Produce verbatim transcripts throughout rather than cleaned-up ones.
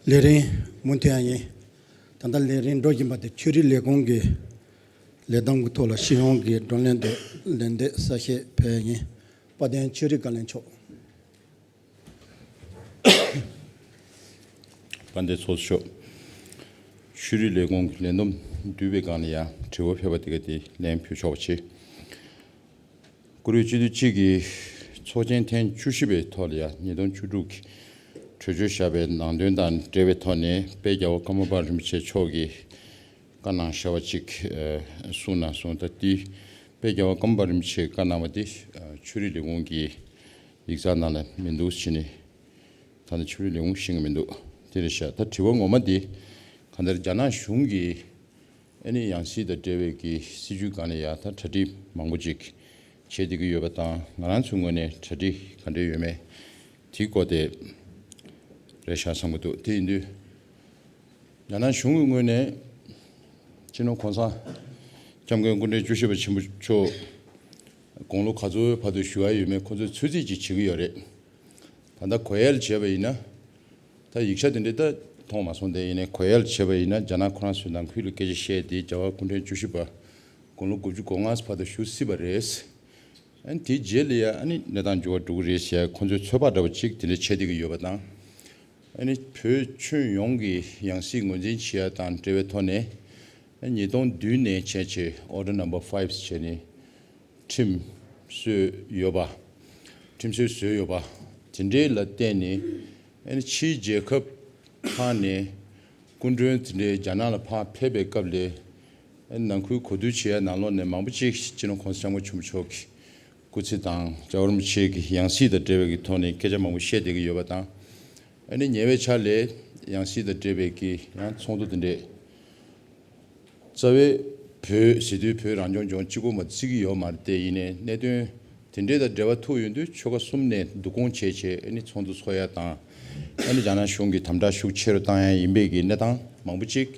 ལས་རིམ་མུ་མཐུད་ཡ་ཡིན། ད་ལྟ་ལས་རིམ་འགྲོ་བཞིན་པ་དེ་ཆོས་རིག་ལས་ཁུངས་ཀྱི་ལས་བསྡོམས་ཀྱི་ཐོག་ལ་སྤྱི་ཡོངས་ཀྱི་བགྲོ་གླེང་དེ་ལན་འདེབས་གསལ་བཤད་ཕེབས་ཡ་ཡིན། དཔལ་ལྡན་ཆོས་རིག་བཀའ་བློན་མཆོག་དཔལ་ལྡན་ཚོགས་གཙོ་མཆོག་ཆོས་རིག་ལས་ཁུངས་ཀྱི་ལས་བསྡོམས་བསྡུས་པའི་སྒང་ལ་ཡང་དྲི་བ་ཕེབས་པ་དེ་ག་དེ་ལན་ཕུལ་ཆོག་པ་བྱེད། བཀུར་འོས་སྤྱི་འཐུས་གཅིག་གིས་ཚོགས་ཆེན་ཐེངས་བཅུ་བཞི་པའི་ཐོག་ལ་ཡང་ཉིས་སྟོང་བཅུ་དྲུག་གི་གྲོས་ཆོད་བཞག་པའི་ནང་དོན་དང་འབྲེལ་བའི་ཐོག་ནས་དཔལ་རྒྱལ་བ་ཀརྨ་པ་རིན་པོ་ཆེ་མཆོག་གིས་བཀའ་གནང་བཞག་པ་གཅིག་གསུངས་གནང་སོང་། ད་ལྟའི་དཔལ་རྒྱལ་བ་ཀརྨ་པ་རིན་པོ་ཆེས་བཀའ་གནང་བ་དེ་ཆོས་རིག་ལས་ཁུངས་ཀྱི་ཡིག་ཚང་ནང་ལ་མི་འདུག་ཟེར་ནས། ད་ནི་ཆོས་རིག་ལས་ཁུངས་ཤེས་ཀྱི་མི་འདུག་དེ་རེད་ཤག་ད་དྲི་བ་ངོ་མ་དེ་གང་ལྟར་རྒྱ་ནག་གཞུང་གིས་ཨ་ནི་ཡང་སྲིད་དང་འབྲེལ་བའི་གི་སྲིད་བྱུས་སྒང་ནས་ཡང་ད་གྲ་སྒྲིག་མང་པོ་ཅིག་བྱེད་བསྡད་ཀྱི་ཡོད་པ་དང་། ང་རང་ཚོའི་ངོས་ནས་གྲ་སྒྲིག་ག་འདྲ་ཡོད་མེད་དེའི་སྐོར་དེ་རེད་ཤག་བསམ་གྱི་འདུག་དེ་ཡིན་དུས་རྒྱ་ནག་གཞུང་གི་ངོས་ནས་སྤྱི་ནོར་གོང་ས་སྐྱབས་མགོན་སྐུ་ཕྲེང་བཅུ་བཞི་པ་ཆེན་པོ་མཆོག་དགུང་ལོ་ག་ཚོད་བར་དུ་བཞུགས་ཡ་ཡོད་མེད་ཁོ་ཚོས་ཚོད་རྩིས་ཅིག་བྱེད་ཀྱི་ཡོད་རེད། ད་ལྟ་གོ་ཡལ་བྱས་པ་ཡིན་ན། ད་ཡིག་ཆ་དེ་འདྲ་ད་མཐོང་མ་སོང་། དེ་ཡིན་ནའི་གོ་ཡལ་བྱས་པ་ཡིན་ན་རྒྱ་ནག་ཁོ་རང་ཚོའི་ནང་ཁུལ་ལ་སྐད་ཆ་བཤད་དེ་རྒྱལ་བ་སྐུ་ཕྲེང་བཅུ་བཞི་པ་དགུང་ལོ་དགུ་བཅུ་གོ་ལྔ་བར་དུ་བཞུགས་སྲིད་པ་རེད། ཨ་ནི་དེའི་རྗེས་ལ་ཡ་ཨ་ནི་གནས་སྟངས་འགྱུར་བ་འགྲོ་གི་རེད་ཟེར་ཁོ་ཚོའི་ཚོད་དཔག་འདྲ་བ་ཅིག་དེ་འདྲ་བྱེད་བསྡད་ཀྱི་ཡོད་པ་དང་། ཨ་ནི་བོད་ཁྱོན་ཡོངས་ཀྱི་ཡང་སྲིད་ངོས་འཛིན་བྱེད་ཡ་དང་འབྲེལ་བའི་ཐོག་ནས་ཨ་ཉིས་སྟོང་བདུན་ནས་བྱས་བྱས་Order Number Five་བྱས་ནས། ཁྲིམས་སྲོལ་ཡོད་པ། ཁྲིམས་སྲོལ་བཟོས་ཡོད་པ། དེ་འདྲའི་ལ་བརྟེན་ནས་ཨ་ནི་ཕྱིའི་རྒྱལ་ཁབ་ཁག་ནས་སྐུ་མགྲོན་དེ་འདྲའི་རྒྱ་ནག་ལ་ཕར་ཕེབས་པའི་སྐབས་ལ་ཨ་ནི་ནང་ཁུལ་གོ་བསྡུར་བྱེད་ཡ་ནང་ལོགས་ནས་མང་པོ་ཅིག་སྤྱི་ནོར་གོང་ས་སྐྱབས་མགོན་ཆེན་པོ་མཆོག་གི་སྐུ་ཚེ་དང་རྒྱལ་བ་རིན་པོ་ཆེ་གི་ཡང་སྲིད་དང་འབྲེལ་བའི་གི་ཐོག་ནས་སྐད་ཆ་མང་པོ་བཤད་བསྡད་ཀྱི་ཡོད་པ་དང་། ཨ་ནི་ཉེ་བའི་ཆར་ལ་ཡང་སྲིད་དང་འབྲེལ་བའི་གི་ཡང་ཚོགས་འདུ་དེ་འདྲས། རྩ་བའི་བོད་ཟེར་དུས་བོད་རང་སྐྱོང་ལྗོངས་གཅིག་པོ་མ་བརྩི་གི་ཡོད་མ་རེད། དེ་ཡིན་ནའི་གནད་དོན་དེ་འདྲས་དང་འབྲེལ་བ་ཐུག་ཡོང་དུས་ཆོལ་ཁ་གསུམ་ནས་བསྡུ་སྐོང་བྱས་བྱས་ཨ་ནི་ཚོགས་འདུ་ཚོགས་ཡ་དང་། ཨ་ནི་རྒྱ་ནག་གཞུང་གིས་དམ་དྲག་ཤུགས་ཆེ་རུ་བཏང་ཡ་ཡིན་པའི་གི་གནས་སྟངས་མང་པོ་ཅིག་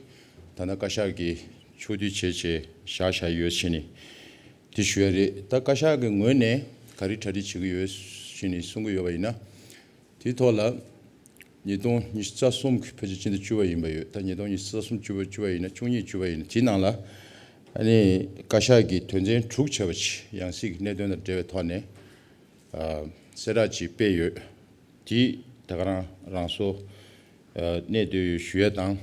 ད་ལྟ་བཀའ་ཤག་གིས་ཕྱོགས་བསྡུས་བྱས་བྱས་བཞག་བཞག་ཡོད་ཟེར་ནས་དེ་ཞུ་ཡ་རེད། ད་བཀའ་ཤག་གི་ངོས་ནས་ག་རེ་གྲ་སྒྲིག་བྱེད་ཀྱི་ཡོད་ཟེར་ནས་གསུང་གི་ཡོད་པ་ཡིན་ན། དེའི་ཐོག་ལ། ཉིས་སྟོང་ཉི་ཤུ་རྩ་གསུམ་གྱི་ཕལ་ཆེར་སྤྱི་ཟླ་བཅུ་པ་ཡིན་པ་ཡོད། ད་ཉིས་སྟོང་ཉི་ཤུ་རྩ་གསུམ་བཅུ་པ་བཅུ་པ་ཡིན་ན་བཅུ་གཉིས་བཅུ་པ་ཡིན་ན་དེའི་ནང་ལ། ཨ་ནི་བཀའ་ཤག་གིས་དོན་ཚན་དྲུག་བྱས་པ་ཅིག་ཡང་སྲིད་ཀྱི་གནད་དོན་དང་འབྲེལ་བའི་ཐོག་ནས། ཨ་གསལ་བསྒྲགས་ཅིག་སྤེལ་ཡོད། དེ་ད་ག་རང་རང་སོ། ཨ་གནས་སྡོད་ཡོད་ཞུ་ཡ་དང་།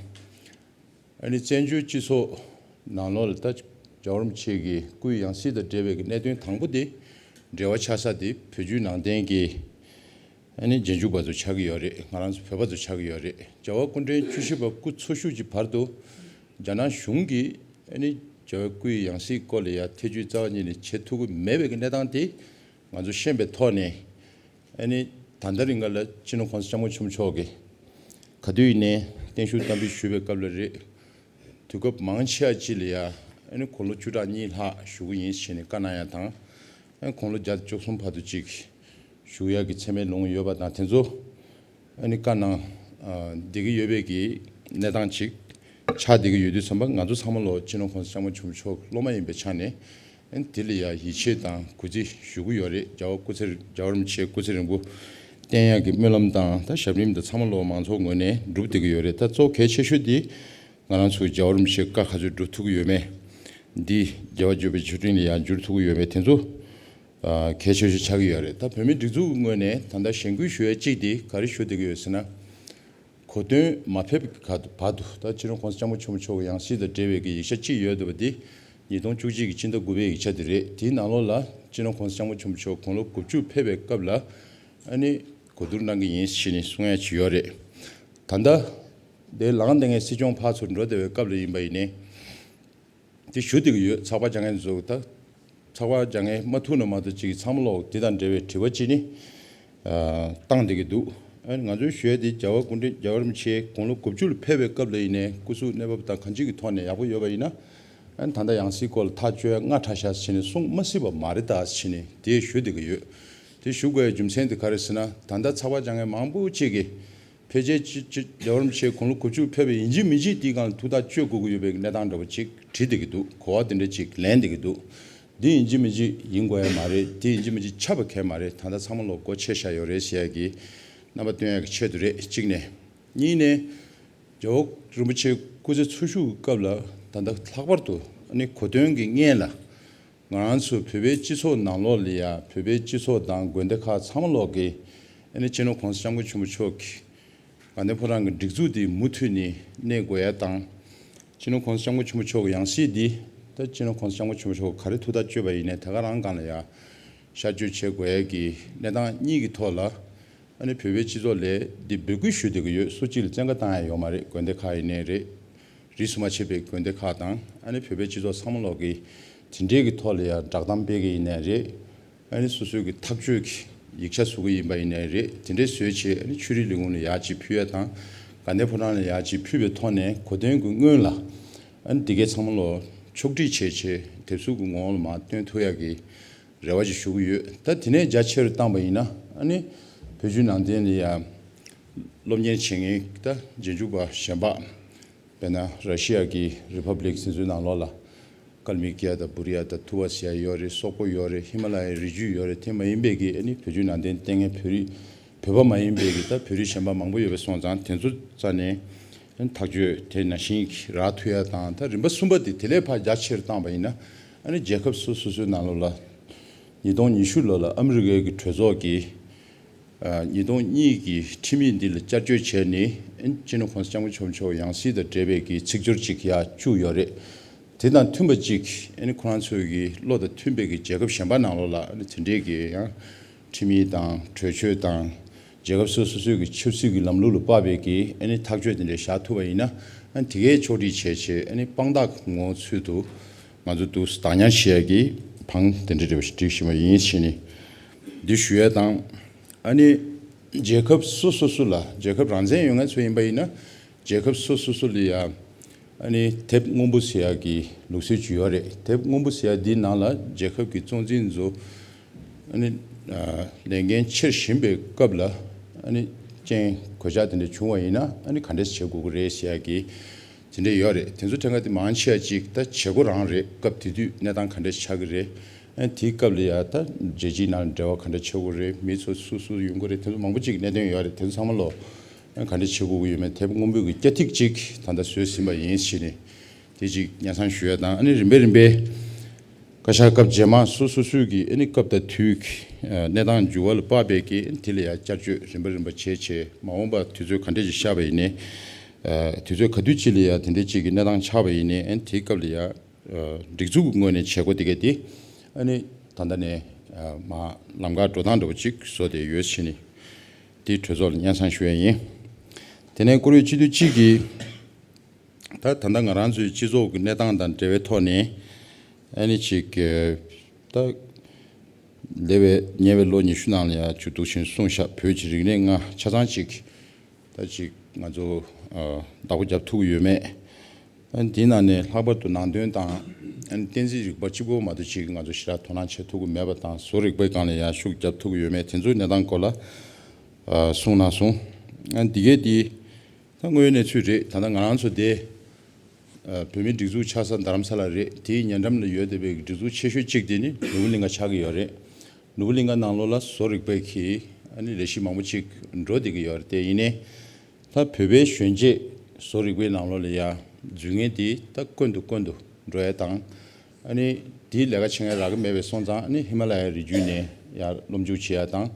ཨ་ནི་བཙན་བྱོལ་སྤྱི་ཚོགས་ནང་ལོགས་ལ་ད་རྒྱལ་བ་རིན་པོ་ཆེ་གི་སྐུའི་ཡང་སྲིད་དང་འབྲེལ་བའི་གི་གནད་དོན་དང་པོ་དེ་འབྲེལ་བ་ཆགས་ས་དེ་བོད་བརྒྱུད་ནང་བསྟན་གྱི་ཨ་ནི་རྗེས་འཇུག་པ་ཚོ་ཆགས་ཀྱི་ཡོད་རེད། ང་རང་ཚོ་བོད་པ་ཚོ་ཆགས་ཀྱི་ཡོད་རེད། རྒྱལ་བ་སྐུ་ཕྲེང་བཅུ་བཞི་པ་སྐུ་འཚོ་བཞུགས་ཀྱི་བར་དུ་རྒྱ་ནག་གཞུང་གིས་ཨ་ནི་རྒྱལ་བའི་སྐུའི་ཡང་སྲིད་སྐོར་ལ་ཡ་ཐེ་བྱུས་རྩ་བ་ཉིད་ནས་བྱེད་ཐུབ་ཀྱི་མེད་པའི་གི་གནས་སྟངས་དེ་ང་ཚོ་ཤེས་པའི་ཐོག་ནས། ཨ་ནི་ད་ལྟ་རིང་ག་ལ་སྤྱི་ནོར་གོང་ས་སྐྱབས་མགོན་ཆེན་པོ་མཆོག་གིས་ག་དུས་ཡིན་ནའི་བརྟན་བཞུགས་བསྟར་འབུལ་ཞུ་བའི་སྐབས་ལ་རེད། དུས་སྐབས་མང་ཆེ་བ་ཅིག་ལ་ཡ་ཨ་ནི་དགུང་ལོ་བཅུ་ཕྲག་གཉིས་ལྷག་བཞུགས་ཀྱི་ཡིན་ཞེས་ནས་བཀའ་གནང་ཡ་དང་། ཨ་ནི་དགུང་ལོ་བརྒྱ་དང་བཅུ་གསུམ་བར་དུ་ཅིག་བཞུགས་ཡ་གི་མཚན་སྨད་ལོང་ཡོད་པ་དང་དེ་ཚོ་ཨ་ནི་བཀའ་གནང་ཨ་བསྡད་ཀྱི་ཡོད་པའི་གི་གནས་སྟངས་ཅིག་ཆགས་བསྡད་ཀྱི་ཡོད་དུས་ཙམ་པ་ང་ཚོ་ཚང་མ་ལོ་སྤྱི་ནོར་གོང་ས་སྐྱབས་མགོན་ཆེན་པོ་མཆོག་སློབ་མ་ཡིན་པའི་ཆ་ནས། ཨ་ནི་དེ་ལ་ཡང་ཡིད་ཆེས་དང་གུས་བརྩི་ཞུ་གི་ཡོད་རེད། རྒྱལ་བ་སྐུ་ཚེ་རྒྱལ་བ་རིན་པོ་ཆེ་སྐུ་ཚེ་རིང་པོ་བརྟན་ཡག་གི་སྨོན་ལམ་དང་ད་ཞབས་རིམ་དང་ཚང་མ་ལོ་མང་ཚོགས་ངོས་ནས་སྒྲུབ་བསྡད་ཀྱི་ཡོད་རེད། ད་གཙོ་གལ་ཆེ་ཤོས་དེ་ང་རང་ཚོ་རྒྱལ་བ་རིན་པོ་ཆེ་བཀའ་ག་ཚོད་སྒྲུབ་ཐུབ་ཀྱི་ཡོད་མེད་འདི་རྒྱལ་བ་བརྒྱུད་པའི་མཆོད་སྤྲིན་ལ་ཡང་འགྱུར་ཐུབ་ཀྱི་ཡོད་མེད་དེ་ཚོ་གལ་ཆེ་ཤོས་ཆགས་ཀྱི་ཡོད་རེད། ད་བོད་མིའི་སྒྲིག་འཛུགས་ངོས་ནས་ད་ལྟ་གཞེན་སྐུལ་ཞུ་ཡ་གཅིག་དེ་ག་རེ་ཞུ་བསྡད་ཀྱི་ཡོད་ཟེར་ན། གོ་སྟོན་མ་ཕེབས་ཀྱི་བར་དུ་ད་སྤྱི་ནོར་གོང་ས་སྐྱབས་མགོན་ཆེན་པོ་མཆོག་གི་ཡང་སྲིད་དང་འབྲེལ་བའི་གི་ཡིག་ཆ་གཅིག་ཡོད་འདུག་པ་འདི་ཉིས་སྟོང་བཅུ་གཅིག་གི་སྤྱི་ཟླ་དགུ་པའི་ཡིག་ཆ་དེ་རེད། དེའི་ནང་ལོགས་ལ་སྤྱི་ནོར་གོང་ས་སྐྱབས་མགོན་ཆེན་པོ་མཆོག་དགུང་ལོ་དགུ་བཅུར་ཕེབས་པའི་སྐབས་ལ་ཨ་ནི་གོ་བསྡུར་གནང་གི་ཡིན་ཞེས་ནས་གསུང་ཡ་ཅིག་ཡོད་རེད། ད་ལྟ་དེ་ལངས་བསྡད་མཁན་སྲིད་སྐྱོང་ཕར་ཚུར་འགྲོ་བསྡད་པའི་སྐབས་ལ་ཡིན་པ་ཡིན་ནའི། དེ་ཞུ་བསྡད་ཀྱི་ཡོད། ཚགས་པར་སྦྱང་མཁན་ཚོ་ད། ཚགས་པར་སྦྱང་མཁན་མ་ཐུག་ན་མ་གཏོགས་ཅིག་ཚང་མ་ལོག་དེ་དང་འབྲེལ་བའི་དྲི་བ་ཅིག་ནི། ཨ་བཏང་བསྡད་ཀྱི་འདུག་ཨ་ནི་ང་ཚོའི་ཞུ་ཡ་དེ་རྒྱལ་བ་སྐུ་ཕྲེང་རྒྱལ་བ་རིན་པོ་ཆེ་དགུང་ལོ་དགུ་བཅུ་ལ་ཕེབས་པའི་སྐབས་ལ་ཡིན་ནའི་སྐུ་གཟུགས་གནས་བབ་དང་གང་ཅིའི་ཐོག་ནས་ཡག་པོ་ཡོད་པ་ཡིན་ན། ཨ་ནི་ད་ལྟ་ཡང་སྲིད་སྐོར་ལ་ཐག་གཅོད་ཡ་སྔ་དྲགས་ཤག་ཟེར་ནས་གསུང་མ་སྲིད་པ་མ་རེད་ད་ཟེར་ནས་དེ་ཞུ་བསྡད་ཀྱི་ཡོད། དེ་ཞུ་དགོས་ཡ་རྒྱུ་མཚན་དེ་ག་རེ་ཟེར་ན་ད་ལྟ་ཚགས་པར་སྦྱང་མཁན་མང་པོ་ཅིག་གིས། ཕལ་ཆེར་ཅི་ཅི་རྒྱལ་བ་རིན་པོ་ཆེ་དགུང་ལོ་དགུ་བཅུ་ཕེབས་པའི་ཡིན་གཅིག་མིན་གཅིག་དེའི་སྒང་ལ་ཐུགས་ཐག་གཅོད་དགོས་ཀྱི་ཡོད་པའི་གནས་སྟངས་འདྲ་བོ་ཅིག་བྲིས་བསྡད་ཀྱི་འདུག་གོ་བ་དེ་འདྲ་ཅིག་ལེན་བསྡད་ཀྱི་འདུག་འདི་ཡིན་གཅིག་མིན་གཅིག་ཡིན་དགོས་ཡ་མ་རེད། འདི་ཡིན་གཅིག་མིན་གཅིག་ཆགས་པ་གལ་མ་རེད། ད་ལྟ་ཚང་མ་ལོ་སྒོ་ཕྱེ་བཞག་ཡོད་རེད་ཟེར་ཡ་གི་རྣམ་པ་སྟོན་ཡ་གི་ཆེད་དུ་རེད། གཅིག་ནས། གཉིས་ནས། རྒྱལ་བ་རིན་པོ་ཆེ་སྐུ་ཚེ་འཚོ་བཞུགས་སྐབས་ལ་ད་ལྟ་ལྷག་པར་དུ་ཨ་ནི་གོ་སྟོན་གྱི་སྔོན་ལ་ང་རང་ཚོ་བོད་པའི་སྤྱི་ཚོགས་ནང་ལོགས་ལ་ཡ་བོད་པའི་སྤྱི་ཚོགས་དང་དགོན་སྡེ་ཁག་ཚང་མ་ལོག་གི་ཨ་ནི་སྤྱི་ནོར་༸གོང་ས་༸སྐྱབས་མགོན་ཆེན་པོ་མཆོག་གི་དགའ་ལྡན་ཕོ་བྲང་གི་སྒྲིག་འཛུགས་འདི་མུ་མཐུད་ནས་གནས་དགོས་ཡ་དང་། སྤྱི་ནོར་༸གོང་ས་༸སྐྱབས་མགོན་ཆེན་པོ་མཆོག་གི་ཡང་སྲིད་འདི་ད་སྤྱི་ནོར་༸གོང་ས་༸སྐྱབས་མགོན་ཆེན་པོ་མཆོག་ག་རེ་ཐུགས་ཐག་གཅོད་པ་ཡིན་ནའི་དེ་ག་རང་སྒང་ལ་ཡ་ཤར་བསྐྱོད་བྱེད་དགོས་ཡ་གི་གནས་སྟངས་གཉིས་ཀྱི་ཐོག་ལ། ཨ་ནི་བོད་པའི་སྤྱི་ཚོགས་ལ་འདི་འབོད་སྐུལ་ཞུ་བསྡད་ཀྱི་ཡོད། སུ་གཅིག་ལ་བཙན་བཀའ་བཏང་ཡ་ཡོད་མ་རེད། དགོན་སྡེ་ཁག་ཡིན་ནའི་རེད། རིས་སུ་མ་ཆད་པའི་དགོན་སྡེ་ཁག་དང་ཨ་ནི་བོད་པའི་སྤྱི་ཚོགས་ཚང་མ་ལོག་གིས་དེ་འདྲའི་གི་ཐོག་ལ་ཡང་བསྒྲགས་གཏམ་སྤེལ་གི་ཡིན་ནའི་རེད། ཨ་ནི་སོ་སོའི་གི་ཐག་གཅོད་ཀྱི་ཡིག་ཆ་བཟོ་གི་ཡིན་པ་ཡིན་ནའི་རེད། དེ་འདྲའི་བཟོས་བྱས་ཨ་ནི་ཆོས་རིག་ལས་ཁུངས་ལ་ཡར་ཅིག་ཕུལ་ཡ་དང་དགའ་ལྡན་ཕོ་བྲང་ལ་ཡར་ཅིག་ཕུལ་བའི་ཐོག་ནས་གོ་སྟོན་གྱི་སྔོན་ལ་ཨ་ནི་འདི་གའི་ཚང་མ་ལོག་ཕྱོགས་སྒྲིག་བྱས་བྱས་དེབ་གཟུགས་ཀྱི་ངོ་བོ་ལ་མར་སྟོན་ཐུབ་ཡ་གི་རེ་བ་ཅིག་ཞུ་གི་ཡོད། ད་དེ་ནས་རྒྱ་ཆེར་བཏང་པ་ཡིན་ན་ཨ་ནི་བོད་བརྒྱུད་ནང་བསྟན་ལ་ཡ་སློབ་གཉེར་བྱེད་མཁན་ད་རྗེས་འཇུག་པ་གཞན་པ་དཔེར་ན་ར་ཤི་ཡ་གི་རི་ཕབ་ལིག་ཟེར་ཚུལ་ནང་ལོགས་ལ་ཀལ་མི་ཀི་ཡ་དང་བུ་རི་ཡ་དང་ཐུ་བ་ཟེར་ཡ་ཡོད་རེད། སོག་པོ་ཡོད་རེད། ཧི་མ་ལ་ཡའི་རི་རྒྱུད་ཡོད་རེད། དེ་མ་ཡིན་པའི་གི་ཨ་ནི་བོད་བརྒྱུད་ནང་བསྟན་བསྟེན་མཁན་བོད་རིགས་བོད་པ་མ་ཡིན་པའི་གི་ད་བོད་རིགས་གཞན་པ་མང་པོ་ཡོད་པ་སོང་ཙང་དེ་ཚོ་རྩ་ནས་ཐག་གཅོད་དེ་ནང་བཞིན་གྱི་རག་ཐུབ་ཡ་དང་། ད་རིམ་པ་གསུམ་པ་དེ་དེ་ལས་ཕར་རྒྱ་ཆེར་བཏང་པ་ཡིན་ན་ཨ་ནི་རྒྱལ་ཁབ་སོ་སོ་སོའི་ནང་ལོགས་ལ་ཉིས་སྟོང་ཉི་ཤུ་ལོ་ལ་ཨ་མི་རི་ཀའི་གི་གྲོས་ཚོགས་ཀྱིས་ཨ་ཉིས་སྟོང་གཉིས་ཀྱི་ཁྲིམས་ཡིག་འདི་ལ་བསྐྱར་བཅོས་བྱས་ནས་ཨ་ནི་སྤྱི་ནོར་༸གོང་ས་༸སྐྱབས་མགོན་ཆེན་པོ་མཆོག་ཡང་སྲིད་དང་འབྲེལ་བའི་གི་ཚིག་སྦྱོར་ཅིག་ཡར་བཅུག་ཡོད་རེད། དེ་དང་མཐུན་པ་ཅིག་ཨ་ནི་ཁོ་རང་ཚོའི་གི་བློ་དང་མཐུན་པའི་གི་རྒྱལ་ཁབ་གཞན་པ་ནང་ལོགས་ལ་ཨ་ནི་དེ་འདྲའི་གི་ཡང་ཁྲིམས་ཡིག་དང་གྲོས་ཆོད་དང་རྒྱལ་ཁབ་སོ་སོ་སོའི་གི་ཆབ་སྲིད་ཀྱི་ལམ་ལུགས་ལ་དཔག་པའི་གི་ཨ་ནི་ཐག་གཅོད་དེ་འདྲ་བཞག་ཐུབ་པ་ཡིན་ན་ཨ་ནི་དེ་གའི་ཕྱོགས་སྒྲིག་བྱས་བྱས་ཨ་ནི་དཔང་རྟགས་ངོ་བོ་ཚུལ་དུ་ང་ཚོ་འདུག་བདག་ཉར་བྱེད་ཡ་གི་བང་དེ་འདྲ་འདྲ་བ་ཞིག་སྒྲིག་བཞིན་པ་ཡིན་ཞེས་ནི་འདི་ཞུ་ཡ་དང་། ཨ་ནི་རྒྱལ་ཁབ་སོ་སོ་སོ་ལ་རྒྱལ་ཁབ་རང་བཙན་ཡོད་མཁན་ཚོ་ཡིན་པ་ཡིན་ན་རྒྱལ་ཁབ་སོ་སོ་སོ་ལ་ཡ་ཨ་ནི་དེབ་སྔོན་པོ་ཟེར་ཡ་གི་ལུགས་སྲོལ་ཅིག་ཡོད་རེད། དེབ་སྔོན་པོ་ཟེར་ཡ་འདིའི་ནང་ལ་རྒྱལ་ཁབ་ཀྱི་གཙོ་འཛིན་ཚོ་ཨ་ནི་ཨ་ལས་འགན་འཁྱེར་བཞིན་པའི་སྐབས་ལ་ཨ་ནི་རྐྱེན་གོད་ཆག་དེ་འདྲ་བྱུང་བ་ཡིན་ན་ཨ་ནི་ག་འདྲས་བྱེད་དགོས་ཀྱི་རེད་ཟེར་ཡ་གི་དེ་འདྲ་ཡོད་རེད། དེ་ཚོ་ཕྲན་ཁ་དེ་མང་ཆེ་བ་ཅིག་ད་བྱེད་སྒོ་རང་རེད། སྐབས་དེ་དུས་གནས་སྟངས་ག་འདྲས་ཆགས་ཀྱི་རེད། ཨ་ནི་དེའི་སྐབས་ལ་ཡ་ད་རྒྱལ་སྤྱིའི་ནང་འབྲེལ་བ་ག་འདྲས་བྱེད་དགོས་རེད། མི་ཚོ་སུ་སུ་ཡོང་གི་རེད། དེ་ཚོ་མང་པོ་ཅིག་གནད་དོན་ཡོད་རེད། དེ་ཚོ་ཚང་མ་ལོ་ཨ་ནི་ག་འདྲས་བྱེད་དགོས་ཀྱི་ཡོད་མེད་དེབ་སྔོན་པོའི་གི་སྐྱ་ཐིག་ཅིག་ད་ལྟ་བཟོས་ཟིན་པ་ཡིན་ཞེས་ནས་དེ་ཅིག་སྙན་སེང་ཞུ་ཡ་དང་། ཨ་ནི་རིམ་པས་རིམ་པས་བཀའ་ཤག་སྐབས་རྗེས་མ་སོ་སོ་སོའི་གི་ཨ་ནི་སྐབས་དང་དུས་ཀྱི་ཨ་གནས་སྟངས་འགྱུར་བ་ལ་དཔག་པའི་གི་ཨ་ནི་དེ་ལ་ཡ་བསྐྱར་བཅོས་རིམ་པ་རིམ་པ་བྱས་བྱས་མ་འོངས་པ་དུས་ཚོད་ག་འདྲས་ཅིག་ཤར་བ་ཡིན་ནའི་ཨ་དུས་ཚོད་ག་དུས་ཅིག་ལ་ཡ་དེ་འདྲས་ཅིག་གི་གནས་སྟངས་ཆགས་པ་ཡིན་ནའི་ཨ་ནི་དེའི་སྐབས་ལ་ཡ་ཨ་སྒྲིག་འཛུགས་ཀྱི་ངོས་ནས་བྱེད་སྒོ་དེ་ག་དེ་ཨ་ནི་ད་ལྟ་ནས་ཨ་མར་ལམ་ཁ་འགྲོ་སྟངས་འདྲ་པོ་ཅིག་བཟོ་བསྡད་ཡོད་ཕྱིན་ནི་དེ་གྲོས་ཚོགས་ལ་སྙན་སེང་ཞུ་ཡ་ཡིན། དེ་ནས་བཀུར་འོས་སྤྱི་འཐུས་གཅིག་གིས་ད་ད་ལྟ་ང་རང་ཚོའི་སྤྱི་ཚོགས་ཀྱི་གནས་སྟངས་དང་འབྲེལ་བའི་ཐོག་ནས་ཨ་ནི་ཅིག་ད་འདས་པའི་ཉེ་བའི་ལོ་ཉི་ཤུ་ནང་ལ་ཡང་ཅིག་འདུག་བཞིན་གསུངས་ཤག་བོད་ཀྱི་རིག་གནས་ལྔ་ཆ་ཚང་ཅིག་ད་ཅིག་ང་ཚོ་ཨ་བདག་པོ་རྒྱབ་ཐུབ་ཀྱི་ཡོད་མེད། ཨ་ནི་དེའི་ནང་ནས་ལྷག་པར་དུ་ནང་དོན་དང་ཨ་ནི་བསྟན་སྲིད་རིག་པ་གཅིག་པོ་མ་གཏོགས་ཅིག་ང་ཚོ་ཞེ་དྲག་དོ་སྣང་བྱེད་ཐུབ་ཀྱི་མེད་པ་དང་། བཟོ་རིག་པའི་སྒང་ལ་ཡང་ཤུགས་རྒྱབ་ཐུབ་ཀྱི་ཡོད་མེད་དེ་ཚོའི་གནས་སྟངས་སྐོར་ལ་ཨ་གསུངས་གནང་སོང་། ཨ་ནི་འདི་གའི་འདི་ད་དངོས་ཡོད་གནས་ཚུལ་རེད། ད་ལྟ་ང་རང་ཚོ་དེ་ཨ་བོད་མིའི་སྒྲིག་འཛུགས་ཆགས་ས་རྡ་རམ་ས་ལ་རེད། དེའི་ཉེ་འགྲམ་ལ་ཡོད་བསྡད་པའི་སྒྲིག་འཛུགས་ཆེ་ཤོས་གཅིག་དེ་ནི་ནོར་བུ་གླིང་ག་ཆགས་ཀྱི་ཡོད་རེད། ནོར་བུ་གླིང་ག་ནང་ལོགས་ལ་བཟོ་རིག་པའི་གི་ཨ་ནི་ལས་གཞི་མང་པོ་ཅིག་འགྲོ་བསྡད་ཀྱི་ཡོད་རེད། དེ་ཡིན་ནའི་ད་བོད་པའི་གཞོན་སྐྱེས་བཟོ་རིག་པའི་ནང་ལོགས་ལ་ཡ་འཛུལ་མཁན་དེ་ད་ཀུན་ཏུ་ཀུན་ཏུ་འགྲོ་ཡ་དང་། ཨ་ནི་དེའི་ལས་ཀ་བྱེད་མཁན་རག་གི་མེད་པའི་སོང་ཙང་ཨ་ནི་ཧི་མ་ལ་ཡའི་རི་རྒྱུད་ནས་ཡར་སློབ་འཇུག་བྱེད་ཡ་དང་།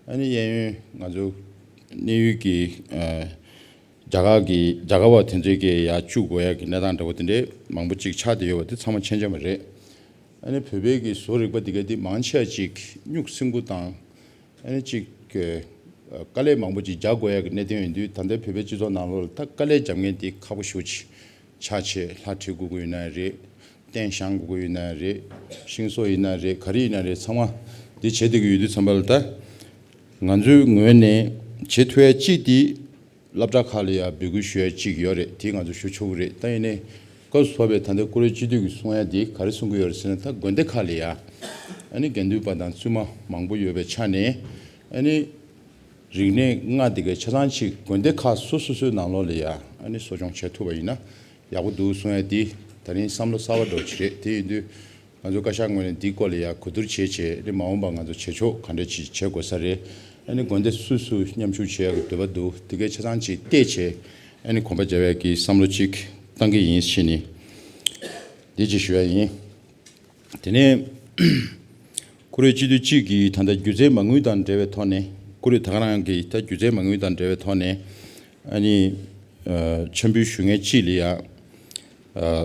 ཨ་ནི་གཡས་གཡོན་ང་ཚོ་གནས་ཡུལ་གྱི་ཨ་རྒྱ་གར་གྱི་རྒྱ་གར་བ་དེ་ཚོའི་གི་ཡར་བཅུག་དགོས་ཡ་གི་གནས་སྟངས་འདྲ་པོ་དེ་འདྲའི་མང་པོ་ཅིག་ཆགས་བསྡད་ཡོད་པ་དེ་ཚང་མ་མཁྱེན་མཁྱེན་པ་རེད། ཨ་ནི་བོད་པའི་གི་བཟོ་རིག་པ་འདི་ག་འདི་མང་ཆེ་བ་ཅིག་སྨྱུག་སྲིན་པོ་དང་ཨ་ནི་ཅིག་གི་དཀའ་ལས་མང་པོ་ཅིག་རྒྱག་དགོས་ཡ་གི་གནད་དོན་ཡིན་དུས། ད་ལྟའི་བོད་པའི་སྤྱི་ཚོགས་ནང་ལོགས་ལ་ད་དཀའ་ལས་རྒྱབ་མཁན་དེ་ཁག་པོ་ཞེ་པོ་ཅིག་ཆགས་བྱས། ལྷ་བྲིས་དགོས་ཀྱི་ཡོད་ན་རེད། རྟེན་བཞེངས་དགོས་ཀྱི་ཡོད་ན་རེད། ཤིང་བཟོ་ཡིན་ན་རེད། ག་རེ་ཡིན་ན་རེད། ཚང་མ་འདི་བྱེད་བསྡད་ཀྱི་ཡོད་དུས་ཙམ་པ་ལ་ད་ང་ཚོའི་ངོས་ནས་བྱེད་ཐུབ་ཡ་གཅིག་དེ་སློབ་གྲྭ་ཁག་ལ་ཡང་འབོད་སྐུལ་ཞུ་ཡ་གཅིག་ཡོད་རེད། དེ་ང་ཚོ་ཞུ་ཆོག་གི་རེད། ད་ཡིན་ནའི་སྐབས་སུ་བབས་པའི་ད་ལྟའི་བཀུར་འོས་སྤྱི་འཐུས་ཀྱིས་གསུང་ཡ་དེ་ག་རེ་གསུང་གི་ཡོད་རེད་ཟེར་ན། ད་དགོན་སྡེ་ཁག་ལ་ཡ་ཨ་ནི་དགེ་འདུན་པ་དང་བཙུན་མ་མང་པོ་ཡོད་པའི་ཆ་ནས་ཨ་ནི་རིག་གནས་ལྔ་དེ་གའི་ཆ་ཚང་ཅིག་དགོན་སྡེ་ཁག་སོ་སོ་སོའི་ནང་ལོགས་ལ་ཡ་ཨ་ནི་གསོ་སྐྱོང་བྱེད་ཐུབ་པ་ཡིན་ན་ཡག་པོ་འདུག་གསུང་ཡ་དེ་ད་རིང་བསམ་བློ་གསར་པ་འདྲ་པོ་ཅིག་རེད། དེ་ཡིན་དུས་ང་ཚོ་བཀའ་ཤག་ངོས་ནས་འདིའི་སྐོར་ལ་ཡ་གོ་བསྡུར་བྱས་བྱས་ཨ་ནི་མ་འོངས་པ་ང་ཚོ་བྱེད་ཕྱོགས་ག་འདྲ་ཅིག་བྱེད་དགོས་ས་རེད། ཨ་ནི་དགོན་སྡེ་སུ་སུ་མཉམ་ཞུགས་བྱེད་ཡ་གི་འདོད་པ་འདུག་དེ་གའི་ཆ་ཚང་ཅིག་བལྟས་བྱས་ ཨ་ནི་གོམ་པ་རྒྱབ་ཡག་གི་བསམ་བློ་གཅིག་བཏང་གི་ཡིན་ཞེས་ནི་འདི་གཅིག་ཞུ་ཡ་ཡིན། དེ་ནས་བཀུར་འོས་སྤྱི་འཐུས་གཅིག་གིས་ད་ལྟ་སྒྱུ་རྩལ་མ་དངུལ་དང་འབྲེལ་བའི་ཐོག་ནས། བཀུར་འོས་ད་ག་རང་གིས་ད་སྒྱུ་རྩལ་མ་དངུལ་དང་འབྲེལ་བའི་ཐོག་ནས་ཨ་ནི་ཨ་འཆམ་འབུལ་ཞུ་མཁན་གཅིག་ལ་ཡ་ཨ་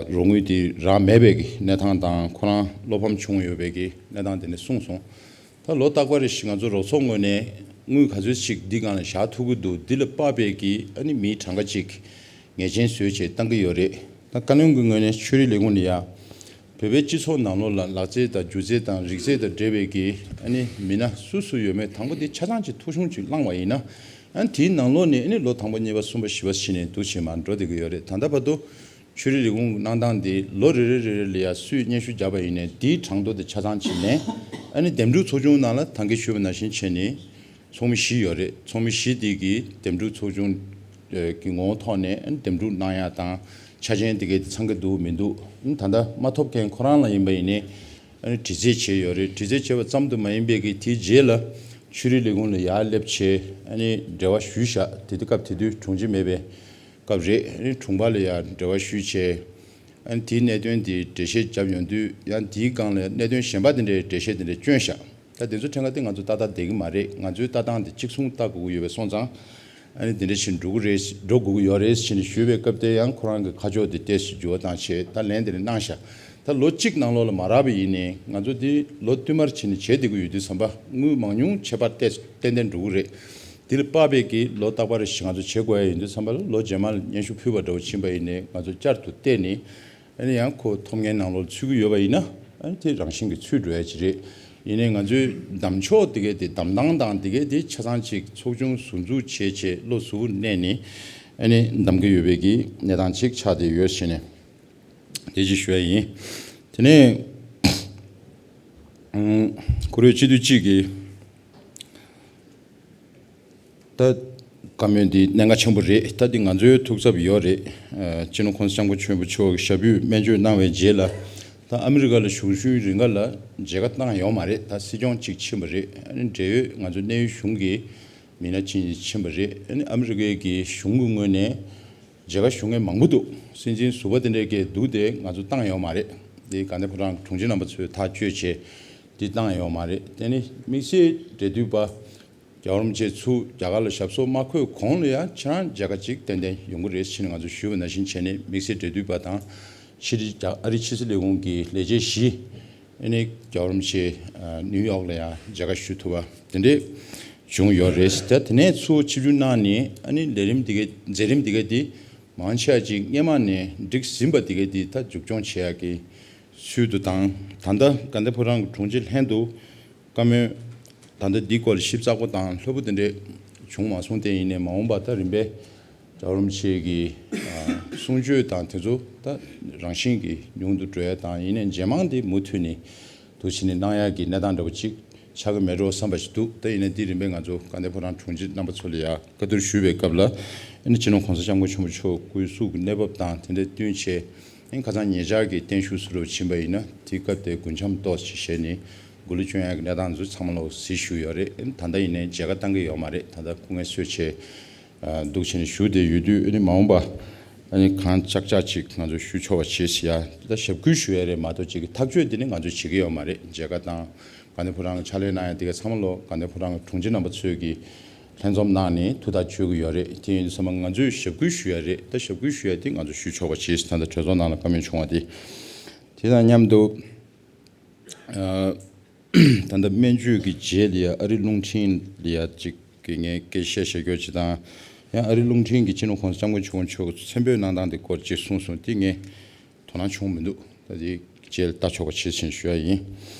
རོགས་དངུལ་དེ་རག་མེད་པའི་གི་གནས་སྟངས་དང་། ཁོ་རང་བློ་ཕམ་བྱུང་ཡོད་པའི་གི་གནས་སྟངས་དེ་ནས་གསུངས་སོང་། ད་ལོ་རྟག་པར་རེ་བཞིན་ང་ཚོ་རོགས་ཚོགས་ངོས་ནས་དངུལ་ག་ཚོད་ཅིག་འདི་སྒང་ལ་བཞག་ཐུབ་ཀྱི་འདུག་འདི་ལ་དཔག་པའི་གི་ཨ་ནི་མིའི་གྲངས་ཀ་ཅིག་ངེས་ཅན་བཟོས་བྱས་བཏང་གི་ཡོད་རེད། ད་བཀའ་བློན་གྱི་ངོས་ནས་ཆོས་རིག་ལས་ཁུངས་ནས་ཡ་བོད་པའི་སྤྱི་ཚོགས་ནང་ལོགས་ལ་ལག་རྩལ་དང་སྒྱུ་རྩལ་དང་རིག་རྩལ་དང་འབྲེལ་བའི་གི་ཨ་ནི་མི་སྣ་སུ་སུ་ཡོད་མེད་དང་པོ་དེ་ཆ་ཚང་ཅིག་ཐོ་གཞུང་ཅིག་བླངས་པ་ཡིན་ན། ཨ་ནི་དེའི་ནང་ལོགས་ནས་ཨ་ནི་ལོ་དང་པོ་གཉིས་པ་གསུམ་པ་བཞི་པ་ཕྱིན་ནས་འདུག་བྱས་མར་འགྲོ་བསྡད་ཀྱི་ཡོད་རེད། ད་ལྟ་བར་དུ་ཆོས་རིག་ལས་ཁུངས་གནང་སྟངས་དེ་ལོ་རེ་རེ་རེ་རེ་ལ་ཡ་སུས་སྙན་ཞུ་བརྒྱབ་པ་ཡིན་ནའི་དེའི་གྲངས་ཐོ་དེ་ཆ་ཚང་ཅིག་ལེན། ཨ་ནི་འདེམས་སྒྲུག་ཚོགས་ཆུང་ནང་ལ་ད་གིན་ཞུས་པ་ནང་བཞིན་བྱས་ནས་ཚོགས་མི་བཞི་ཡོད་རེད། ཚོགས་མི་བཞི་དེ་གིས་འདེམས་སྒྲུག་ཚོགས་ཆུང་གི་ངོ་བོ་ཐོག་ནས་ཨ་ནི་འདེམས་སྒྲུག་གནང་ཡ་དང་། ཆ་རྐྱེན་དེ་གའི་དེ་ཚང་གི་འདུག་མི་འདུག་ཨ་ནི་ད་ལྟ་མ་ཐོབ་མཁན་ཁོ་རང་ལ་ཡིན་པ་ཡིན་ནའི་ཨ་ནི་དྲི་རྩད་བྱས་ཡོད་རེད། དྲི་རྩད་བྱས་པ་ཙམ་དུ་མ་ཡིན་པའི་གི་དེའི་རྗེས་ལ་ཆོས་རིག་ལས་ཁུངས་ལ་ཡར་སླེབས་བྱས་ཨ་ནི་འབྲེལ་བ་ཞུས་བཞག་དེ་དུས་སྐབས་དེ་དུས་དྲུང་ཆེ་མེད་པའི་སྐབས་རེད། ཨ་ནི་དྲུང་པ་ལ་ཡང་འབྲེལ་བ་ཞུས་བྱས། ཨ་ནི་དེའི་གནད་དོན་དེ་འགྲེལ་བཤད་བརྒྱབ་ཡོང་དུས་ཡང་དེའི་སྒང་ལ་གནད་དོན་གཞན་པ་དེ་འདྲའི་འགྲེལ་བཤད་དེ་འདྲ་བསྐྱོན་བཞག་ད་དེ་ཚོ་ཕྲན་ག་དེ་ང་ཚོ་ཏག་ཏག་བསྡད་ཀྱི་མ་རེད། ང་ཚོའི་ལྟ་སྟངས་དེ་གཅིག་མཚུངས་ལྟ་དགོས་ཀྱི་ཡོད་པའི་སོང་ཙང་། ཨ་ནི་དེ་འདྲ་ཞིག་འགྲོ་གི་རེད། འགྲོ་དགོས་ཀྱི་ཡོད་རེད་ཟེར་ནས་ཞུས་པའི་སྐབས་དེ་ཡང་ཁོ་རང་གི་ཁ་ཕྱོགས་དེ་ཏོག་ཙམ་འགྱུར་བ་བཏང་བྱས་ད་ལན་དེ་འདྲ་གནང་བཞག་ད་ལོ་གཅིག་ནང་ལོགས་ལ་མ་རག་པ་ཡིན་ནའི་ང་ཚོ་དེ་ལོ་བསྟུད་མར་བྱས་ནས་བྱེད་བསྡད་ཀྱི་ཡོད་དུས་ཙམ་པ་དངུལ་མང་ཉུང་ཁྱད་པར་ཏོག་ཙམ་ཏན་ཏན་འགྲོ་གི་རེད། དེ་ལ་དཔག་པའི་གི་ལོ་རྟག་པར་ཞིག་ང་ཚོ་བྱེད་དགོས་ཡ་ཡིན་དུས་ཙམ་པ་ལ་ལོ་རྗེས་མ་ལ་སྙན་ཞུ་ཕུལ་བ་འདྲ་བོ་ཕྱིན་པ་ཡིན་ནའི་ང་ཚོ་བསྐྱར་དུ་བལྟས་ནས་ཨ་ནི་ཡང་ཁོ་ཐོབ་མཁན་ནང་ལོགས་ཚུད་ཀྱི་ཡོད་པ་ཡིན་ན་ཨ་ནི་དེ་རང་བཞིན་གྱིས་ཚུད་འགྲོ་ཡ་ཅིག་རེད། ཡིན་ནའི་ང་ཚོའི་གདམ་ཕྱོགས་དེ་གའི་དེ་གདམ་སྟངས་དང་དེ་གའི་དེ་ཆ་ཚང་ཅིག་ཚོགས་ཆུང་ཟུར་འཛུགས་བྱས་བྱས་བློ་གཟུ་བོར་གནས་ནས་ཨ་ནི་གདམ་གྱི་ཡོད་པའི་གི་གནས་སྟངས་ཅིག་ཆགས་བསྡད་ཡོད་ཞེས་ནས་དེ་ཅིག་ཞུ་ཡ་ཡིན། དེ་ནས་ཨང་བཀུར་འོས་སྤྱི་འཐུས་གཅིག་གིས། ད་བཀའ་མོལ་འདི་གནད་འགག་ཆེན་པོ་རེད། ད་འདི་ང་ཚོའི་ཐུགས་འཚབ་ཡོད་རེད། ཨ་སྤྱི་ནོར་༸གོང་ས་༸སྐྱབས་མགོན་ཆེན་པོ་མཆོག་གིས་ཞབས་པུས་སྨན་བཅོས་གནང་བའི་རྗེས་ལ་ད་ཨ་མི་རི་ཀ་ལ་གཞུང་བཞུགས་རིང་ག་ལ་མཇལ་ཁ་བཏང་ཡོད་མ་རེད། ད་སྲིད་སྐྱོང་གཅིག་ཕྱིན་པ་རེད། ཨ་ནི་འབྲེལ་ཡོད་ང་ཚོ་གནད་ཡོད་གཞུང་གི་མི་སྣ་ཅིག་ཕྱིན་པ་རེད། ཨ་ནི་ཨ་མི་རི་ཀའི་གི་གཞུང་གི་ངོས་ནས་མཇལ་ཁ་ཞུ་མཁན་མང་པོ་འདུག་སྲིད་འཛིན་ཟུར་པ་དེ་འདྲའི་གི་འདུག་སྟེ་ང་ཚོ་བཏང་ཡོད་མ་རེད། འདི་དགའ་ལྡན་ཕོ་བྲང་དྲུང་ཆེ་རྣམ་པ་ཚོས་ཐག་གཅོད་བྱས་འདི་བཏང་ཡོད་མ་རེད། དེ་ནི་དམིགས་བསལ་འབྲེལ་མཐུད་པ་རྒྱལ་བ་རིན་པོ་ཆེ་ཚུར་རྒྱ་གར་ལ་ཞབས་སོར་མ་འཁོད་གོང་ལ་ཡང་ཁྱེད་རང་མཇལ་ཁ་ཅིག་ཏན་ཏན་ཡོང་གི་རེད་ཟེར་ནས་ང་ཚོས་ཞུས་པ་ནང་བཞིན་བྱས་ནས་དམིགས་བསལ་འབྲེལ་མཐུད་པ་དང་ཕྱི་དྲིལ་རྒྱ་ཨ་རིའི་ཕྱི་སྲིད་ལས་ཁུངས་ཀྱི་ལས་བྱེད་བཞི་ཨ་ནི་རྒྱལ་བ་རིན་པོ་ཆེ་ཨ་ནིའུ་ཡོག་ལ་ཡང་མཇལ་ཁ་ཞུ་ཐུབ་པ་དེ་འདྲས་བྱུང་ཡོད་རེད། ད་དེ་ནས་ཚུར་ཆིབས་བསྒྱུར་གནང་ནས་ཨ་ནི་ལས་རིམ་འདི་གའི་མཛད་རིམ་འདི་གའི་འདི་མང་ཆེ་བ་ཅིག་སྔོན་མ་ནས་འགྲིག་ཟིན་པ་འདི་གའི་འདི་ད་མཇུག་སྐྱོང་བྱེད་ཡག་གི་ཚུལ་དུ་དང་། ད་ལྟ་དགའ་ལྡན་ཕོ་བྲང་གི་དྲུང་ཆེ་ལྷན་དུ་བཀའ་མོལ་ད་ལྟ་འདི་སྐོར་ལ་ཞིབ་ཚགས་པོ་དང་ལྷོད་པོ་དེ་འདྲས་བྱུང་མ་སོང་སྟེ། ཡིན་ནའི་མ་འོངས་པ་ད་རིམ་པས་རྒྱལ་བ་རིན་པོ་ཆེ་གི་ཨ་གསུང་ཆོས་དང་དེ་ཚོ་ད་རང་བཞིན་གྱིས་ཉུང་དུ་འགྲོ་ཡ་དང་། ཡིན་ནའི་རྗེས་མང་དེ་མུ་མཐུད་ནས་འདུག་བྱས་ནས་གནང་ཡག་གི་གནས་སྟངས་འདྲ་པོ་ཅིག་ཆགས་ཀྱི་མེད་འགྲོ་བསམ་པ་ཞིག་འདུག་ད་ཡིན་ནའི་འདི་རིམ་པས་ང་ཚོ་དགའ་ལྡན་ཕོ་བྲང་དྲུང་ཆེ་རྣམ་པ་ཚོ་ལ་ཡ་བཀའ་བསྡུར་ཞུས་པའི་སྐབས་ལ་ཨ་ནི་སྤྱི་ནོར་གོང་ས་སྐྱབས་མགོན་ཆེན་པོ་མཆོག་སྐུ་གཟུགས་ཀྱི་གནས་བབ་དང་དེ་འདྲ་བསྟུན་བྱས། ཨ་ནི་ཁ་སང་ཉེ་ཆར་གྱི་བརྟན་བཞུགས་སུ་རུ་ཕྱིན་པ་ཡིན་ན་དེའི་སྐབས་དེ་དགུན་འཆམ་ཏོག་ཙམ་བྱས་ནས་འགུལ་སྐྱོད་ཡག་གི་གནས་སྟངས་ཚོ་ཚང་མ་ལོག་གཟིགས་བཞུགས་ཡོད་རེད། ཨ་ནི་ད་ལྟ་ཡིན་ནའི་མཇལ་ཁ་བཏང་གི་ཡོད་མ་རེད། ད་ལྟ་སྐུ་ངལ་གསོས་བྱས་འདུག་བྱས་ནས་བཞུགས་བསྡད་ཡོད་དུས། ཨ་ནི་མ་འོངས་པ་ཨ་ནི་གང་ལྕགས་ལྕགས་ཅིག་ང་ཚོ་ཞུ་ཆོག་པ་བྱེད་ཟེར་ཡ། ད་ཞབས་སྐུལ་ཞུ་ཡ་རེད་མ་གཏོགས་ཅིག་གི་ཐག་གཅོད་དེ་ནི་ང་ཚོས་བྱེད་ཀྱི་ཡོད་མ་རེད། མཇལ་ཁ་དང་དགའ་ལྡན་ཕོ་བྲང་གི་ཕྱག་ལས་གནང་ཡ་དེ་ག་ཚང་མ་ལོག་དགའ་ལྡན་ཕོ་བྲང་གི་དྲུང་ཆེ་རྣམ་པ་ཚོས་ཀྱིས་ལྷན་འཛོམས་གནང་ནས་ཐུགས་ཐག་གཅོད་ཀྱི་ཡོད་རེད། དེ་ཡིན་དུས་ཚང་མ་ང་ཚོས་ཞབས་སྐུལ་ཞུ་ཡ་རེད། ད་ཞབས་སྐུལ་ཞུ་ཡ་དེ་ང་ཚོ་ཞུ་ཆོག་པ་བྱེད་ཟེར། ད་ལྟ་གྲོས་ཚོགས་ནང་ལ་བཀའ་མོལ་བྱུང་བ་དེ། དེ་དང་མཉམ་དུ་ཨ་ད་ལྟ་སྨན་བཅོས་ཀྱི་རྗེས་ལ་ཡ་ཨ་རི་རླུང་འཕྲིན་ལ་ཡ་གཅིག་གིས་ངས་སྐད་ཆ་བཤད་བཤད་རྒྱུ་ཅིག་དང་། ཡང་ཨ་རི་རླུང་འཕྲིན་གྱིས་སྤྱི་ནོར་གོང་ས་སྐྱབས་མགོན་ཆེན་པོ་མཆོག་གིས་མཚན་འབོད་གནང་སྟངས་དེ་སྐོར་ཅིག་གསུངས་སོང་། དེ་ངས་དོ་སྣང་བྱུང་མི་འདུག་ད་དེ་རྗེས་ལ་ལྟ་ཆོག་པ་བྱེད་ཅེས་ཞུ་ཡ་ཡིན།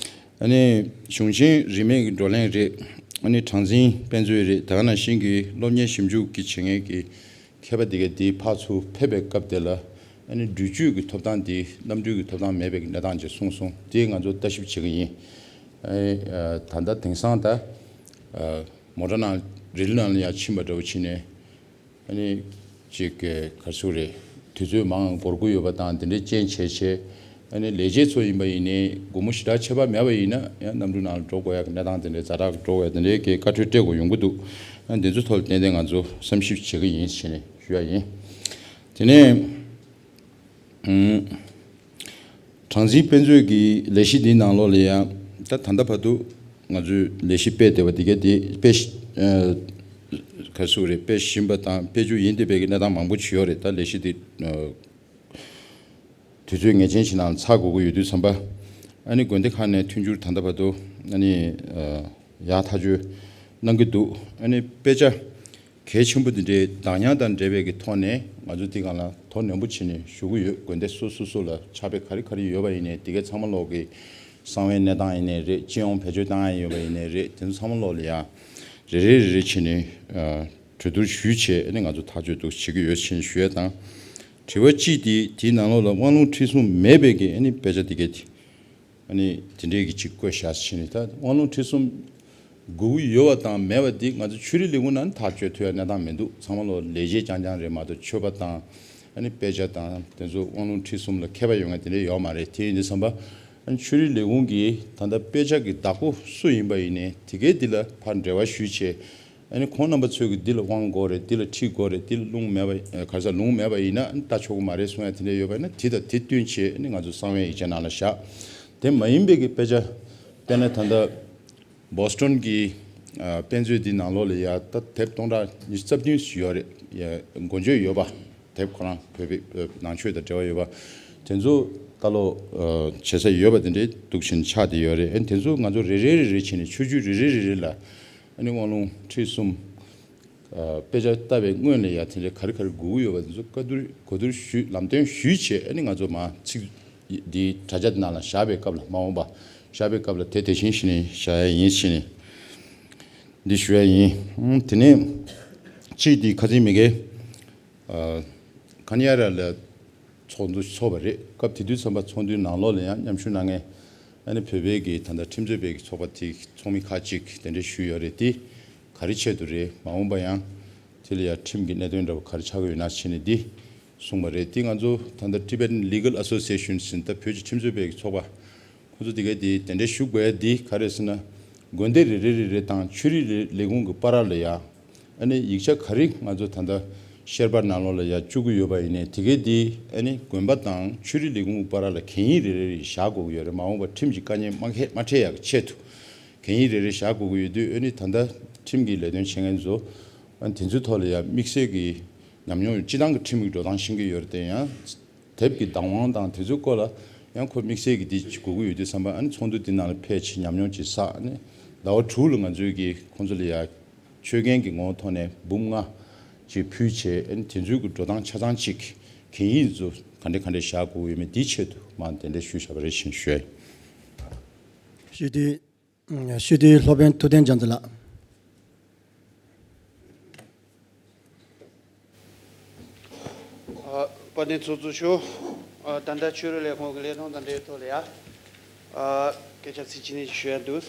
ཨ་ནི་གཞུང་ཆེན་རིས་མེད་ཀྱི་བགྲོ་གླེང་རེད། ཨ་ནི་གྲངས་འཛིན་དཔེ་མཛོད་རེད། ད་ག་ནང་བཞིན་གྱི་སློབ་གཉེར་ཞིབ་འཇུག་གི་བྱེད་མཁན་གྱི་མཁས་པ་དེ་གས་དེའི་ཕར་ཚུར་ཕེབས་པའི་སྐབས་དེ་ལ་ཨ་ནི་འགྲུལ་བཞུད་ཀྱི་ཐོབ་ཐང་དེ་གནམ་གྲུའི་གི་ཐོབ་ཐང་མེད་པའི་གི་གནས་སྟངས་ཅིག་གསུངས་སོང་། དེ་ང་ཚོ་ལྟ་ཞིབ་བྱེད་ཀྱི་ཡིན། ཨ་ནི་ཨ་ད་ལྟ་དེང་སང་ད་ཨ་མོ་ཊ་ནང་རི་ལི་ནང་ལ་ཡར་ཕྱིན་པ་འདྲ་བོ་ཕྱིན་ནས། ཨ་ནི་ཅིག་ག་རེ་ཟེར་དགོས་རེད། དུས་ཚོད་མང་འགོར་གྱི་ཡོད་པ་དང་དེ་འདྲའི་རྐྱེན་བྱས་བྱས། ཨ་ནི་ལས་བྱེད་ཚོ་ཡིན་པ་ཡིན་ནའི་དགོང་མོ་ཞེ་དྲག་ཆད་པ་མེད་པ་ཡིན་ན་ཡང་གནམ་གྲུ་ནང་ལ་འགྲོ་དགོས་ཡག་གི་གནས་སྟངས་དེ་འདྲའི་ཛ་དྲག་འགྲོ་དགོས་ཡག་དེ་འདྲའི་གི་བཀའ་འཁྲོལ་སྤྲད་དགོས་ཡོང་གི་འདུག་ཨ་ནི་དེ་ཚོ་ཐོག་ལ་ཏན་ཏན་ང་ཚོ་བསམ་ཞིབ་བྱེད་ཀྱི་ཡིན་ཞེས་ནས་ཞུ་ཡ་ཡིན། དེ་ནས་ཨུམ། གྲངས་འཛིན་དཔེ་མཛོད་ཀྱི་ལས་གཞི་འདིའི་ནང་ལོགས་ལ་ཡང་ད་ད་ལྟ་བར་དུ་ང་ཚོས་ལས་གཞི་སྤེལ་བསྡད་པ་དེ་ག་དེ་སྤེལ་ཨ། ག་རེ་ཟེར་དགོས་རེད། སྤེལ་བཞིན་པ་དང་སྤེལ་རྒྱུ་ཡིན་བསྡད་པའི་གི་གནས་སྟངས་མང་པོ་ཅིག་ཡོད་རེད། ད་ལས་གཞི་འདི་ཨ། དུས་ཚོད་ངེས་ཅན་ཞིག་ནང་ཚར་དགོས་ཀྱི་ཡོད་དུས་ཙམ་པ། ཨ་ནི་དགོན་སྡེ་ཁག་ནས་མཐུན་འགྱུར་ད་ལྟ་བར་དུ་ཨ་ནི་ཡག་ཐག་ཆོད་གནང་གི་འདུག་ཨ་ནི་དཔེ་ཆ་གལ་ཆེན་པོ་འདི་འདྲའི་བདག་ཉར་དང་འབྲེལ་བའི་གི་ཐོག་ནས་ང་ཚོ་འདི་སྒང་ལ་དོ་ནན་པོ་བྱས་ནས་ཞུ་གི་ཡོད། དགོན་སྡེ་སོ་སོ་སོ་ལ་ཕྱག་དཔེ་ག་རེ་ག་རེ་ཡོད་པ་ཡིན་ནའི་དེ་གའི་ཚང་མ་ལོག་གི་གསང་བའི་གནས་སྟངས་ཡིན་ནའི་རེད། སྤྱི་ཡོངས་བེད་སྤྱོད་བཏང་ཡ་ཡོད་པ་ཡིན་ནའི་རེད། དེ་ཚོ་ཚང་མ་ལོག་ལ་ཡང་རེ་རེ་རེ་རེ་བྱས་ནས་ཨ། གྲོས་བསྡུར་ཞུས་བྱས་ཨ་ནི་ང་ཚོ་ཐག་གཅོད་འདུག་བྱེད་ཀྱི་ཡོད་ཅེས་ཞུ་ཡ་དང་། དྲི་བ་གཅིག་དེ་དེའི་ནང་ལོགས་ལ་དབང་ལུང་ཁྲིད་གསུམ་མེད་པའི་གི་ཨ་ནི་དཔེ་ཆ་དེ་གས་དེ་ཨ་ནི་དེ་འདྲའི་གི་གཅིག་བཀོད་བཞག་ཕྱིན་ནས། ད་དབང་ལུང་ཁྲིད་གསུམ་དགོས་ཀྱི་ཡོད་པ་དང་མེད་པ་དེ་ང་ཚོ་ཆོས་རིག་ལས་ཁུངས་ནང་ཐག་གཅོད་ཐུབ་ཡ་གནས་སྟངས་མི་འདུག་ཚང་མ་ལོག་ལས་བྱེད་རྐྱང་རྐྱང་རེད་མ་གཏོགས་ཆོས་པ་དང་ཨ་ནི་དཔེ་ཆ་དང་དེ་ཚོ་དབང་ལུང་ཁྲིད་གསུམ་ལ་མཁས་པ་ཡོད་མཁན་དེ་འདྲ་ཡོད་མ་རེད། དེ་ཡིན་དུས་ཙམ་པ་ཨ་ནི་ཆོས་རིག་ལས་ཁུངས་ཀྱིས་ད་ལྟ་དཔེ་ཆ་གི་བདག་པོ་སུ་ཡིན་པ་ཡིན་ནའི་དེ་གས་དེ་ལ་ཕར་འབྲེལ་བ་ཞུས་བྱས། ཨ་ནི་ཁོང་རྣམ་པ་ཚོས་ཀྱི་འདི་ལ་དབང་དགོས་རེད། འདི་ལ་ཁྲིད་དགོས་རེད། འདི་ལ་ལུང་མེད་པ་ག་རེ་ཟེར་ལུང་མེད་པ་ཡིན་ན་ཨ་ནི་ལྟ་ཆོག་གི་མ་རེད་གསུང་ཡ་དེ་འདྲ་ཡོད་པ་ཡིན་ན་དེ་དང་དེ་བསྟུན་བྱས་ཨ་ནི་ང་ཚོ་གསང་བའི་ཡིག་ཆ་ནང་ལ་བཞག་དེ་མ་ཡིན་པའི་གི་དཔེ་ཆ་དཔེར་ན་ད་ལྟ་བོ་སི་ཊོན་གྱི་ཨ། དཔེ་མཛོད་འདི་ནང་ལོགས་ལ་ཡ་ད་དེབ་སྟོང་ཕྲག་ཉི་ཤུ་རྩ་བདུན་ཞིག་ཡོད་རེད། ཡ་འགོ་བརྗོད་ཡོད་པ། དེབ་ཁོ་རང་བོད་པའི་ནང་ཆོས་དང་འབྲེལ་བ་ཡོད་པ། དེ་ཚོ་ལྟ་ཀློག་ཨ། བྱེད་ས་ཡོད་པ་དེ་འདྲའི་འདུག་བཞིན་ཆགས་བསྡད་ཡོད་རེད། ཨ་ནི་དེ་ཚོ་ང་ཚོ་རེ་རེ་རེ་རེ་བྱས་ནས་ཆོས་བརྒྱུད་རེ་རེ་རེ་རེ་ལ་ཨ་ནི་དབང་ལུང་ཁྲིད་གསུམ་ཨ། དཔེ་ཆ་ལྟ་བའི་སྔོན་ལ་ཡ་དེ་འདྲའི་ག་རེ་ག་རེ་དགོས་ཀྱི་ཡོད་པ་དེ་ཚོ་བཀའ་བསྡུར་གོ་བསྡུར་ཞུས། ལམ་སྟོན་ཞུས་བྱས་ཨ་ནི་ང་ཚོ་མར་ཚིག་འདིའི་དྲ་རྒྱ་ནང་ལ་བཞག་པའི་སྐབས་ལ་མ་འོངས་པ་བཞག་པའི་སྐབས་ལ་དེ་དེ་བཞིན་བྱས་ནས་བཞག་ཡ་ཡིན་ཞེས་ནས་འདི་ཞུ་ཡ་ཡིན། ཨང་། དེ་ནས་གཅིག་འདི་ཁ་སང་མི་དགེ་ཨ། ཁ་ཉ་ར་ལ་ཚོགས་འདུ་ཚོགས་པ་རེད། སྐབས་དེ་དུས་ཙམ་པ་ཚོགས་འདུའི་ནང་ལོགས་ལ་ཡང་མཉམ་ཞུགས་གནང་མཁན་ཨ་ནི་བོད་པའི་གི་ད་ལྟ་ཁྲིམས་རྩོད་པའི་གི་ཚོགས་པ་དེའི་ཚོགས་མི་ཁག་ཅིག་གདན་འདྲེན་ཞུས་ཡོད་རེད། དེ་ག་རེ་ཆེད་དུ་རེད། མ་འོངས་པ་ཡང་དེ་ལ་ཡང་ཁྲིམས་ཀྱི་གནད་དོན་འདྲ་བོ་ག་རེ་ཆགས་ཀྱི་ཡོད་ན་བྱས་ནས་འདི་གསུངས་པ་རེད། དེ་ང་ཚོ་ད་ལྟ་Tibetan Legal Association ཟེར་ད་བོད་ཀྱི་ཁྲིམས་རྩོད་པའི་གི་ཚོགས་པ། ཁོ་ཚོ་དེ་གའི་དེ་གདན་འདྲེན་ཞུ་དགོས་ཡ་དེ་ག་རེ་ཟེར་ན། དགོན་སྡེ་རེ་རེ་རེ་རེ་དང་ཆོས་རིག་ལས་ཁུངས་ཀྱི་བར་ལ་ཡ། ཨ་ནི་ཡིག་ཆ་ག་རེ་ང་ཚོ་ད་ལྟ་བཤེར་པ་ནང་ལོགས་ལ་ཡ་བཅུག་གི་ཡོད་པ་ཡིན་ནའི་དེ་གའི་དེ་ཨ་ནི་དགོན་པ་དང་ཆོས་རིག་ལས་ཁུངས་ཀྱི་བར་ལ་གན་ཡིག་རེ་རེ་རེ་བཞག་དགོས་ཀྱི་ཡོད་རེད། མ་འོངས་པར་ཁྲིམས་ཀྱི་དཀའ་ངལ་མ་མ་འཕྲད་ཡག་གི་ཆེད་དུ་གན་ཡིག་རེ་རེ་བཞག་དགོས་ཀྱི་ཡོད་དུས་ཨ་ནི་ད་ལྟ་ཁྲིམས་ཀྱི་ལས་དོན་བྱེད་མཁན་ཚོ་ཨ་ནི་དེ་ཚོའི་ཐོག་ལ་ཡ་དམིགས་བསལ་གྱི་ཉམས་མྱོང་ཡོད། སྤྱི་བཏང་གི་ཁྲིམས་ཀྱི་འགྲོ་སྟངས་ཤེས་ཀྱི་ཡོད་རེད་དེ་ཡང་། དེབ་ཀྱི་བདག་དབང་དང་དེ་ཚོའི་སྐོར་ལ་ཡང་ཁོ་དམིགས་བསལ་གྱི་དེ་ཅིག་དགོས་ཀྱི་ཡོད་དུས་ཙམ་པ་ཨ་ནི་ཚོགས་འདུ་འདི་ནང་ལ་ཕེབས་བྱས་ཉམས་མྱོང་ཅིག་བསགས་ནས་ཟླ་བ་དྲུག་ལ་ང་ཚོའི་གི་ཁོང་ཚོ་ལ་ཡ་ཆོད་གན་གྱི་ངོ་བོ་ཐོག་ནས་འབུམ་ལྔ་ཅིག་ཕུལ་བྱས་ཨ་ནི་དེ་ཚོའི་གི་འགྲོ་སྟངས་ཆ་ཚང་ཅིག་གན་ཡིག་ཚོ་ག་འདྲ་ག་འདྲ་བཞག་དགོས་ཀྱི་ཡོད་མེད་དེའི་ཆེད་དུ་མར་གདན་འདྲེན་ཞུས་བཞག་པ་རེད་ཅེས་ཞུ་ཡ་ཡིན། ཞུ་དུས། ཞུ་དུས་སློབ་དཔོན་ཐུབ་བསྟན་རྒྱ་མཚོ་ལགས། ཨ། དཔལ་ལྡན་ཚོགས་གཙོ་མཆོག་ཨ། ད་ལྟ་ཆོས་རིག་ལས་ཁུངས་ཀྱི་ལས་དོན་དང་འབྲེལ་ཐོག་ལ་ཡ། ཨ། སྐད་ཆ་ཚིག་གཅིག་གཉིས་ཤིག་ཞུ་ཡ་འདུག་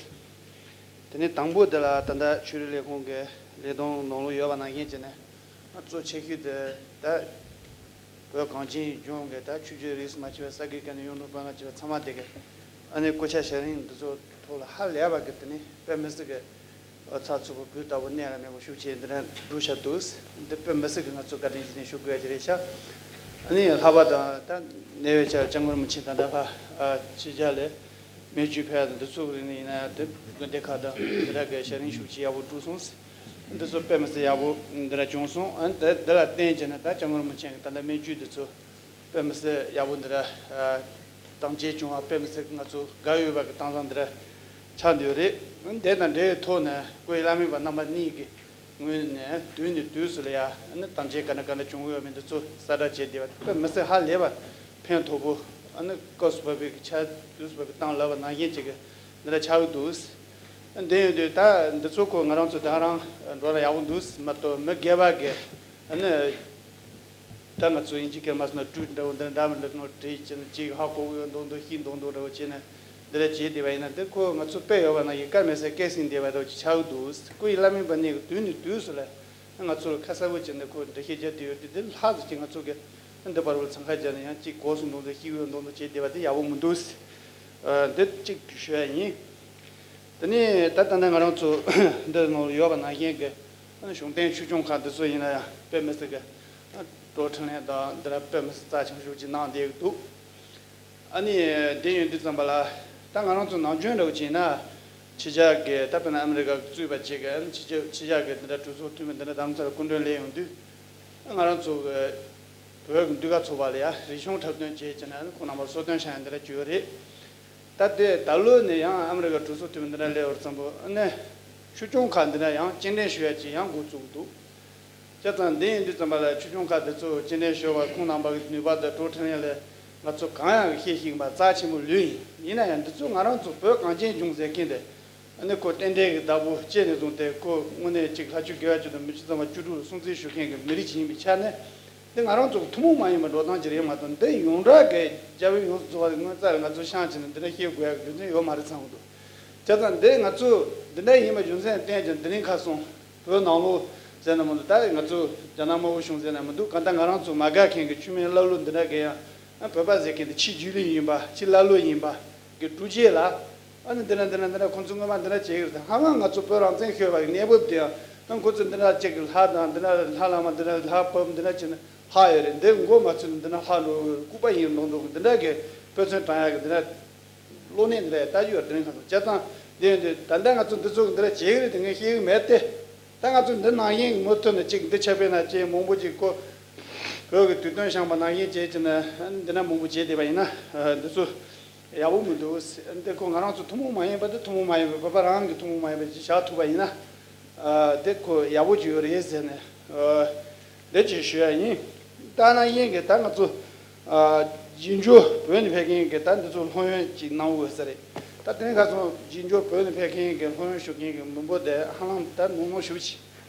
དེ་ནས་དང་པོ་དེ་ལ་ད་ལྟ་ཆོས་རིག་ལས་ཁུངས་ཀྱི་ལས་དོན་ནང་ལོགས་ཡོད་པ་ནང་བཞིན་བྱས་ནས། ང་གཙོ་ཆེ་ཤོས་དེ་ད་བོད་གངས་ཅན་ལྗོངས་ཀྱི་ད་ཆོས་བརྒྱུད་རིས་སུ་མ་ཆད་པའི་ས་དགེ་བཀའ་རྙིང་གཡུང་དྲུང་བོན་སྒང་བཅས་པ་ཚང་མ་དེ་གི་ཨ་ནི་སྐུ་ཕྱྭ་ཞལ་རིང་འདི་ཚོ་ཐོག་ལ་ཧ་ལས་པ་གི་དེ་ནི་དཔེ་མི་སྲིད་གི་ཨ། ཚགས་ཚུད་པོ་སྦུག་ལྟ་བུ་གནས་ལ་མེད་པ་ཤུགས་ཆེ་འདི་འདྲ་བསྒྲུབས་བཞག་འདུག་འདི་དཔེ་མི་སྲིད་གི་ང་ཚོ་བཀའ་དྲིན་ཆེ་ཞུ་དགོས་ཡ་དེ་རེད་ཤག་ཨ་ནི་ལྷག་པར་དུ་ད་གནས་བབ་ཆ་སྐྱབས་མགོན་རིན་པོ་ཆེ་ད་ལྟ་ཕ་ཨ། ཕྱི་རྒྱལ་ལ་སྨན་བཅོས་ཕེབས་ཡ་དང་འདི་ཚོ་གི་རིང་ལ་ཡིན་ན་ཡང་དེ་དགོན་སྡེ་ཁག་དང་འདི་འདྲ་གི་ཞལ་རིང་ཤུགས་ཆེ་ཡག་པོ་བསྒྲུབས་སོང་། འདི་ཚོ་དཔེ་མི་སྲིད་ཡག་པོ་འདི་འདྲ་བྱུང་སོང་། ཨ་ནི་དེ་འདི་ལ་བརྟེན་བྱས་ནས་ད་སྐྱབས་མགོན་རིན་པོ་ཆེ་གི་ད་ལྟ་སྨན་བཅོས་འདི་ཚོ་དཔེ་མི་སྲིད་ཡག་པོ་འདི་འདྲ་ཨ། དམ་བཅའ་བྱུང་བ་དཔེ་མི་སྲིད་ང་ཚོ་དགའ་འོས་པ་གི་གཏམ་བཟང་འདི་འདྲ་ཆགས་འདི་ཡོད་རེད། ཨ་ནི་དེ་དང་འབྲེལ་བའི་ཐོག་ནས་སྐུ་ཡི་བླ་མེད་པ་རྣམ་པ་གཉིས་ཀྱི་ངོས་ནས་དུས་ནས་དུས་སུ་ལ་ཡ་ཨ་ནི་དམ་བཅའ་ག་འདྲ་ག་འདྲ་བྱུང་ཡོད་མེད་འདི་ཚོ་གསལ་བསྒྲགས་བྱས་བསྡད་པ་དཔེ་མི་སྲིད་ཧ་ལས་པ་ཕན་ཐོགས་པོ། ཨ་ནི་སྐབས་སུ་བབས་པའི་ཆ་དུས་སུ་བབས་པའི་གཏམ་ལབ་པ་ནང་བཞིན་ཅིག་གི་འདི་འདྲ་ཆགས་ཀྱི་འདུག་འདི་ཡིན་དུས་ད་འདི་ཚོ་ཁོ་ང་རང་ཚོ་ད་རང་འགྲོ་ལ་ཡག་པོ་འདུག་མ་གཏོགས་མི་སྒེར་པ་གི་ཨ་ནི། ད་ང་ཚོ་དབྱིན་ཇི་སྐད་མ་སོང་ན་སྒྲུང་འདྲ་བོ་འདི་འདྲ་མི་འདྲ་ནོ་བྲིས་བྱས་ནས་ཅིག་ཧ་གོ་གི་ཡོད་མདོག་མདོག་ཤེས་མདོག་མདོག་འདྲ་བོ་བྱས་ནས་འདི་འདྲ་བྱས་བསྡད་པ་ཡིན་ན་འདི་ཁོ་ང་ཚོ་དཔེ་ཡོད་པ་ན་ཡི་ག་མེད་སའི་སྐད་སྲིང་བསྡད་པ་འདྲ་བོ་ཅིག་ཆགས་ཀྱི་འདུག་སྐུ་ཡི་བླ་མེད་པ་གཉིས་ཀྱི་དུས་ནས་དུས་སུ་ལ་ང་ཚོ་ལ་ཁ་གསལ་པོ་བྱས་ནས་ཁོ་འགྲེལ་བཤད་རྒྱག་བསྡད་ཡོད་དུས་འདི་ལྷག་ཙམ་ཅིག་ང་ཚོ་གི་འདི་བར་བར་འཚང་ཁ་རྒྱག་ནས་ཡང་ཅིག་གོ་སོང་མདོག་མདོག་ཤེས་གི་ཡོད་མདོག་མདོག་བྱས་བསྡད་པ་འདི་ཡག་པོ་མི་འདུག་འདི་གཅིག་ཞུ་ཡ་ཡིན། དེ་ནས་ད་ལྟ་ན་ང་རང་ཚོ་འདི་ནང་ཡོད་པ་ནང་བཞིན་གི་གཞུང་བསྟེན་ཆོས་སྐྱོང་ཁག་འདི་ཚོ་ཡིན་ན་ཡང་དཔེ་མི་སྲིད་གི་ ཀྲོ་ཁྲིན་ལན་དང་འདི་ལ་དཔེ་མི་སྲིད་རྩ་ཆེན་པོ་ཞིག་གནང་བསྡད་ཀྱི་འདུག་ཨ་ནི་དེ་ཡིན་དུས་ཙམ་པ་ལ་ད་ང་རང་ཚོ་ནམ་རྒྱུན་འདྲ་བོ་བྱས་ན་ཕྱི་རྒྱལ་གྱི་ད་དཔེར་ན་ཨ་མི་རི་ཀ་གི་གཙོས་པ་བྱེད་ཀྱི་ཨ་ནི་ཕྱི་རྒྱལ་ཕྱི་རྒྱལ་གྱི་འདི་འདྲ་གྲོས་ཚོགས་འཐུས་མི་འདི་འདྲ་དང་ཚོ་ལ་སྐུ་མགྲོན་སླེབས་ཡོང་དུས་ང་རང་ཚོ་གི་བོད་ཀྱི་ཟློས་གར་ཚོགས་པ་ལ་ཡ་རིག་གཞུང་འཁྲབ་སྟོན་བྱས་བྱས་ནས་ཨ་ནི་ཁོང་རྣམ་པར་གསོལ་སྟོན་བྱ་ཡ་འདི་འདྲ་བྱས་ཡོད་རེད། ད་ལྟའི་ད་ལོ་ནས་ཡང་ཨ་མི་རི་ཀ་གྲོས་ཚོགས་འཐུས་མི་འདི་འདྲ་སླེབས་པར་བརྩམས་པོ་ཨ་ནི་ཆོས་སྐྱོང་ཁག་འདི་འདྲ་ཡང་སྐྱེལ་འདྲེན་ཞུ་ཡ་ཅིག་ཡང་འགོ་བཙུགས་འདུག་བྱས་ཙང་འདི་ཡིན་དུས་ཙམ་པ་ལ་ཆོས་སྐྱོང་ཁག་འདི་ཚོ་སྐྱེལ་འདྲེན་ཞུ་བར་ཁོང་རྣམ་པ་གི་ནུས་པ་དང་ཀྲོ་ཁྲིན་ལན་ལ་ང་ཚོ་གང་ཡང་ཤེས་ཤིག་པ་རྩ་ཆེན་པོ་ལོས་ཡིན། ཡིན་ན་ཡང་འདི་ཚོ་ང་རང་ཚོ་བོད་གངས་ཅན་ལྗོངས་ཟེར་མཁན་དེ་ཨ་ནི་ཁོ་རྟེན་འབྲེལ་གྱི་བདག་པོ་བཅད་ནས་བཟུང་སྟེ་ཁོ་དངོས་གནས་ཅིག་ལྷ་ཆོས་དགེ་བ་བཅུ་དང་མི་ཆོས་གཙང་མ་བཅུ་དྲུག་ལ་སྲུང་བརྩི་ཞུ་མཁན་གྱི་མི་རིགས་ཤིག་ཡིན་པའི་ཆ་ནས། འདི་ང་རང་ཚོ་ཐུན་མོང་མ་ཡིན་པའི་འགྲོ་སྟངས་ཅིག་རེད་མ་གཏོགས་འདི་ཡོངས་གྲགས་ཀྱི་རྒྱལ་བའི་ཡོངས་སུ་རྫོགས་པ་དེ་སྔོན་རྩ་ལ་ང་ཚོ་ཤང་བྱས་ནས་འདི་འདྲ་བཤད་དགོས་ཡག་རྒྱུ་མཚན་ཡོད་མ་རེད་བསམ་གྱི་འདུག་བྱས་ཙང་འདི་ང་ཚོ་འདི་འདྲ་ཡིན་པ་རྒྱུ་མཚན་བསྟན་ཀྱང་འདི་རིང་ཁ་སང་བོད་ནང་ལོགས་ཟེར་ན་མི་འདུག་ད་ང་ཚོ་རྒྱ་ནག་དམར་པོ་གཞུང་ཟེར་ན་མི་འདུག་གང་ལྟར་ང་རང་ཚོ་མ་དགའ་མཁན་གྱི་ཆོས་མེད་ཀླ་ཀློ་འདི་འདྲ་གི་ཡང་བོད་པ་ཟེར་མཁན་དེ་ཕྱི་རྒྱུས་ལོན་ཡིན་པ་ཕྱི་ཀླ་ཀློ་ཡིན་པ་གི་དཀྲུག་རྗེས་ལ། ཨ་ནི་འདི་འདྲ་འདི་འདྲ་འདི་འདྲ་ཁོང་ཚོ་སྔོན་མ་འདི་འདྲ་བྱེད་ཀྱི་རེད་ད། ཧ་ལམ་ང་ཚོ་བོད་རང་བཙན་ཤོར་བ་གི་གནས་བབ་དེ་ཡང་ཨ་ཁོང་ཚོ་འདི་འདྲ་ཅིག་གི་ལྷ་དང་འདི་འདྲ་ལྷ་བླ་མ་འདི་འདྲ་ལྷ་བབ་འདི་འདྲ་བྱས་ན་ལྷ་ཡོད་རེད། འདི་མགོ་མ་ཚོས་ན་འདི་འདྲ་ལྷ་འགྲོ་ལྐུགས་པ་ཡིན་ནོ་འདུག་འདི་འདྲ་གི་དཔེ་མཚོན་དྲངས་ཡག་གི་འདི་འདྲ་གློག་བརྙན་འདི་འདྲ་ལྟ་རྒྱུ་ཡོད་རེད། དེ་ནས་ཁ་སང་བྱས་ཙང་འདི་ཡོད་འདི་ད་ལྟ་ང་ཚོ་འདི་ཚོ་གི་འདི་འདྲ་བྱེད་ཀྱི་རེད་དེ་ངས་ཤེས་ཀྱི་མེད་དེ། ད་ང་ཚོ་འདི་ནང་བཞིན་གྱི་མུ་མཐུད་ནས་གཅིག་འདི་ཆ་དཔེར་ན་ཅིག་མང་པོ་ཅིག་ཁོ་བོད་ཀྱི་དུས་སྟོན་བཤམས་པ་ནང་བཞིན་བྱས་ཀྱི་ན་འདི་འདྲ་མང་པོ་བྱས་བསྡད་པ་ཡིན་ན་འདི་ཚོ་ཡག་པོ་མི་འདུག་འདི་ཁོ་ང་རང་ཚོ་ཐུན་མོང་མ་ཡིན་པ་འདི་ཐུན་མོང་མ་ཡིན་པའི་བོད་པ་རང་གི་ཐུན་མོང་མ་ཡིན་པ་ཅིག་བཞག་ཐུབ་པ་ཡིན་ན་འདི་ཁོ་ཡག་པོ་ཅིག་ཡོད་རེད་ཟེར་ནས་འདི་ཅིག་ཞུ་ཡ་ཡིན། ད་ནང་བཞིན་གྱི་ད་ང་ཚོ་རྗེས་འཇུག་བོད་ནས་ཕེབས་མཁན་གྱི་ད་འདི་ཚོ་སློབ་ཡོན་ཅིག་གནང་འོས་ས་རེད། ད་དེ་ནས་ཁ་སང་རྗེས་འཇུག་བོད་ནས་ཕེབས་མཁན་གྱི་སློབ་ཡོན་ཞུ་མཁན་གྱི་མི་འབོར་དེ་ཧ་ལམ་ད་ནོར་ནོར་ཞེ་པོ་ཅིག་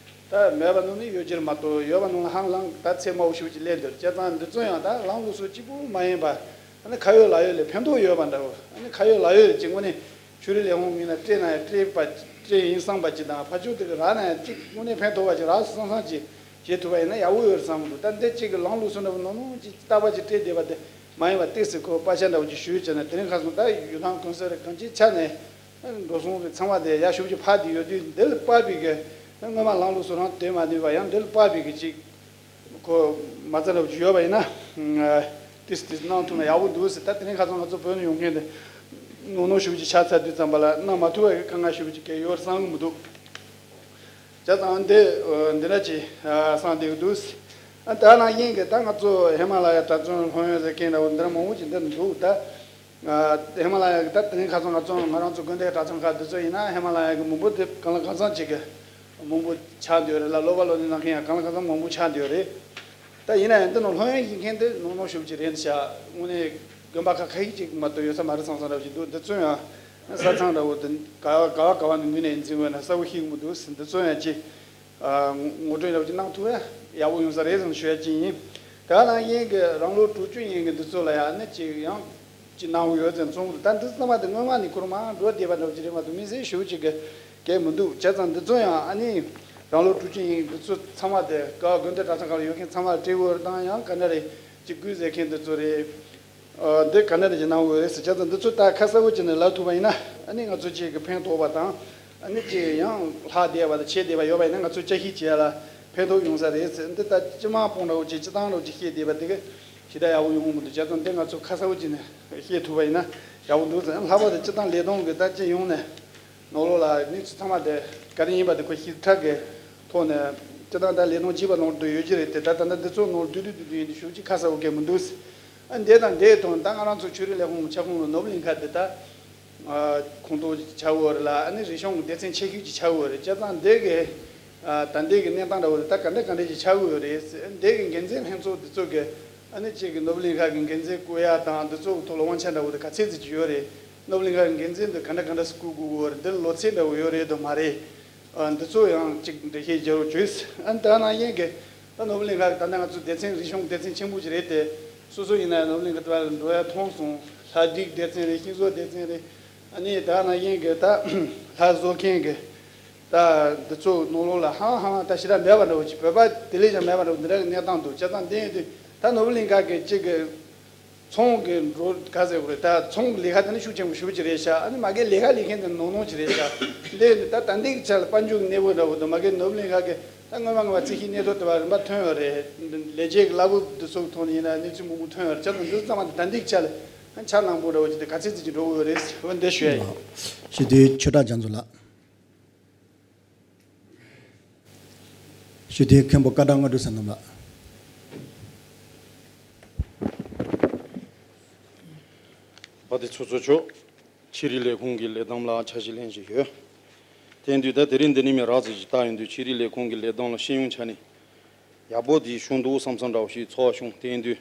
ད་མེད་པ་ནང་ནས་ཡོད་རྒྱུ་རེད་མ་གཏོགས་ཡོད་པ་ནང་ལ་ཧ་ལམ་ད་ཚད་དམའ་བོ་ཞེ་པོ་ཅིག་སླེབས་འདུག་བྱས་ཙང་འདི་ཚོ་ཡང་ད་ལམ་ལུགས་སྲོལ་གཅིག་པུ་མ་ཡིན་པ་ཨ་ནི་ཁ་ཡོད་ལག་ཡོད་ལས་ཕན་ཐོགས་ཡོད་པ་འདྲ་བོ། ཨ་ནི་ཁ་ཡོད་ལག་ཡོད་ཅིག་དངོས་གནས་ཆོས་རིག་ལས་ཁུངས་ངོས་ནས་སྤྲད་ན་ཡང་སྤྲད་པ་སྤྲད་ཡིན་བསམ་པ་ཅིག་དང་ཕར་ཕྱོགས་དེ་གི་རག་ན་ཡང་གཅིག་དངོས་གནས་ཕན་ཐོགས་པ་ཅིག་རག་སོང་བསམ་བསམ་ཅིག་བྱེད་ཐུབ་པ་ཡིན་ན་ཡག་པོ་ཡོད་རེད་བསམ་གི་འདུག་ད་འདི་གཅིག་གི་ལམ་ལུགས་སྲོལ་འདྲ་བོ་ནོར་ནོར་ཅིག་རྟག་པར་ཅིག་སྤྲད་བསྡད་པ་དེ་མ་ཡིན་པ་ཏོག་ཙམ་ཁོ་པར་ཆས་འདྲ་བོ་ཅིག་ཞུས་བྱས་ན་དེ་རིང་ཁ་སང་ད་ཡུལ་ཐང་གོང་ས་རེ་གང་ཅིའི་ཆ་ནས། འགྲོ་སོང་གི་ཚང་མ་དེ་ཡར་ཞུ་རྒྱུ་ཕར་དེ་ཡོད་དུས་འདི་ལ་དཔག་པའི་གི་སྔོན་མ་ལམ་ལུགས་སུ་རང་དེ་མ་ནུས་པ་ཡང་འདི་ལ་དཔག་པའི་གི་ཅིག་ཁོ་མ་རྩ་འདྲ་བོ་ཅིག་ཡོད་པ་ཡིན་ན་ཏིས་ཏིས་གནང་ཐུབ་ན་ཡག་པོ་འདུག་ཟེར། ད་དེ་རིང་ཁ་སང་ང་ཚོ་བོད་ནས་ཡོང་མཁན་དེ་ནོར་ནོར་ཞུ་རྒྱུ་ཆགས་ཚར་དུས་ཙམ་པ་ལ་གནང་མ་ཐུབ་པའི་དཀའ་ངལ་ཞུ་རྒྱུ་གལ་ཡོད་བསམ་གི་མི་འདུག་བྱས་ཙང་འདི་འདི་འདྲ་ཅིག་བསམ་བསྡད་ཀྱི་འདུག་ཨ་ད་ནང་བཞིན་གྱི་ད་ང་ཚོ་ཧི་མ་ལ་ཡ་གྲྭ་བཙུན་སློབ་ཡོན་ཟེར་མཁན་འདྲ་བོ་འདི་འདྲ་མང་པོ་ཅིག་འདིར་འདུག་ད་ཧི་མ་ལ་ཡ་གི་ད་དེ་རིང་ཁ་སང་ང་ཚོ་ང་རང་ཚོ་དགོན་སྡེ་གྲྭ་ཚང་ཁག་འདི་ཚོ་ཡིན་ན་ཧི་མ་ལ་ཡ་གི་མང་པོ་དེ་གང་ལ་གང་འཚམ་ཅིག་གི་མང་པོ་ཆགས་འདུག་རེད་ལ། སློབ་པ་སློབ་གཉེར་གནང་མཁན་ཡང་གང་ལ་གང་འཚམ་མང་པོ་ཆགས་འདུག་རེད། ད་ཡིན་ན་ཡང་འདི་ནང་སློབ་ཡོན་ཡིན་མཁན་དེ་ནོར་ནོར་ཞེ་པོ་ཅིག་རེད་འདི་ཤག་དངོས་གནས་དགོན་པ་ཁག་ཁ་ཤས་ཅིག་མ་གཏོགས་ཡོད་ས་མ་རེད་བསམ་བསམ་འདྲ་བོ་ཅིག་འདུག་འདི་ཚོ་ཡང་ས་ཚང་འདྲ་བོ་དེ་ག་བ་ག་བ་ག་བ་ནས་ངོས་ནས་འཛིན་དགོས་ན་གསལ་པོ་ཤེས་ཀྱི་མི་འདུག་འདི་ཚོ་ཡང་ཅིག་ཨ་ངོ་སྤྲོད་འདྲ་བོ་ཅིག་གནང་ཐུབ་ན་ཡག་པོ་ཡོང་ས་རེད་བསམ་ཞུ་ཡ་ཅིག་ཡིན། དེ་ག་ནང་བཞིན་གྱི་རང་ལོ་དྲུག་ཅུ་ཡན་གྱི་འདི་ཚོ་ལ་ཡང་ནི་ཅིག་ཡང་ཅིག་གནང་དགོས་ཡོད་ཙང་ཚོང་གི་ད་འདི་ཚང་མ་དེ་སྔོན་མ་ནས་ཁུར་མང་འགྲོ་བསྡད་པ་འདྲ་བོ་ཅིག་རེད་མ་གཏོགས་མི་སེར་ཞེ་པོ་ཅིག་གི་གལ་མི་འདུག་བྱས་ཙང་འདི་ཚོ་ཡང་ཨ་ནི་རང་ལོ་དྲུག་ཅུ་ཡན་འདི་ཚོ་ཚང་མ་དེ་ག་དགོན་སྡེ་གྲྭ་ཚང་ཁག་ལ་ཡོད་མཁན་ཚང་མ་ལ་སྤྲད་དགོས་རེད། དང་ཡང་ག་འདྲ་རེད་ཅིག་དགོས་ཟེར་མཁན་འདི་ཚོ་རེད། ཨ་འདི་ག་འདྲ་ཅིག་གནང་དགོས་རེད་ཟེར་བྱས་ཙང་འདི་ཚོ་ད་ཁ་གསལ་པོ་བྱས་ནས་ལབ་ཐུབ་པ་ཡིན་ན་ཨ་ནི་ང་ཚོ་གཅིག་གི་ཕན་ཐོགས་པ་དང་ཨ་ནི་གཅིག་ཡང་ལྷག་བསྡད་པ་དང་ཆད་བསྡད་པ་ཡོད་པ་ཡིན་ན་ང་ཚོ་བསྐྱར་ཞིབ་བྱེད་ཡ་ལ་ཕན་ཐོགས་ཡོང་ས་རེད་ཟེར། འདི་ད་སྤྱི་དམངས་དཔུང་འདྲ་བོ་ཅིག་སྤྱི་བཏང་འདྲ་བོ་ཅིག་བཤད་བསྡད་པ་དེ་གི་ཞེ་དྲག་ཡག་པོ་ཡོང་གི་མི་འདུག་བྱས་ཙང་འདི་ང་ཚོ་ཁ་གསལ་པོ་བྱས་ནས་བཤད་ཐུབ་པ་ཡིན་ན་ཡག་པོ་འདུག་ཟེར། ལྷག་པར་དུ་སྤྱི་བཏང་ལས་དོན་གི་ད་སྤྱི་ཡོངས་ནས། ནང་ལོགས་ལ་གནས་ཚུལ་ཚང་མ་དེ་ག་རེ་ཡིན་པ་དེ་ཁོ་ཞིབ་ཕྲ་གི་ཐོག་ནས་སྤྱི་བཏང་ད་ལས་དོན་བྱེད་པ་ནང་དུ་ཡོད་ཀྱི་རེད་དེ། ད་ད་ལྟ་འདི་ཚོ་ནང་བསྡུས་བསྡུས་བསྡུས་བསྡུས་ཡིན་དུས་ཞུ་ཅིག་ཁ་གསལ་པོ་གལ་མི་འདུག་ཨ་འདས་དང་འདས་དང་ད་ང་རང་ཚོ་ཆོས་རིག་ལས་ཁུངས་ཁྱབ་ཁོངས་ལ་ནོར་བུ་གླིང་ཁ་དེ་ད་ཁོངས་གཏོགས་ཆགས་ཡོད་རེད་ལ། ཨ་ནི་རིག་གཞུང་གི་སྡེ་ཚན་ཆེ་ཤོས་ཅིག་ཆགས་ཡོད་རེད། བྱས་ཙང་འདས་གི་ད་འདས་གི་གནས་སྟངས་འདྲ་བོ་དེ་ད་ག་འདྲ་ག་འདྲ་ཅིག་ཆགས་ཡོད་རེད། འདས་གི་འགན་འཛིན་ལྷན་ཚོགས་དེ་ཚོ་གི་ཨ་ནི་གཅིག་གི་ནོར་བུ་གླིང་ཁ་གི་འགན་འཛིན་བསྐོ་ཡ་དང་འདི་ཚོ་གི་ཐོག་ལ་དབང་ཆ་འདྲ་བོ་དེ་ག་ཚད་ཅིག་ཡོད་རེད། ནོར་བུ་གླིང་ཁ་གི་འགན་འཛིན་དེ་ག་འདྲ་ག་འདྲ་ཞིག་བསྐོ་དགོས་ཀྱི་ཡོད་རེད། འདི་ལོ་ཚད་འདྲ་བོ་ཡོད་རེད་དམ་མ་རེད། ཨ་འདི་ཚོ་ཡང་གཅིག་འགྲེལ་བཤད་རྒྱག་རོགས་བྱོས། ཨ་ད་ནང་བཞིན་གྱི་ད་ནོར་བུ་གླིང་ཁ་གི་ད་ལྟ་ང་ཚོ་སྡེ་ཚན་རིག་གཞུང་སྡེ་ཚན་ཆེན་པོ་ཅིག་རེད་དེ། སོ་སོ་ཡིན་ན་ནོར་བུ་གླིང་ཁ་དེ་བ་ལ་འགྲོ་ཡ་མཐོང་སོང་། ལྷ་བྲིས་སྡེ་ཚན་རེད། ཤིང་བཟོ་སྡེ་ཚན་རེད། ཨ་ནི་ད་ནང་བཞིན་གྱི་ད་ལྷ་བཟོ་མཁན་གྱི་ད་འདི་ཚོ་ནང་ལོགས་ལ་ཧང་ཧང་ད་ཞེ་དྲག་མེད་པ་འདྲ་བོ་ཅིག་བོད་པ་དེ་ལས་ཀྱང་མེད་པ་འདྲ་བོ་འདི་འདྲ་གི་གནས་སྟངས་འདུག་བྱས་ཙང་འདི་ཡིན་དུས་ད་ནོར་བུ་གླིང་ཁ་གི་གཅིག་གི་ཚོང་གི་འགྲོ་ག་ཟེར་དགོས་རེད། ད་ཚོང་གི་ལས་ཀ་དེ་ནི་ཤུགས་ཆེན་པོ་ཞེ་པོ་ཅིག་རེད་ཤག་ཨ་ནི་མ་གི་ལས་ཀ་ལས་མཁན་དེ་ནོར་ནོར་ཅིག་རེད་ཤག་འདི་ཡིན་དུས་ད་ད་འདི་གི་ཆ་ལ་དཔལ་འབྱོར་གྱི་གནས་བབ་འདྲ་བོ་དང་མ་གི་ནོར་བུ་གླིང་ཁ་གི་ ད་སྔོན་མ་སྔོན་མ་རྩིས་ཞིབ་གནས་ཐོ་དེ་བ་རིམ་པ་ཐོན་ཡོད་རེད། ལས་བྱེད་ཀྱི་གླ་འབོར་འདི་ཚོ་གི་ཐོག་ནས་ཡིན་ན་གནས་ཚུལ་མང་པོ་ཐོན་ཡོད་རེད། བྱས་ཙང་འདི་ཚང་མ་ད་ལྟ་འདི་ཆ་ལ་ཆ་ནང་པོ་འདྲ་བོ་ཅིག་དེ་ག་ཚད་ཅིག་ཅིག་འགྲོ་གི་ཡོད་རེད། འོ་འདི་ཞུ་ཡ་ཡིན། ཞུ་དེ་ཆོས་གྲགས་རྒྱ་མཚོ་ལགས། ཞུ་དེ་མཁན་པོ་ཀ་བྲག་དངོས་གྲུབ་བསོད་ནམས་ལགས། བ་དེ་ཚོ་ཚོ་ཆོག་ཆེད་རིགས་ལས་ཁུངས་ཀྱི་ལས་བསྡོམས་ལ་འཆར་གཞི་ལྷན་ཞིག་ཡོད། དེ་དུས་ད་དེ་རིང་འདི་ནས་མི་རག་ཙམ་ཞིག་བལྟ་ཡོང་དུས་ཆེད་རིགས་ལས་ཁུངས་ཀྱི་ལས་བསྡོམས་ལ་ཤེས་ཡོན་ཆ་ནས་ཡག་པོ་དེ་བྱུང་འདུག་བསམ་བསམ་འདྲ་བོ་ཞིག་ཚོར་བ་བྱུང་། དེ་དུས་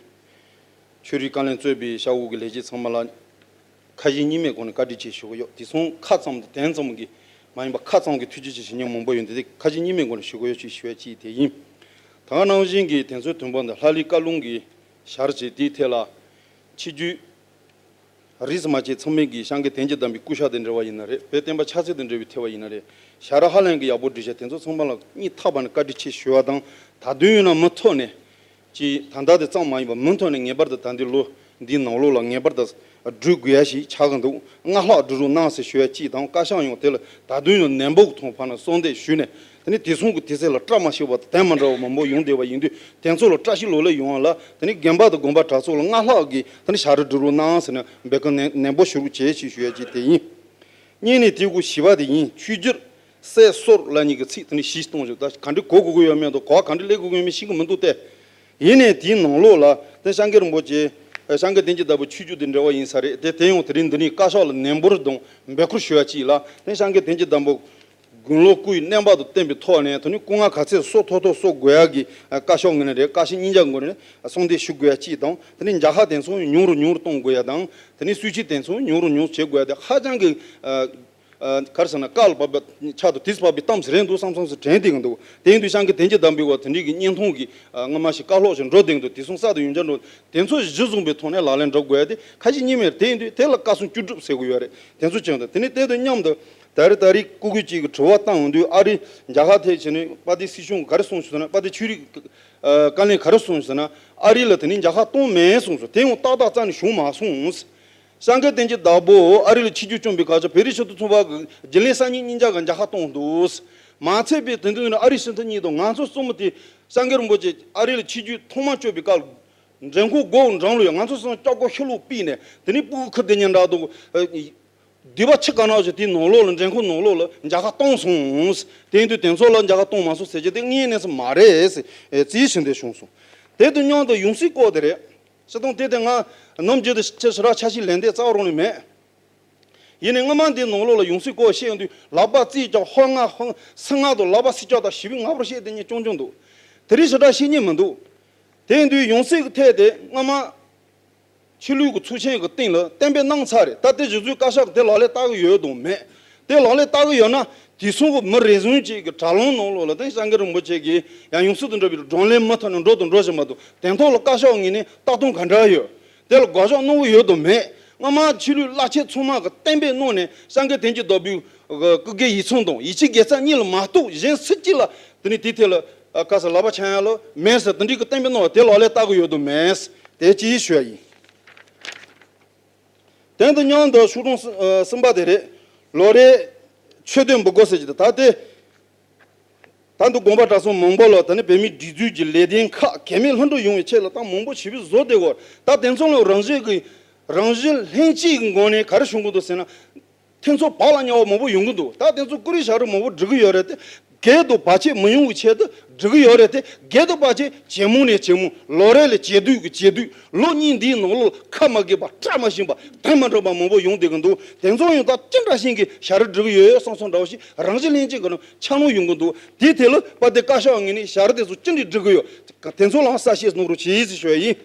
ཆོས་རིག་བཀའ་བློན་གཙོས་པའི་ཤ་འུག་གི་ལས་བྱེད་ཚང་མ་ལ་ཁ་ཞེ་གཉིས་མེད་སྒོ་ནས་བཀའ་དྲིན་ཆེ་ཞུ་གི་ཡོད། དེ་སོང་ཁ་ཙམ་དང་དོན་ཙམ་གྱི་མ་ཡིན་པ་ཁ་ཙམ་གྱི་ཐུགས་རྗེ་ཆེ་ཞུ་མཁན་མང་པོ་ཡོད་འདུག་དེ་ཁ་ཞེ་གཉིས་མེད་སྒོ་ནས་ཞུ་གི་ཡོད་ཅེས་ཞུ་ཡ་གཅིག་དེ་ཡིན། ད་ག་ནང་བཞིན་གྱི་དེ་ཚོའི་དོན་པ་འདི་ལྷ་ལས་བཀའ་ལུང་གི་ཞར་བྱས་དེའི་ཐད་ལ་ཆིག་བརྒྱུད་རིས་སུ་མ་ཆད་ཚང་མས་ཀྱི་སངས་རྒྱས་བསྟན་རྒྱས་དམ་པའི་སྐུ་ཤ་དེ་འབྲེལ་བ་ཡིན་ན་རེད། བོད་བསྟན་པ་ཆགས་ཚུལ་དེ་འབྲེལ་བའི་ཐད་པ་ཡིན་ན་རེད། ཞར་ཧ་ལམ་གྱི་ཡག་པོ་བསྒྲིགས་བྱས་དེ་ཚོ་ཚང་མ་ལ་སྙིང་ཐག་པ་ནས་བཀའ་དྲིན་ཆེ་ཞུ་བ་དང་། ད་དུང་ཡིན་ན་མུ་མཐུད་ནས་ཀྱི་ད་ལྟ་དེ་ཙམ་མ་ཡིན་པར་མུ་མཐུད་ནས་ངེས་པར་དུ་ད་འདི་ལོ་འདིའི་ནང་ལོགས་ལ་ངེས་པར་དུ་བསྒྲུབ་དགོས་ཡ་ཞིག་ཆགས་ཀྱི་འདུག་སྔར་ལྷག་བསྒྲུབ་རོགས་གནང་ཟེར་ཞུ་ཡ་གཅིག་དང་། བཀའ་ཤག་ཡང་དེ་ལ་ད་དུང་ཡང་ནན་པོ་གི་ཐོག་ཕར་ནས་གསོལ་འདེབས་ཞུས་ནས། དེ་ནས་དེ་སོང་གི་དུས་ཚོད་ལ་བཀྲ་མ་ཤིས་པ་དང་དོན་མ་འདྲ་བ་མང་པོ་ཡོང་བསྡད་པ་ཡིན་དུས། དེ་ཚོ་ལ་བཀྲ་ཤིས་ལོ་ལེགས་ཡོང་བ་ལ། དེ་ནས་དགོན་པ་དང་དགོན་པ་གྲྭ་ཚང་ལ་སྔར་ལྷག་གི་དེ་ནས་ཞབས་ཕྱི་སྒྲུབ་རོགས་གནང་ཟེར་ནས་འབོད་སྐུལ་ནན་ནན་པོ་ཞུ་རོགས་བྱེད་ཅེས་ཞུ་ཡ་གཅིག་དེ་ཡིན། གཉིས་ནས་དེ་གུ་བཞི་པ་དེ་ཡིན། ཆོས་བརྒྱུད་སྲོལ་ལ་ཉིད་ཀྱི་ཚིག་དེ་ནས་གཞི་གཏོང་བཞིན། ད་ག་འདྲ་གོ་དགོས་ཀྱི་ཡོད་མེད་དང་གོ་བ་ག་འདྲ་ལེན་དགོས་ཀྱི་ཡོད་མེད་ཤེས་ཀྱི་མི་འདུག་སྟེ། ཡིན་ནའི་དེའི་ནང་ལོགས་ལ་དེ་སངས་རྒྱས་རིན་པོ་ཆེ་སངས་རྒྱས་བསྟན་རྒྱས་བདག་པོའི་ཆོས་བརྒྱུད་དེ་འབྲེལ་བ་ཡིན་ས་རེད་དེ། དེ་ཡང་དེ་རིང་འདི་ནས་བཀའ་ཤག་ལ་ནན་པོར་དང་འབོད་སྐུལ་ཞུ་ཡ་གཅིག་ལ། དེ་སངས་རྒྱས་བསྟན་རྒྱས་བདག་པོ་དགུང་ལོ་སྐུའི་བསྣན་པ་དང་བསྟུན་པའི་ཐོག་ནས་དེ་ནས་སྐུ་ངལ་ག་ཚད་གསོ་ཐུབ་ཐུབ་གསོ་དགོས་ཡ་གི་བཀའ་ཤག་ངོས་ནས་རེད། བཀའ་ཤག་སྙིང་རྗེ་ངོས་ནས་གསོལ་འདེབས་ཞུ་དགོས་ཡ་གཅིག་དང་། དེ་ནས་མཇལ་ཁ་དེ་ཚོ་ཉུང་རུ་ཉུང་རུ་གཏོང་དགོས་ཡ་དང་། དེ་ནས་གསོལ་ཇ་དེ་ཚོ་ཉུང་རུ་ཉུང་རུ་བྱེད་དགོས་ཡ་དེ་ཧ་ཅང་གི་ཨ། ཨ། ག་རེ་ཟེར་ན། བཀའ་ལ་བབས་པའི་ཆེད་དུ་དུས་སུ་བབས་པའི་གཏམ་ཞིག་རེད་འདུག་བསམ་བསམ་ཞིག་དྲན་བསྡད་ཀྱི་འདུག་དེ་ཡིན་དུས་སངས་རྒྱས་བསྟན་རྒྱས་བདག་པོའི་འོག་དེ་འདྲའི་གི་བརྙན་ཐུང་གི་ཨ། སྔ་མ་ཞིག་བཀའ་སློབ་ཞིག་འགྲོ་བསྡད་ཀྱི་འདུག་དེ་སོང་གསར་དུ་ཡོང་འཆར་འགྲོ། དེ་ཚོ་གཞི་བཟུང་པའི་ཐོག་ནས་ལག་ལེན་འགྲོ་དགོས་ཡ་དེ་ཁ་ཞེ་གཉིས་མེད་རེད། དེ་ཡིན་དུས་དེ་ལ་བཀའ་གསུང་བཅུ་སྒྲུབ་ཟེར་དགོས་ཡོད་རེད། དེ་ཚོ་བྱུང་དང་། དེ་ནས་དེ་དང་མཉམ་དུ་ད་རེས་ད་རེས་སྐུ་སྒེར་གཅིག་གིས་དྲི་བ་བཏང་ཡོང་དུས། ཨ་རིའི་མཇལ་ཁ་ཐད་བྱས་ནས་དཔལ་ལྡན་སྲིད་སྐྱོང་གིས་ག་རེ་གསུངས་ཤག་ཟེར་ན། དཔལ་ལྡན་ཆོས་རིག་ཨ། བཀའ་བློན་ག་རེ་གསུངས་ཤག་ཟེར་ན། ཨ་རི་ལ་དེ་ནས་མཇལ་ཁ་གཏོང་མེད་གསུངས་སོང་། དེ་ཡང་ཏག་ཏག་རྩ་ནས་བྱུང་མ་སོང་། སངས་རྒྱས་བསྟན་རྒྱས་བདག་པོ་ཨ་རི་ལ་ཆིབས་བསྒྱུར་བསྐྱངས་པའི་སྐབས་སུ་བོད་རིགས་སྤྱི་མཐུན་ཚོགས་པ་གི་རྒྱུན་ལས་སང་ཉིན་ཉིན་མཇལ་གི་མཇལ་ཁ་གཏོང་འདུག་མ་ཚད་པའི་དེ་དུས་ནས་ཨ་རིའི་སྲིད་འཛིན་གཉིས་དང་ང་ཚོ་གསུམ་དེ་སངས་རྒྱས་རིན་པོ་ཆེ་ཨ་རི་ལ་ཆིབས་བསྒྱུར་ཐོག་མ་བསྐྱངས་པའི་སྐབས། མགྲོན་ཁང་སྒོ་འགྲམ་ལ་ཡོད། ང་ཚོ་གསུམ་སྐྱབས་སྒོ་ཤོག་ལུག་ཕུད་ནས་དེ་ནས་སྤུ་གུ་ཁུར་དེ་ཉིན་འདྲ་འདུག་སྡིག་པ་ཆེ་ག་ནང་བཞིན་དེའི་ནང་ལོགས་ལ། མགྲོན་ཁང་ནང་ལོགས་ལ་མཇལ་ཁ་གཏོང་སོང་། དེ་ཡིན་དུས་དེ་ཚོ་ལ་མཇལ་ཁ་གཏོང་མ་སོང་ཟེར་རྒྱུ་དེ་དངོས་གནས་སུ་མ་རེད་ཟེར་རྩིས་ཞུ་འདོད་བྱུང་སོང་། དེ་དང་མཉམ་དུ་ཡང་སྲིད་སྐོར་དེ་རེད། སྤྱིར་བཏང་དེ་དེ་ང་ནམ་རྒྱུན་དུ་ཆེ་ཞེ་དྲག་ཆ་ཤས་ལེན་འདོད་རྩ་བ་རང་ནས་མེད། ཡིན་ནའི་སྔ་མ་འདིའི་ནང་ལོགས་ལ་ཡང་སྲིད་སྐོར་བཤད་ཡོང་དུས་ལག་པ་རྩིས་རྒྱག་ཧོ་ང་ཧོ་སི་ང་དང་ལག་པ་སི་ལྕགས་དང་ཞི་བའི་ང་པོར་བཤད་དེ་ཉིད་ཅུང་ཅུང་འདུག་དེ་རིང་ཞེ་དྲག་བཤད་སྙིང་མི་འདུག་དེ་ཡིན་དུས་ཡང་སྲིད་ཀྱི་ཐད་དེ་སྔ་མ། ཆོས་ལུགས་ཀྱི་ཚོགས་ཆེན་གྱི་སྟེང་ལ་གཏན་འབེབས་གནང་ཚར་རེད། ད་ལྟའི་གཞི་བཟོའི་བཀའ་ཤག་གིས་དེ་ལག་ལེན་བསྟར་གྱི་ཡོད་དང་མེད། དེ་ལག་ལེན་བསྟར་གྱི་ཡོད་ན་དེ་སོང་གི་མི་རེ་ཟུང་ཅིག་གི་དྲ་ལམ་ནང་ལོགས་ལ་དེ་སངས་རྒྱས་རིན་པོ་ཆེ་གིས་ཡང་ཡང་སྲིད་དང་འབྲེལ་བའི་བགྲོ་གླེང་མུ་མཐུད་ནས་འགྲོ་དང་འགྲོ་བཞིན་པ་འདུག་དེ་ཐོག་ལ་བཀའ་ཤག་ངོས་ནས་ལྟ་སྟངས་ག་འདྲ་ཡོད། དེ་ལ་དགག་བཞག་གནང་གི་ཡོད་དང་མེད། སྔ་མ་ཆོས་ལུགས་བླ་ཆེན་ཚང་མ་གིས་གཏན་འབེབས་གནང་ནས་སངས་རྒྱས་བསྟན་རྒྱས་བདག་པོའི་སྐུ་སྒེར་ཡིག་ཚང་དང་ཡིག་ཆའི་དགེ་རྩ་གཉིས་ལ་མ་གཏོགས་གཞན་སུ་གཅིག་ལ་དེ་ནས་དེའི་ཐད་ལ་ཨ་ཁ་ས་ལག་པ་འཆང་ཡ་ལ་མེད་ཟེར་དེ་འདྲའི་གི་གཏན་འབེབས་གནང་བ་དེ་ལག་ལེན་བསྟར་གི་ཡོད་དམ་མེད། དེ་གཅིག་ཞུ་ཡ་ཡིན། དེ་དང་མཉམ་དུ་ཤོག་གྲངས་གསུམ་ཨ་གསུམ་པ་དེ་རེད། ལོ་རེ་ཆོས་དོན་འབུལ་དགོས་ཟེར་གྱི་འདུག་ད་དེ་ད་དུང་དགོན་པ་གྲྭ་ཚང་མང་པོ་ལ་དེ་ནས་བོད་མིའི་སྒྲིག་འཛུགས་ཀྱི་ལས་དོན་ཁག་གེགས་མེད་ལྷུན་གྲུབ་ཡོང་བའི་ཆེད་ལ་ད་མང་པོ་བྱས་པའི་བཟོ་བསྡད་ཡོད། ད་དེ་ཚོ་ལ་རང་བཞིན་གྱི་རང་བཞིན་ལྷན་སྐྱེས་ཀྱི་ངོས་ནས་ག་རེ་བྱུང་གི་འདུག་ཟེར་ན། དེ་ཚོ་བག་ལ་ཉལ་བ་མང་པོ་ཡོང་གི་འདུག་ད་དེ་ཚོ་ཀུ་རེ་ཞབས་བྲོ་མང་པོ་སྒྲིག་གི་ཡོད་རེད་དེ། སྒེར་དང་བར་ཆད་མི་ཡོང་བའི་ཆེད་དུ་སྒྲིག་གི་ཡོད་རེད་དེ། སྒེར་དང་བར་ཆད་ཇེ་མང་ནས་ཇེ་མང་། ལོ་རེ་ལ་ཇེ་སྡུག་གི་ཇེ་སྡུག་ལོ་གཉིས་འདིའི་ནང་ལོགས་ཁ་མ་གིས་པ་བཀྲ་མ་ཤིས་པ་དོན་མ་འགྲུབ་པ་མང་པོ་ཡོང་བསྡད་གི་འདུག་དེ་ཚོ་ཡང་ད་ཅི་འདྲ་ཞིག་གི་ཞབས་བྲོ་སྒྲིག་གི་ཡོད་བསམ་བསམ་འདྲ་བོ་ཞིག་རང་བཞིན་ལྷན་སྐྱེས་ཀྱི་ནང་འཆར་སྣང་ཡོང་གི་འདུག་དེའི་ཐད་ལ་དཔལ་ལྡན་བཀའ་ཤག་ངོས་ནས་ཞབས་བྲོ་དེ་ཚོ་ཅི་འདྲ་སྒྲིག་གི་ཡོད། དེ་ཚོ་ལའང་གསལ་བཤད་གནང་རོགས་གྱིས་ཞེས་ཞུ་ཡ་ཡིན།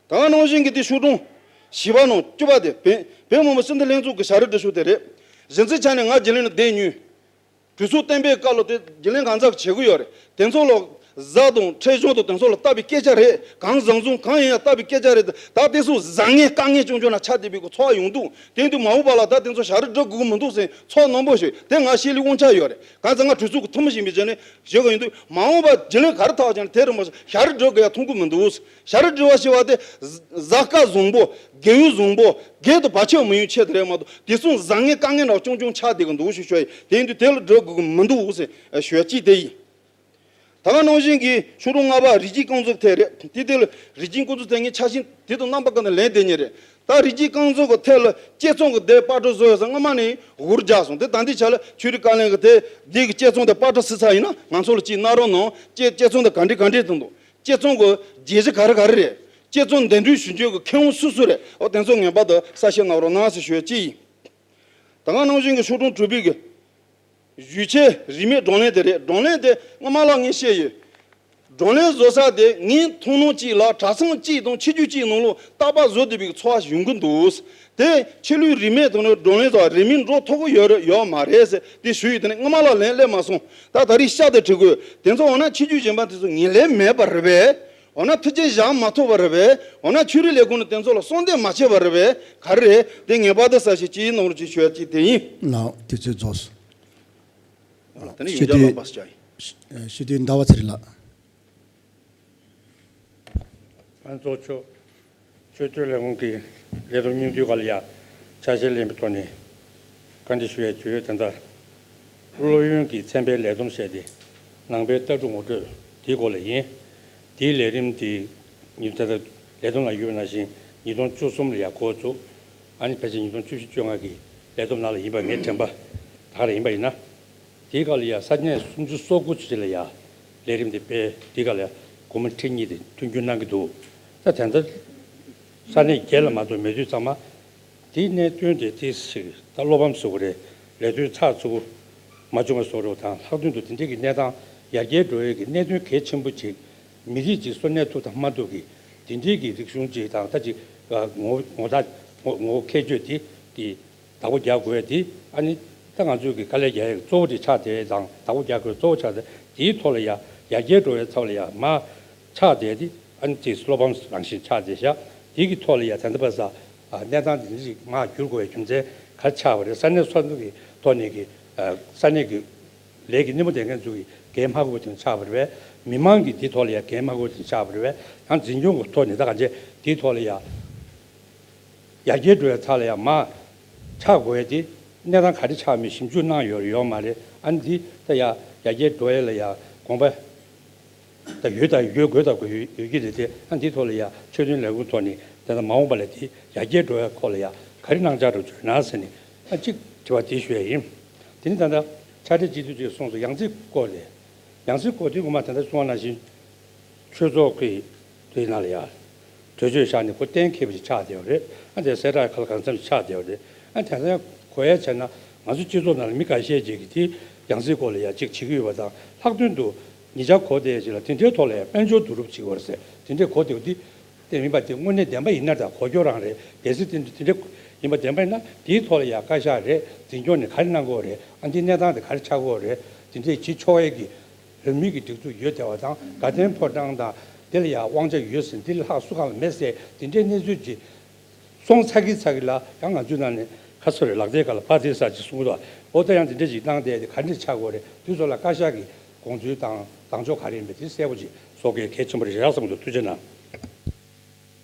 ད་ག་ནང་བཞིན་གྱི་དེ་ཤོག་གྲངས་བཞི་པ་ནང་བཅུ་པ་དེ་བོད་བོད་མི་མང་སྤྱི་འཐུས་ལྷན་ཚོགས་ཀྱི་ཞབས་བྲོ་སྒྲིག་ཕྱོགས་དེ་རེད། གཞི་རྩའི་ཆ་ནས་ང་རྒྱུན་ལས་ནང་བསྡད་མྱོང་། གྲོས་ཚོགས་གཏན་འབེབས་སྐབས་ལ་དེ་རྒྱུན་ལས་གང་ཟག་བྱེད་ཀྱི་ཡོད་རེད། དེ་ཚོ་ལ་གཟའ་དང་འཕྲིན་གཞུང་དང་དེ་ཚོ་ལ་བལྟ་བའི་སྐད་ཆ་རེད། གང་བཟང་བཟང་གང་ཡིན་ཡང་བལྟ་བའི་སྐད་ཆ་རེད། ད་དེ་ཚོ་བཟང་ངན་དཀའ་ངལ་ཅུང་ཅུང་ན་ཆགས་བསྡད་པའི་གི་ཚོར་བ་ཡོང་འདུག་དེ་དུས་མ་འོངས་པ་ལ་ད་དེ་ཚོ་ཞབས་བྲོ་སྒྲིག་དགོས་ཀྱི་མི་འདུག་ཟེར་ཚོར་རྣོན་པོ་ཞིག་དེ་ང་ཤེས་ལས་དབང་ཆ་ཡོད་རེད། གང་ཟེར་ང་གྲོས་ཚོགས་ཀྱི་འཐུས་མི་ཞིག་ཡིན་པའི་ཆ་ནས་བཤད་གི་ཡོང་དུས། མ་འོངས་པ་རྒྱུན་ལས་ག་རེ་ཐག་བཅད་ནས་དེ་རིང་མ་ཞབས་བྲོ་སྒྲིག་དགོས་ཡ་མཐོང་གི་མི་འདུག་ཞབས་བྲོ་སྒྲིག་པ་ཞེས་པ་དེ་གཟའ་སྐར་བཟང་པོ། དགེ་འོས་བཟང་པོ། སྒེར་དུ་བར་ཆད་མི་ཡོང་ཆེད་དུ་རེད་མ་གཏོགས་དེ་ཚོ་བཟང་ངན་དཀའ་ངལ་འདྲ་ཅུང་ཅུང་ཆགས་བསྡད་ཀྱི་འདུག་ཞེས་ཞུ་ཡ་ཡིན། དེ་ཡིན་དུས་དེ་ལ་སྒྲིག་དགོས་ཀྱི་མི་འདུག་ཟེར་ཞུ་ཡ་གཅིག་དེ་ཡིན། ད་ག་ནང་བཞིན་གྱི་ཆོས་དྲུག་ལྔ་པ་རིགས་ཀྱི་རྐང་འཛུགས་ཐད་རེད། དེ་དེ་ལ་རིགས་ཀྱི་རྐང་འཛུགས་ཐད་ངས་ཆ་ཤས་དེ་དང་རྣམ་པ་ཀུན་ཏུ་ལེན་བསྡད་ཉེ་རེད། ད་རིགས་ཀྱི་རྐང་འཛུགས་ཀྱི་ཐད་ལ་བསྐྱེད་རྫོགས་ཀྱི་སྡེ་སྤ་གྲོ་བཟོ་ཡ་ས་སྔ་མ་ནས་འུར་རྒྱག་སོང་། དེ་ད་ལྟའི་ཆ་ལ་ཆོས་རིག་བཀའ་བློན་གྱི་དེ་འདི་གི་བསྐྱེད་རྫོགས་དེ་སྤ་གྲོ་སི་ཚ་ཡིན་ན་ང་ཚོ་ལ་ཅིག་གནང་རོགས་གནང་། བསྐྱེད་བསྐྱེད་རྫོགས་དེ་ག་འདྲས་ག་འདྲས་དང་དང་། བསྐྱེད་རྫོགས་ཀྱི་རྒྱན་གཞི་ག་རེ་ག་རེ་རེད། བསྐྱེད་རྫོགས་འདི་འདྲའི་ཞུ་རྒྱུ་གི་མཁས་དབང་སུ་སུ་རེད། འོ་དེ་ཚོ་ངེས་པར་དུ་གསལ་བཤད་གནང་རོགས་གནང་ཟེར་ཞུ་ཡ་ཅིག་ཡིན། ད་ག་ནང་བཞིན་གྱི་ཆོས་དྲུག་གྲུབ་པའི་གི་ཞུས་ཆེ་རིས་མེད་བགྲོ་གླེང་དེ་རེད། བགྲོ་གླེང་དེ་སྔ་མ་ལ་ངས་བཤད་ཡོད། བགྲོ་གླེང་བཟོ་ས་དེ་ངའི་མཐོང་སྣང་གཅིག་ལ་གྲྭ་ཚང་གཅིག་དང་ཆོས་བརྒྱུད་གཅིག་ནང་ལོགས་རྟག་པར་བཟོ་བསྡད་པའི་ཚོར་བ་ཡོང་གི་འདུག་དེ་ཆོས་ལུགས་རིས་མེད་དང་ནི་བགྲོ་གླེང་བཟོ་བ་རིས་མེད་འགྲོ་ཐུབ་ཀྱི་ཡོད་རེད་ཡོད་མ་རེད་ཟེར་དེ་ཞུས་ཡོད། དེ་ནས་སྔ་མ་ལ་ལན་སླེབས་མ་སོང་། ད་ད་རེས་ཤག་དེ་བྲིས་དགོས། དེ་ཚོ་འོ་ན་ཆོས་བརྒྱུད་གཞན་པ་དེ་ཚོ་ངོས་ལེན་མེད་པ་རེད་པས། འོ་ན་ཐུགས་རྗེ་བཞག་མ་ཐུབ་པ་རེད་པས། འོ་ན་ཆོས་རིག་ལས་ཁུངས་ནས་དེ་ཚོ་ལ་གསོལ་འདེབས་མ་བྱས་པ་རེད་པས། ག་རེ་རེད། དེ་ངེས་པར་དུ་གསལ་བཤད་ཅིག་གནང་རོགས་ཅིག་ཞུ་ཡ་ཅིག་དེ་ཡིན། ལགས། དུས་ཚོད་རྫོགས་སོང་། ལགས། དེ་ནས་ཞུ་ཡོན་ཆབ་དུས་ལགས་པ་སུ་ཅག་ཡིན། ཞུ་དུས་ཟླ་བ་ཚེ་རིང་ལགས། ཨ་ནི་གཙོ་ཆོས་ཆོས་དོན་ལས་ཁུངས་ཀྱི་ལས་བསྡོམས་སྙིང་བསྡུས་སྒང་ལ་ཡ་ཆ་ཤས་ལེན་པའི་ཐོག་ནས་བཀའ་འདྲི་ཞུ་ཡ་བྱུང་ཡོད། ད་ལྟ་སློབ་ཡོན་གྱི་ཚན་པའི་ལས་བསྡོམས་བྱས་ཏེ་ནང་པའི་ལྟ་གྲུབ་ངོ་སྤྲོད་དེའི་སྐོར་ལ་ཡིན། དེའི་ལས་རིམ་དེ་ཉིན་ད་ལྟ་ལས་བསྡོམས་ལ་ཡོད་པ་ནང་བཞིན་ཉིས་སྟོང་བཅུ་གསུམ་ལ་ཡ་འགོ་བཙུགས། ཨ་ནི་ཕལ་ཆེར་ཉིས་སྟོང་བཅུ་བཞི་བཅོ་ལྔ་གི་ལས་བསྡོམས་ནང་ལ་ཡིན་པ་ངས་དྲན་པ་ད་ག་རང་ཡིན་པ་ཡིན་ན། དེའི་སྐབས་ལ་ཡ་ས་གནས་སུམ་ཅུ་སོ་དགུ་ཅིག་ལ་ཡ་ལས་རིམ་དེ་སྤེལ། དེའི་སྐབས་ལ་ཡ་སྒོར་མོ་ཁྲི་གཉིས་དེ་མཐུན་འགྱུར་གནང་གི་འདུག་ད་དེ་འདྲ་ས་གནས་བརྒྱད་ལ་མ་གཏོགས་མེད་དུས་ཚང་མ་དེའི་གནད་དོན་དེ་ཏོག་ཙམ་ད་བློ་ཕམ་བཟོ་གི་རེད། ལས་དོན་ཚགས་ཚུད་པོ་མ་བྱུང་བ་བཟོ་འདྲ་དང་། ལྷག་དོན་དུ་དེ་འདྲའི་གི་གནས་སྟངས་ཡར་རྒྱས་འགྲོ་ཡས་ཀྱི་གནད་དོན་གལ་ཆེན་པོ་ཅིག་མི་རིགས་ཅིག་གསོན་གནས་ཐུབ་དང་མ་ཐུབ་ཀྱི་དེ་འདྲའི་གི་རིག་གཞུང་ཅིག་དང་། ད་ཅིག་ངོ་ངོ་ཐག་ངོ་ངོ་ཁེ་གྱོད་དེ་གི་བདག་པོ་རྒྱག་དགོས་ཡ་དེ། ཨ་ནི་ད་ང་ཚོས་ཀྱི་དཀའ་ལས་རྒྱག་ཡ་གཙོ་བོ་དེ་ཆགས་བསྡད་དང་། བདག་པོ་རྒྱག་དགོས་གཙོ་བོ་ཆགས་བསྡད་དེའི་ཐོག་ལ་ཡ་ཡར་རྒྱས་འགྲོ་བའི་ཐོག་ལ་ཡ་མར་ཆགས་བསྡད་དེ། ཨ་ནི་དེ་བློ་ཕམ་རང་བཞིན་ཆགས་བསྡད་ཤག་དེའི་གི་ཐོག་ལ་ཡ་ད་ལྟ་བར་ས་ཨ་གནས་སྟངས་དེ་འདྲ་ཞིག་མར་འགྱུར་དགོས་པའི་རྒྱུ་མཚན་ག་རེ་ཆགས་པ་རེད། ས་གནས་སོ་སོ་གི་ཐོག་ནས་ཀྱི་ཨ་ས་གནས་ཀྱི་ལས་ཀྱི་སྣེ་མོ་དེ་མཁན་ཚོ་གི་འགན་མ་འཁུར་བ་དེ་ཆགས་པ་རེད་པས། མི་མང་གི་དེ་ཐོག་ལ་ཡ་འགན་མ་འཁུར་བ་དེ་ཆགས་པ་རེད་པས། ཡང་འཛིན་སྐྱོང་གི་ཐོག་ནས་ད་ག་འཇེ་དེའི་ཐོག་ལ་ཡ། ཡར་རྒྱས་འགྲོ་བའི་ཐག་ལ་ཡང་མར་ཆག་དགོས་ཡ་དེ་གནས་སྟངས་ག་རེ་ཆགས་མིན་ཞིབ་འཇུག་གནང་ཡོད་རེད་ཡོད་མ་རེད། ཨ་ནི་འདི་ད་ཡ་ཡར་རྒྱས་འགྲོ་ཡ་ལ་ཡ་དགོངས་པ་ད་ཡོད་ད་ཡོད་དགོས་ད་དགོས་ཡོད་ཡོད་ཀྱི་རེད་དེ། ཨ་འདིའི་ཐོག་ལ་ཡ་ཆོས་དོན་ལས་ཁུངས་ཐོག་ནས་ད་ལྟ་མ་འོངས་པ་ལ་དེ་ཡར་རྒྱས་འགྲོ་ཡ་སྐོར་ལ་ཡ་ག་རེ་གནང་འཆར་འདུག་བརྗོད་ན་ཟེར་ནས། ཨ་གཅིག་དྲི་བ་དེ་ཞུ་ཡ་ཡིན། དེ་ནི་ད་ལྟ་ཕྱག་སྦྲེལ་སྤྱི་འཐུས་ཀྱིས་གསུངས་སོང་། ཡང་སྲིད་སྐོར་ལས། ཡང་སྲིད་སྐོར་དེ་ངོ་མ་ད་ལྟ་གསུངས་པ་ནང་བཞིན་ཆོས་ཚོགས་ཀྱི་དེ་ནང་ལ་ཡ་གྲོས་ཆོད་བཞག་ནས་ཁོ་གཏན་འཁེལ་བ་ཞིག་ཆགས་བསྡད་པ་རེད། ཨ་དེ་གསལ་བསྒྲགས་ཁ་ལ་གང་འཚམ་ཞིག་ཆགས་བསྡད་པ་རེད། ཨ་དེང་སང་གོ་ཡ་བྱས་ན་ང་ཚོ་སྤྱི་ཚོགས་ནང་ལ་མི་འགའ་ཤས་ཅིག་གིས་དེ་ཡང་སྲིད་སྐོར་ལ་ཡ་གཅིག་བྱེད་ཀྱི་ཡོད་པ་དང་། ལྷག་དོན་དུ་ཉེ་ཆར་གོ་བསྡད་ཡ་ཅིག་ལ་དེ་འདྲའི་ཐོག་ལ་ཡ་དཔལ་འབྱོར་བསྡུ་རུབ་བྱེད་ཀྱི་ཡོད་རེད་ཟེར་དེ་འདྲའི་གོ་བསྡད་པ་འདི། དེ་ཡིན་པ་དེ་དངོས་གནས་བདེན་པ་ཡིན་ན། ད་གོ་སྐྱོ་རང་རེད། གལ་སྲིད་དེ་དེ་འདྲ་ཡིན་པ་བདེན་པ་ཡིན་ན་དེའི་ཐོག་ལ་ཡ་བཀའ་ཤག་རེད། འཛིན་སྐྱོང་ནས་ག་རེ་གནང་དགོས་རེད། ཨ་འདི་གནས་སྟངས་དེ་ག་རེ་ཆགས་དགོས་རེད། དེ་འདྲས་བྱེད་ཆོག་ཡས་ཀྱི་རང་མོས་ཀྱི་སྒྲིག་འཛུགས་ཡོད་བསྡད་པ་དང་། དགའ་ལྡན་ཕོ་བྲང་དང་དེ་ལ་ཡ་དབང་ཆ་ཡོད་ཟེར། འདི་ལས་ལྷག་སུ་གང་ལ་མེད་ཟེར། དེ་འདྲའི་གནས་ཚུལ་ཅིག་སོང་ཚར་གི་ཚར་གི་ལ་ཡང་ང་ཚོའི་ནང་ནས་ཁ་སོ་རེ་ལག་བརྡའི་སྒང་ལ་པར་དེ་ས་ཅིག་གསུང་གི་འདུག་འོ་ད་ཡང་དེ་འདྲས་ཅིག་གནང་བསྡད་དེ་ག་འདྲས་ཆགས་དགོས་རེད། དུས་ཚོད་ལ་བཀའ་ཤག་གི་དགོངས་ཚུལ་དང་ལངས་ཕྱོགས་ག་རེ་ཡིན་པ་དེ་གསལ་པོ་ཅིག་བཟོ་དགོས་གལ་ཆེན་པོ་རེད་བསམ་གྱི་འདུག་ཐུགས་རྗེ་གནང་།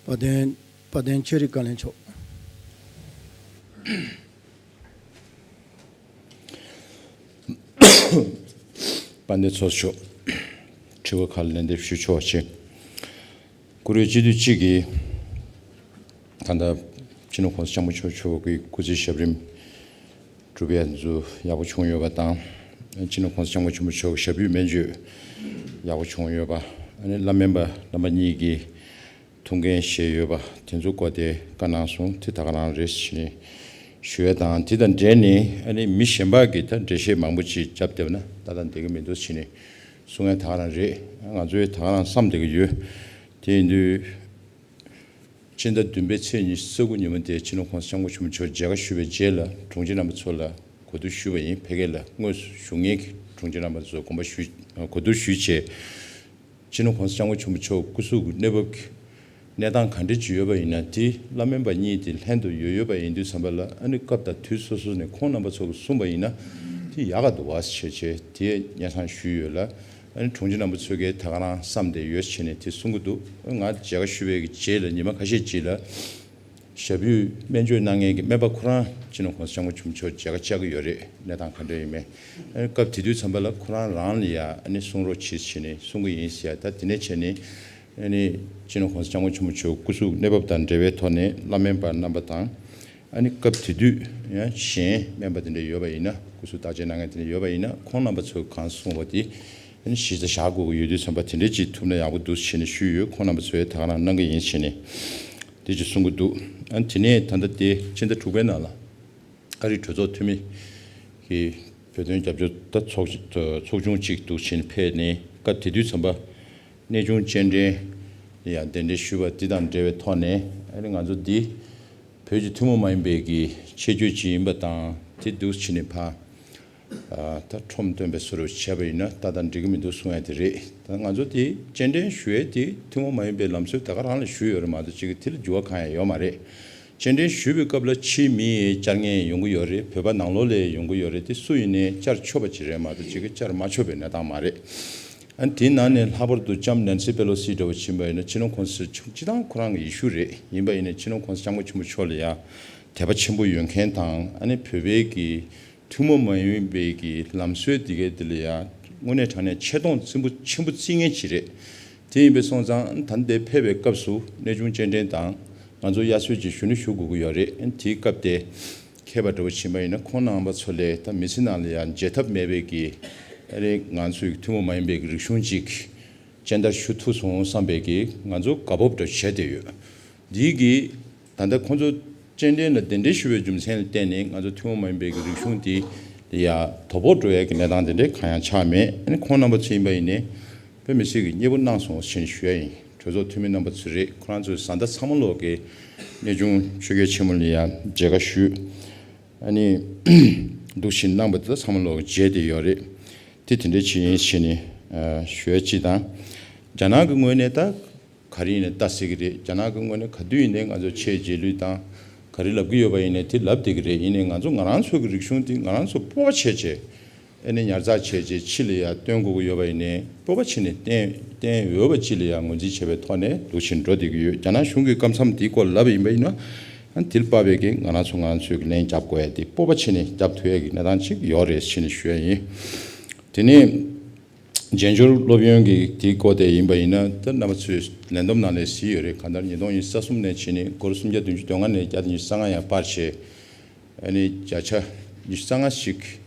དཔལ་ལྡན། དཔལ་ལྡན་ཆོས་རིག་བཀའ་བློན་མཆོག་དཔལ་ལྡན་ཚོགས་གཙོ་མཆོག་དྲི་བ་ཁག་ལ་ལན་འདེབས་ཞུ་ཆོག་པ་བྱེད། བཀུར་འོས་སྤྱི་འཐུས་གཅིག་གིས་ད་ལྟ་སྤྱི་ནོར་༸གོང་ས་༸སྐྱབས་མགོན་ཆེན་པོ་མཆོག་གི་སྐུ་ཚེའི་ཞབས་རིམ་གྲུབ་ཡ་ཚོ་ཡག་པོ་བྱུང་ཡོད་པ་དང་། སྤྱི་ནོར་༸གོང་ས་༸སྐྱབས་མགོན་ཆེན་པོ་མཆོག་གི་ཞབས་པུས་སྨན་བཅོས་ཡག་པོ་བྱུང་ཡོད་པ། ཨ་ནི་བླ་སྨན་པ་རྣམ་པ་གཉིས་ཀྱིས་ཐུགས་འགན་བཞེས་ཡོད་པ་དེ་ཚོ་སྐོར་དེ་བཀའ་གནང་སོང་། དེ་ད་ག་རང་རེད་ཟེར་ནས་ཞུ་ཡ་དང་། དེ་དང་འབྲེལ་ནས་ཨ་ནི་མི་གཞན་པ་གིས་ད་འགྲེལ་བཤད་མང་པོ་ཅིག་བརྒྱབ་བསྡད་པ་ན་ད་ལྟ་འདི་ག་མི་འདུག་ཟེར་ནས་གསུང་ཡ་ད་ག་རང་རེད། ང་ཚོས་ད་ག་རང་བསམ་བསྡད་ཀྱི་ཡོད། དེ་ཡིན་དུས། སྤྱི་ཟླ་བདུན་པའི་ཚེས་ཉི་ཤུ་རྩ་དགུ་ཉིན་མོ་དེ་སྤྱི་ནོར་༸གོང་ས་༸སྐྱབས་མགོན་ཆེན་པོ་མཆོག་མཇལ་ཁ་ཞུས་པའི་རྗེས་ལ་དྲུང་ཆེ་རྣམ་པ་ཚོ་ལ་གོ་བསྡུར་ཞུས་པ་ཡིན། ཕ་གི་ལ་དངོས་སུ་བཞུགས་མཁན་གྱི་དྲུང་ཆེ་རྣམ་པ་ཚོ་དགོངས་པ་ཞུས། གོ་བསྡུར་ཞུས་བྱས། སྤྱི་ནོར་༸གོང་ས་༸སྐྱབས་མགོན་ཆེན་པོ་མཆོག་སྐུ་གཟུགས་ཀྱི་གནས་བབ་ཀྱི་གནས་སྟངས་ག་འདྲ་ཅིག་ཡོད་པ་ཡིན་ན། དེ་བླ་སྨན་པ་གཉིས་དེ་ལྷན་དུ་ཡོད་ཡོད་པ་ཡིན་དུས་ཙམ་པ་ལ། ཨ་ནི་སྐབས་དང་དུས་སོ་སོ་ནས་ཁོང་རྣམ་པ་ཚོ་གིས་གསུངས་པ་ཡིན་ན་དེ་ཡག་ག་འདུག་བ་ཞེས་བྱས་དེ་སྙན་སེང་ཞུས་ཡོད་ལ། ཨ་ནི་དྲུང་ཆེ་རྣམ་པ་ཚོས་ཀྱིས་ད་ག་རང་བསམ་བསྡད་ཡོད་བྱས་ནས་དེ་གསུང་གི་འདུག་ང་མཇལ་ཁ་ཞུས་པའི་རྗེས་ལ་ཉི་མ་ཁ་ཤས་ཅིག་ལ་ ཞབས་ཡུལ་སྨན་བཅོས་གནང་མཁན་གྱི་སྨན་པ་ཁོ་རང་སྤྱི་ནོར་༸གོང་ས་༸སྐྱབས་མགོན་ཆེན་པོ་མཆོག་མཇལ་ཁ་བཅར་གྱི་ཡོད་རེད། གནས་སྟངས་ག་འདྲ་ཡིན་མིན། ཨ་ནི་སྐབས་དེ་དུས་ཙམ་པ་ལ་ཁོ་རང་རང་ལ་ཡ་ཨ་ནི་གསུང་རོགས་བྱེད་བྱས་ནས་གསུང་གི་ཡིན་ཟེར་ཡ། ད་དེ་ནས་བྱས་ནས་ཨ་ནི་སྤྱི་ནོར་༸གོང་ས་༸སྐྱབས་མགོན་ཆེན་པོ་མཆོག་སྐུ་གཟུགས་གནས་བབ་དང་འབྲེལ་བའི་ཐོག་ནས་བླ་སྨན་པ་རྣམ་པ་དང་། ཨ་ནི་སྐབས་དེ་དུས་ཡང་གཞན་སྨན་པ་དེ་འདྲ་ཡོད་པ་ཡིན་ན། སྐུ་གཟུགས་བརྟག་དཔྱད་གནང་མཁན་དེ་འདྲ་ཡོད་པ་ཡིན་ན། ཁོང་རྣམ་པ་ཚོས་གང་གསུངས་པ་དེ་ཨ་ནི་གཞི་རྩ་བཞག་དགོས་ཀྱི་ཡོད་དུས་ཙམ་པ། དེ་འདྲ་ཅིག་ཐུབ་ན་ཡག་པོ་འདུག་ཟེར་ནས་ཞུས་ཡོད། ཁོང་རྣམ་པ་ཚོས་ད་ག་རང་གནང་གི་ཡིན་ཟེར་ནས་དེ་ཅིག་གསུང་གི་འདུག་ཨ་ནི་དེ་ནས་ད་ལྟ་དེ་ཕྱི་ཟླ་དྲུག་པའི་ནང་ལ་ཨ་རིའི་གྲོས་ཚོགས་འཐུས་མི་གི་བོད་དོན་རྒྱབ་སྐྱོར་ད་ཚོགས་ཚོགས་ཆུང་གཅིག་འདུག་ཕྱིན་ཕེབས་ནས། སྐབས་དེ་དུས་ཙམ་པ་གནས་ཆུང་སྤྱན་འདྲེན་ཡང་གདན་འདྲེན་ཞུས་པ་འདི་དང་འབྲེལ་བའི་ཐོག་ནས། ཨ་ནི་ང་ཚོ་འདི་བོད་ཀྱི་ཐུན་མོང་མ་ཡིན་པའི་གི་ཆེད་བསྐྱོད་ཅིག་ཡིན་པ་དང་། དེ་འདུག་ཕྱིན་ནས་ཕར་ཨ་ད་ཁྲོམ་སྟོན་པའི་བཟོ་འདྲ་བྱས་པ་ཡིན་ན་ད་ལྟ་འགྲིག་གི་མི་འདུག་གསུང་ཡ་དེ་རེད། ད་ང་ཚོ་དེ་སྤྱན་འདྲེན་ཞུ་ཡས་དེ་ཐུན་མོང་མ་ཡིན་པའི་ལམ་སྲོལ་ད་ག་རང་ལ་ཞུས་ཡོད་རེད་མ་གཏོགས། ཅིག་དེ་ལ་འགྱུར་བ་གང་ཡང་ཡོད་མ་རེད། སྤྱན་འདྲེན་ཞུས་པའི་སྐབས་ལ་ཕྱིའི་མི་བཅར་མཁན་ཡོང་གི་ཡོད་རེད། བོད་པ་ནང་ལོགས་ལ་ཡོང་གི་ཡོད་རེད། དེ་སུ་ཡིན་ནའི་བཅར་ཆོག་པ་ཅིག་རེད་མ་གཏོགས། ཅིག་བཅར་མ་ཆོག་པའི་གནས་སྟངས་མ་རེད། ཨ་ནི་དེའི་ནང་ནས་ལྷག་པར་དུ་ལྕམ་ནན་སི་པེ་ལོ་སི་འདྲ་བོ་ཕྱིན་པ་ཡིན་ན། སྤྱི་ནོར་༸གོང་ས་མཆོག་སྤྱི་བཏང་ཁོ་རང་གི་ཡེ་ཤུ་རེད། ཡིན་པ་ཡིན་ན་སྤྱི་ནོར་༸གོང་ས་༸སྐྱབས་མགོན་ཆེན་པོ་མཆོག་ལ་ཡ་དད་པ་ཆེན་པོ་ཡོད་མཁན་དང་། ཨ་ནི་བོད་པའི་གི་ཐུན་མོང་མ་ཡིན་པའི་གི་ལམ་སྲོལ་འདི་གའི་འདི་ལ་ཡ་དངོས་གནས་དྲང་གནས་ཆེ་མཐོང་ཆེན་པོ་ཆེན་པོ་བརྩི་མཁན་ཅིག་རེད། དེ་ཡིན་པས་སོང་ཙང་ད་ལྟའི་ཕེབས་པའི་སྐབས་སུ་གནས་ཆུང་སྤྱན་འདྲེན་དང་ང་ཚོ་དབྱར་གསོལ་གྱི་ཞུ་ནི་ཞུ་དགོས་ཀྱི་ཡོད་རེད། ཨ་ནི་དེའི་སྐབས་དེ་མཁས་པ་འདྲ་བོ་ཕྱིན་པ་ཡིན་ན་ཁོང་རྣམ་པ་ཚོ་ལས་ད་མི་ཚེ་ནང་ལ་ཡང་བརྗེད་ཐབས་མེད་པའི་གི་ཨ་རེ་ང་ཚོའི་ཐུན་མོང་མ་ཡིན་པའི་གི་རིག་གཞུང་ཅིག་སྦྱོང་བརྡར་ཞུ་ཐུབ་སོང་བསམ་པའི་གི་ང་ཚོ་དགའ་སྤོབས་འདྲ་བོ་བྱས་བསྡད་ཡོད། འདིའི་གི་ད་ལྟ་ཁོང་ཚོ་སྤྱན་འདྲེན་ལ་གདན་འདྲེན་ཞུ་བའི་རྒྱུ་མཚན་ལ་བརྟེན་ནས་ང་ཚོ་ཐུན་མོང་མ་ཡིན་པའི་གི་རིག་གཞུང་དེ་ལ་ཡ་དོ་ཕོག་འགྲོ་ཡ་གི་གནས་སྟངས་དེ་འདྲ་གང་ཡང་ཆགས་མེད། ཨ་ནི་ཁོང་རྣམ་པ་ཚོ་ཡིན་པ་ཡིན་ནའི་དཔེ་མི་སྲིད་ཀྱི་མཉེས་པོ་གནང་སོང་ཞེས་ཞུ་ཡ་ཡིན། གྲོས་ཚོགས་འཐུས་མི་རྣམ་པ་ཚོ་རེད། ཁོ་རང་ཚོའི་བཟའ་ཟླ་ཚང་མ་ལོག་གི་གནས་ཆུང་ཆོས་རྒྱལ་ཆེན་མོ་ལ་ཡང་མཇལ་ཁ་ཞུས། ཨ་ནི་འདུག་བཞིན་གནང་བ་དེ་ཚང་མ་ལོག་གི་མཇལ་བསྡད་ཡོད་རེད། དེ་དེ་འདྲའི་ཆེད་ཡིན་ཞེས་ནས་ཨ་ཞུ་ཡ་གཅིག་དང་། རྒྱ་ནག་གི་ངོས་ནས་ད་ག་རེ་ཡིན་ནའི་ལྟ་སྲིད་ཀྱི་རེད། རྒྱ་ནག་གི་ངོས་ནས་ག་དུས་ཡིན་ནའི་ང་ཚོ་ཆེད་རྗེས་ལུས་དང་ག་རེ་ལབ་ཀྱི་ཡོད་པ་ཡིན་ནའི་དེ་ལབ་བསྡད་ཀྱི་རེད། ཡིན་ནའི་ང་ཚོ་ང་རང་ཚོ་གི་རིག་གཞུང་དེ་ང་རང་ཚོ་སྤོབས་པ་བྱས་བྱས། ཨ་ནི་ཉར་ཚགས་བྱས་རྗེས་ཕྱི་ལ་ཡ་སྟོན་དགོས་ཀྱི་ཡོད་པ་ཡིན་ནའི་སྤོབས་པ་བྱས་ནས་བསྟན་བསྟན་འོས་པ་ཅིག་ལ་ཡ་ངོས་འཛིན་བྱས་པའི་ཐོག་ནས་འདུག་བཞིན་འགྲོ་བསྡད་ཀྱི་ཡོད། རྒྱ་ནག་གཞུང་གི་སྐབས་མཚམས་འདིའི་སྐོར་ལབ་པ་ཡིན་པ་ཡིན་ན། ཨ་ནི་དེ་ལ་དཔག་པའི་གི་ང་རང་ཚོ་ང་རང་ཚོའི་གི་ལན་རྒྱབ་དགོས་ཡ་དེ་སྤོབས་པ་བྱས་ནས་རྒྱབ་ཐུབ་ཡ་གི་གནས་སྟངས་ཅིག་ཡོད་རེད་ཞེས་ནས་ཞུ་ཡ་ཡིན། དེ་ནས་རྒྱན་སྦྱོར་སློབ་ཡོན་གྱི་དེའི་སྐོར་དེ་ཡིན་པ་ཡིན་ན། ད་རྣམ་པ་ཚོས་ལས་བསྡོམས་ནང་ལས་གཟིགས་ཡོད་རེད། གང་ལྟར་ཉིས་སྟོང་ཉི་ཤུ་རྩ་གསུམ་ནས་བྱས་ནས་སྒོར་སུམ་བརྒྱ་བདུན་ཅུ་དོན་ལྔ་ནས་བརྒྱ་དང་ཉི་ཤུ་རྩ་ལྔ་ཡང་སྤར་བྱས། ཨ་ནི་བརྒྱ་ཆ་ཉི་ཤུ་རྩ་ལྔ་ཞིག་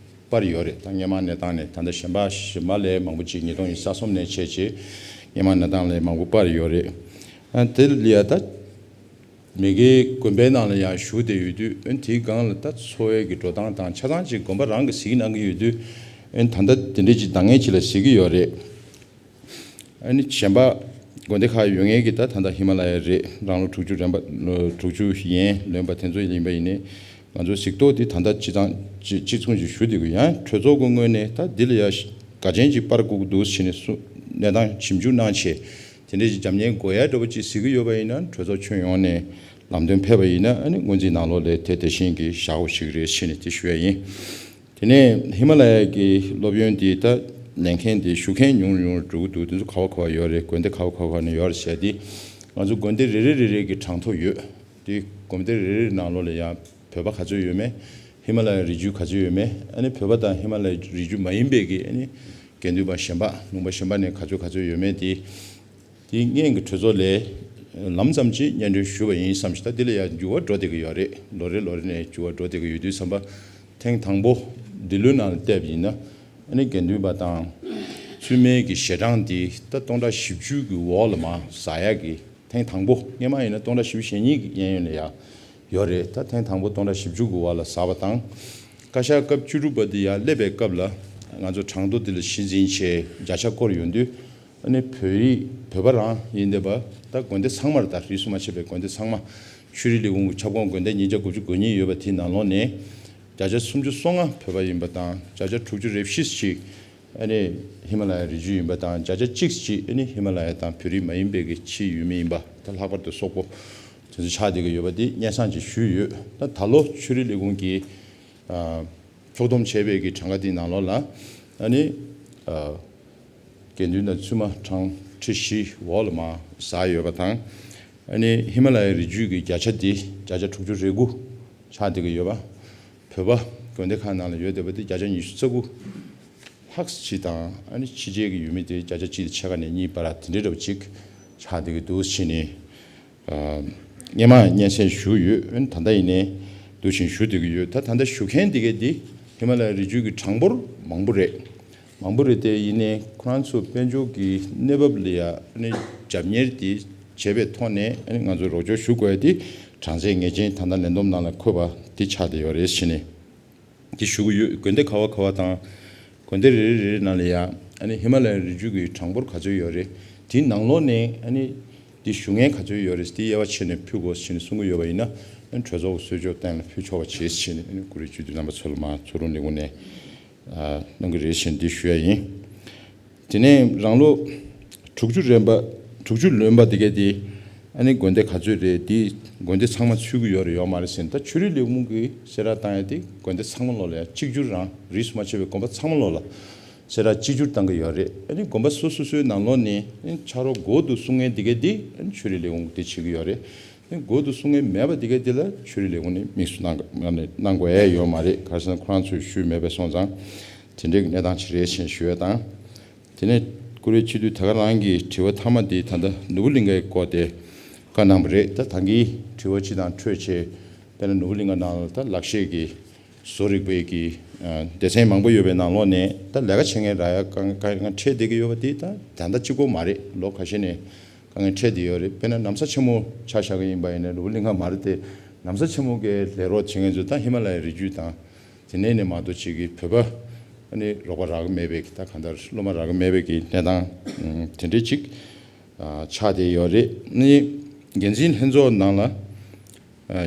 སྤར་ཡོད་རེད། ད་སྔོན་མ་གནས་སྟངས་ནས། ད་ལྟ་གཞན་པ་གཞན་པ་ལས་མང་པོ་ཅིག་ཉིས་སྟོང་ཉི་ཤུ་རྩ་གསུམ་ནས་བྱས་རྗེས་སྔོན་མ་གནས་སྟངས་ལས་མང་པོ་སྤར་ཡོད་རེད། ཨ་དེ་ལ་ཡ་ད་མ་གིའི་དགོན་པའི་ནང་ལ་ཡང་བཞུགས་བསྡད་ཡོད་དུས། ཨ་ནི་དེའི་སྒང་ལ་ད་འཚོ་བའི་གི་འགྲོ་སྟངས་དང་ཆ་ཚང་ཅིག་དགོན་པ་རང་གིས་གཟིགས་གནང་གི་ཡོད་དུས། ཨ་ནི་ད་ལྟ་དེ་འདྲས་ཅིག་འདང་ངེས་ཅིག་ལ་གཟིགས་ཀྱི་ཡོད་རེད། ཨ་ནི་གཞན་པ་དགོན་སྡེ་ཁག་ཡོད་མཁན་གྱི་ད་ད་ལྟ་ཧི་མ་ལ་ཡ་རེད། རང་ལོ་དྲུག་ཅུ་རན་པ་དྲུག་ཅུ་ཡན་ལོན་པ་དེ་ཚོ་ཡིན་པ་ཡིན་ནའི་ང་ཚོ་གཟིགས་རྟོག་འདི་ད་ལྟ་སྤྱི་བཏང་གཅིག་གཅིག་མཚུངས་ཀྱིས་ཞུ་བསྡད་དགོས། ཡང་གྲོས་ཚོགས་ཀྱི་ངོས་ནས་ད་འདི་ལ་ཡ་དགའ་ཆེན་ཅིག་སྤར་དགོས་ཀྱི་འདུག་ཟེར་ནས་གནས་སྟངས་ཞིབ་འཇུག་གནང་བྱས། དེ་འདྲའི་ཅིག་རྒྱབ་གཉེར་དགོས་ཡ་འདྲ་པོ་ཅིག་གཟིགས་ཀྱི་ཡོད་པ་ཡིན་ན། གྲོས་ཚོགས་ཁྱོན་ཡོངས་ནས་ལམ་སྟོན་ཕེབས་པ་ཡིན་ན། ཨ་ནི་སྔོན་རྩིས་ནང་ལོགས་ལ་དེ་དེ་བཞིན་གྱི་བཞག་དགོས་ཞིག་རེད་ཟེར་ནས་དེ་ཞུ་ཡ་ཡིན། དེ་ནས་ཧི་མ་ལ་ཡ་གི་སློབ་ཡོན་དེ་ད་ལེན་མཁན་དེ་ཞུ་མཁན་ཉུང་རུ་ཉུང་རུ་འགྲོ་གི་འདུག་དེ་ཚོ་ག་བ་ག་བ་ཡོད་རེད། དགོན་སྡེ་ག་བ་ག་བ་ནས་ཡོད་རེད་ཟེར་དེ། ང་ཚོ་དགོན་སྡེ་རེ་རེ་རེ་རེ་གི་གྲངས་ཐོ་ཡོད། དེ་དགོན་སྡེ་རེ་རེ་ནང་ལོགས་ལ་ཡང་བོད་པ་ག་ཚོད་ཡོད་མེད། ཧི་མ་ལ་ཡ་རི་རྒྱུད་ག་ཚོད་ཡོད་མེད། ཨ་ནི་བོད་པ་དང་ཧི་མ་ལ་ཡ་རི་རྒྱུད་མ་ཡིན་པའི་གི་ཨ་ནི་དགེ་འདུན་པ་གཞན་པ་ལུང་པ་གཞན་པ་ནས་ག་ཚོད་ག་ཚོད་ཡོད་མེད་དེ། དེ་སྔོན་གྱི་གྲོས་ཚོགས་ལས་ལམ་ཙམ་ཅིག་སྙན་སྒྲོན་ཞུས་པ་ཡིན་བསམ་ཞིང་། ད་འདི་ལ་ཡང་འགྱུར་བ་འགྲོ་བསྡད་ཀྱི་ཡོད་རེད། ལོ་རེ་ལོ་རེ་ནས་འགྱུར་བ་འགྲོ་བསྡད་ཀྱི་ཡོད་དུས་ཙམ་པ། ཐེངས་དང་པོ་འདི་ལོའི་ནང་ལ་བལྟས་པ་ཡིན་ན། ཨ་ནི་དགེ་འདུན་པ་དང་ཚུལ་མིན་གྱི་ཞལ་གྲངས་འདི་ད་སྟོང་ཕྲག་བཞི་བཅུ་གི་འོག་ལ་མར་ཟག་ཡག་གི། ཐེངས་དང་པོ། སྔོན་མ་ཡིན་ན་སྟོང་ཕྲག་བཞི་བཅུ་ཞེ་གཉིས་ཀྱི་གཡས་གཡོན་ལ་ཡ་ཡོད་རེད། ད་ཐེངས་དང་པོ་སྟོང་ཕྲག་བཞི་བཅུ་གི་འོག་ལ་ཟག་པ་དང་། བཀའ་ཤག་སྐབས་བཅུ་དྲུག་པ་འདི་ཡར་སླེབས་པའི་སྐབས་ལ་ང་ཚོ་གྲངས་ཐོ་འདི་ལ་གཞི་འཛིན་བྱས་བརྒྱ་ཆ་སྐོར་ཡོང་དུས། ཨ་ནི་བོད་རིགས་བོད་པ་རང་ཡིན་བསྡད་པ་ད་དགོན་སྡེ་ཚང་མར། ད་རིས་སུ་མ་ཆད་པའི་དགོན་སྡེ་ཚང་མ། ཆོས་རིག་ལས་ཁུངས་ཀྱི་ཁྱབ་ཁོངས་དགོན་སྡེ་ཉིས་བརྒྱ་དགུ་བཅུ་གོ་གཉིས་ཡོད་པ་དེའི་ནང་ལོགས་ནས་བརྒྱ་ཆ་སུམ་ཅུ་སོ་ལྔ་བོད་པ་ཡིན་པ་དང་། བརྒྱ་ཆ་དྲུག་ཅུ་རེ་བཞི་ཞིག་ཨ་ནི་ཧི་མ་ལ་ཡ་རི་རྒྱུད་ཡིན་པ་དང་། བརྒྱ་ཆ་གཅིག་ཅིག་ཨ་ནི་ཧི་མ་ལ་ཡ་དང་བོད་རིགས་མ་ཡིན་པའི་གི་ཕྱིའི་ཡུལ་མི་ཡིན་པ། ད་ལྷག་པར་དུ་སོག་པོ་དེ་ཚོ་ཆགས་བསྡད་ཀྱི་ཡོད་པ་དེ་སྙན་སེང་ཅིག་ཞུས་ཡོད། ད་ད་ལོ་ཆོས་རིག་ལས་ཁུངས་ཀྱིས་ཨ་ཕྱོགས་བསྡོམས་བྱས་པའི་གི་གྲངས་ཀ་དེའི་ནང་ལོགས་ལ་ཨ་ནི་ཨ་དགེ་འདུན་དང་བཙུན་མ་གྲངས་ཁྲི་བཞི་འོག་ལ་མར་ཟག་ཡོད་པ་དང་། ཨ་ནི་ཧི་མ་ལ་ཡའི་རི་རྒྱུད་ཀྱི་བརྒྱ་ཆ་འདི་བརྒྱ་ཆ་དྲུག་ཅུ་རེ་དགུ་ཆགས་བསྡད་ཀྱི་ཡོད་པ། བོད་པ་དགོན་སྡེ་ཁག་ནང་ལ་ཡོད་བསྡད་པ་འདི་བརྒྱ་ཆ་ཉི་ཤུ་རྩ་དགུ་ལྷག་ཅིག་དང་། ཨ་ནི་ཕྱི་རྒྱལ་གྱི་ཡུལ་མི་དེ་བརྒྱ་ཆ་གཅིག་དང་ཕྱེད་ཀ་ནས་གཉིས་བར་དེ་འདྲའི་འདྲ་བ་ཅིག་ཆགས་བསྡད་ཀྱི་འདུག་ཟེར་ནས། ཨ། སྔོན་མ་སྙན་སེང་ཞུས་ཡོད། ཨ་ནི་ད་ལྟ་ཡིན་ནའི་འདུག་བཞིན་ཞུ་བསྡད་ཀྱི་ཡོད། ད་ད་ལྟ་ཞུ་མཁན་དེ་གས་འདི་ཧི་མ་ལ་ཡའི་རི་རྒྱུད་ཀྱི་གྲངས་འབོར་མང་པོ་རེད། མང་པོ་རེད་དེ། ཡིན་ནའི་ཁོ་རང་ཚོ་དཔལ་འབྱོར་གྱི་གནས་བབ་ལ་ཡ་ཨ་ནི་རྒྱབ་གཉེར་དེ་བྱས་པའི་ཐོག་ནས། ཨ་ནི་ང་ཚོས་རོགས་སྐྱོར་ཞུ་དགོས་ཡ་དེ་གྲངས་ཚད་ངེས་ཅན་ད་ལྟ་ལས་བསྡོམས་ནང་ལ་འཁོད་པ་དེ་ཆགས་བསྡད་ཡོད་རེད་ཟེར་ནས། འདི་ཞུ་གི་ཡོད། དགོན་སྡེ་ག་བ་ག་བ་དང་། དགོན་སྡེ་རེ་རེ་རེ་རེ་ནང་ལ་ཡ་ཨ་ནི་ཧི་མ་ལ་ཡའི་རི་རྒྱུད་ཀྱི་གྲངས་འབོར་ག་ཚོད་ཡོད་རེད། དེའི་ནང་ལོགས་ནས་ཨ་ནི་འདི་ཞུ་མཁན་ག་ཚོད་ཡོད་རེད། དེ་དབྱེ་བ་ཕྱེ་ནས་ཕུལ་དགོས་ཟེར་ནས་གསུང་གི་ཡོད་པ་ཡིན་ན། ཨ་ནི་གྲོས་ཚོགས་ཀྱི་གསོལ་ལྕོག་སྟེང་ལ་ཕུལ་ཆོག་པ་བྱེད་ཟེར་ནས། ཨ་ནི་བཀུར་འོས་སྤྱི་འཐུས་རྣམ་པ་ཚོ་ལ་མར་ཚོགས་རུང་ལས་ཁུངས་ནས་ཨ་གནང་གི་རེད་ཟེར་ནས་འདི་ཞུ་ཡ་ཡིན། དེ་ནས་རང་ལོ་དྲུག་ཅུ་ལོན་པ། དྲུག་ཅུ་ལོན་པ་དེ་གས་དེ་ཨ་ནི་དགོན་སྡེ་ག་ཚོད་རེད། དེ་དགོན་སྡེ་ཚང་མ་ཚུད་ཀྱི་ཡོད་རེད་ཡོད་མ་རེད་ཟེར་ནས། ད་ཆོས་རིག་ལས་ཁུངས་ཀྱིས་གསལ་བསྒྲགས་བཏང་ཡ་དེ་དགོན་སྡེ་ཚང་མ་ལོགས་ལ་ཡ་གཅིག་གྱུར་རང་རིས་སུ་མ་ཆད་པའི་དགོན་པ་ཚང་མ་ལོགས་ལ་གསལ་བསྒྲགས་གཅིག་གྱུར་བཏང་གི་ཡོད་རེད། ཨ་ནི་དགོན་པ་སོ་སོ་སོའི་ནང་ལོགས་ནས་ཨ་ནི་ཕྱག་རོགས་སྒོ་དུ་སྲུང་མཁན་དེ་གས་དེ་ཨ་ནི་ཆོས་རིག་ལས་ཁུངས་ཀྱིས་དེ་བྱེད་ཀྱི་ཡོད་རེད། ཨ་ནི་སྒོ་དུ་སྲུང་མཁན་མེད་པ་དེ་གས་དེ་ལ་ཆོས་རིག་ལས་ཁུངས་ནས་དམིགས་སུ་གནང་གནང་དགོས་ཡ་ཡོད་མ་རེད། ག་རེ་ཟེར་ན་ཁོ་རང་ཚོས་ཞུས་མེད་པས་སོང་ཙང་། དེ་འདྲའི་གནས་སྟངས་ཅིག་རེད་ཅེས་ཞུ་ཡ་དང་། དེ་ནས་བཀུར་འོས་སྤྱི་འཐུས་དེ་ག་རང་གི་དྲི་བ་མཐའ་མ་དེ་ད་ལྟ་ནོར་བུ་གླིང་ཁའི་སྐོར་དེ་བཀའ་གནང་བ་རེད། ད་ད་གིན་དྲི་བ་སྤྱི་དང་འཕྲོད་བྱས། དཔེར་ན་ནོར་བུ་གླིང་ཁ་ནང་ལ་ད་ལག་ཤེས་ཀྱི་བཟོ་རིག་པའི་གི་ཨ་སྡེ་ཚན་མང་པོ་ཡོད་པའི་ནང་ལོགས་ནས་ད་ལས་ཀ་བྱེད་མཁན་རག་ཡ་དཀའ་དཀའ་ངལ་འཕྲད་བསྡད་ཀྱི་ཡོད་པ་དེ་ད་ད་ལྟ་གཅིག་པོ་མ་རེད། ལོ་ཁ་ཤས་ནས་དཀའ་ངལ་འཕྲད་བསྡད་ཡོད་རེད། དཔེར་ན་ན་བཟའ་ཆེན་མོ་ཆ་བཞག་གི་ཡིན་པ་ཡིན་ན། ནོར་བུ་གླིང་ཁ་མ་རེད་དེ། ན་བཟའ་ཆེན་མོ་གི་ལས་རོགས་བྱེད་མཁན་ཚོ་ད་ཧི་མ་ལ་ཡའི་རི་རྒྱུད་དང་། དེ་ནས་ནས་མ་གཏོགས་ཅིག་གི་བོད་པ་ཨ་ནི་རོགས་པ་རག་གི་མེད་པའི་གི། ད་གང་ལྟར་སློབ་མ་རག་གི་མེད་པའི་གི་གནས་སྟངས་ཨ་དེ་འདྲས་ཅིག་ཨ་ཆགས་བསྡད་ཡོད་རེད། ཨ་ནི་འགན་འཛིན་ལྷན་ཚོགས་ནང་ལ་ཨ་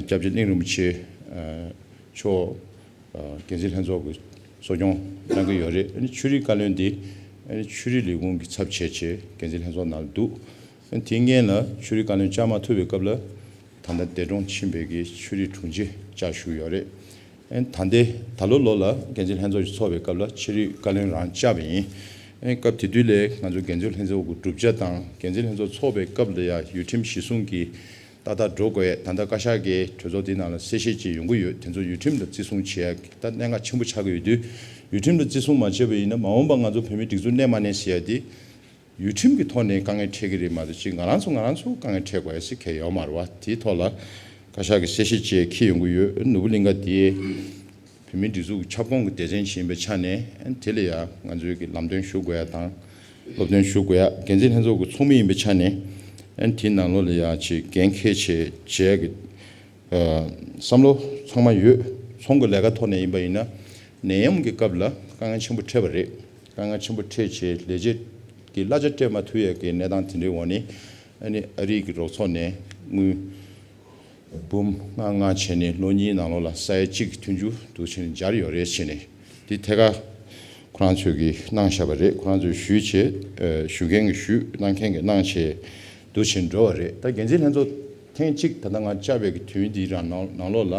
སྐྱབས་རྗེ་གླིང་རིན་པོ་ཆེ་ཨ་མཆོག་ཨ་འགན་འཛིན་ལྷན་ཚོགས་ཀྱི་གཙོ་སྐྱོང་གནང་གི་ཡོད་རེད། ཨ་ནི་ཆོས་རིག་བཀའ་བློན་འདི་ཨ་ནི་ཆོས་རིག་ལས་ཁུངས་ཀྱི་ཚབ་བྱས་བྱས་འགན་འཛིན་ལྷན་ཚོགས་ནང་ལ་འདུག་ཨ་ནི་དེའི་སྔོན་ལ་ཆོས་རིག་བཀའ་བློན་བཅར་མ་ཐུབ་པའི་སྐབས་ལ། ད་ལྟ་འདས་གྲོངས་ཕྱིན་པའི་གི་ཆོས་རིག་དྲུང་ཆེ་བཅར་བཞུགས་ཡོད་རེད། ཨ་ནི་ད་ལྟའི་ད་ལོ་ལོ་ལ་འགན་འཛིན་ལྷན་ཚོགས་ཤིག་ཚོགས་པའི་སྐབས་ལ་ཆོས་རིག་བཀའ་བློན་རང་བཅར་བ་ཡིན། ཨ་ནི་སྐབས་དེ་དུས་ལས་ང་ཚོ་འགན་འཛིན་ལྷན་ཚོགས་ཀྱི་གྲུབ་ཆ་དང་། འགན་འཛིན་ལྷན་ཚོགས་ཚོགས་པའི་སྐབས་ལ་ཡ་ཡུལ་ཁྲིམས་གཞི་བཟུང་གི་ཏག་ཏག་འགྲོ་དགོས། ད་ལྟ་བཀའ་ཤག་གིས་གྲོས་ཚོགས་འདིའི་ནང་ལ་གསལ་བཤད་ཅིག་ཡོང་གི་ཡོད། དེ་ཚོ་ཡུལ་ཁྲིམས་ལ་བརྩི་སྲུང་བྱེད་ཡ་ད་གནད་འགག་ཆེན་པོ་ཆགས་ཀྱི་ཡོད་དུས། ཡུལ་ཁྲིམས་ལ་བརྩི་སྲུང་མ་བྱས་པ་ཡིན་ན་མ་འོངས་པ་ང་ཚོ་བོད་མིའི་སྒྲིག་འཛུགས་གནས་མ་གནས་ཟེར་ཡ་དེ་ཡུལ་ཁྲིམས་ཀྱི་ཐོག་ནས་དཀའ་ངལ་འཕྲད་ཀྱི་རེད་མ་གཏོགས། ཅིག་ང་རང་ཚོ་ང་རང་ཚོ་དཀའ་ངལ་འཕྲད་དགོས་ཡ་ཟེར་གང་ཡང་ཡོད་མ་རེད་བ། དེའི་ཐོག་ལ་བཀའ་ཤག་གིས་གསལ་བཤད་ཅིག་འཁྱེར་ཡོང་གི་ཡོད། ནོར་བུ་གླིང་ཁ་དེ་བོད་མིའི་སྒྲིག་འཛུགས་ཀྱི་ཁྱབ་ཁོངས་ཀྱི་སྡེ་ཚན་ཞིག་ཡིན་པའི་ཆ་ནས། ཨ་ནི་དེ་ལ་ཡ་ང་ཚོའི་གི་ལམ་སྟོན་ཞུ་དགོས་ཡ་དང་། སློབ་སྟོན་ཞུ་དགོས་ཡ། འགན་འཛིན་ལྷན་ཚོགས་ཀྱི་ཚོགས་མི་ཡིན་པའི་ཆ་ནས། ཨ་ནི་དེའི་ནང་ལོགས་ལ་ཡ་ཅིག་འགན་འཁྱེར་བྱས་བྱས་ཀྱི་ཨ་བསམ་བློ་ཚང་མ་ཡོད། ཚོང་གི་ལས་ཀ་ཐོག་ནས་ཡིན་པ་ཡིན་ན། ནད་ཡམས་ཀྱི་སྐབས་ལ་དཀའ་ངལ་ཆེན་པོ་འཕྲད་པ་རེད། དཀའ་ངལ་ཆེན་པོ་འཕྲད་བྱས་ལས་བྱེད་ཀྱི་གླ་ཆ་སྤྲད་མ་ཐུབ་ཡ་གི་གནས་སྟངས་དེ་འདྲའི་འོག་ནས། ཨ་ནི་ཨ་རི་གི་རོགས་ཚོགས་ནས་དངུལ་འབུམ་ལྔ་ལྔ་བྱས་ནས་ལོ་གཉིས་ནང་ལོགས་ལ་ས་ཡ་གཅིག་གི་མཐུན་འགྱུར་འདུག་བྱས་ནས་སྦྱར་ཡོད་རེད་ཟེར་ནས། དེ་ཐད་ཀར་ཁོ་རང་ཚོས་ཀྱིས་གནང་བཞག་པ་རེད། ཁོ་རང་ཚོས་ཞུས་བྱས། ཨ་ཞུ་མཁན་གྱིས་ཞུས། གནང་མཁན་གྱིས་གནང་བྱས་འདུག་བྱས་འགྲོ་བ་རེད། ད་འགན་འཛིན་ལྷན་ཚོགས་ཐེངས་གཅིག་ད་ལྟ་ང་བཅར་བའི་གི་དུས་ཡུན་འདིའི་རང་ནང་ནང་ལོགས་ལ།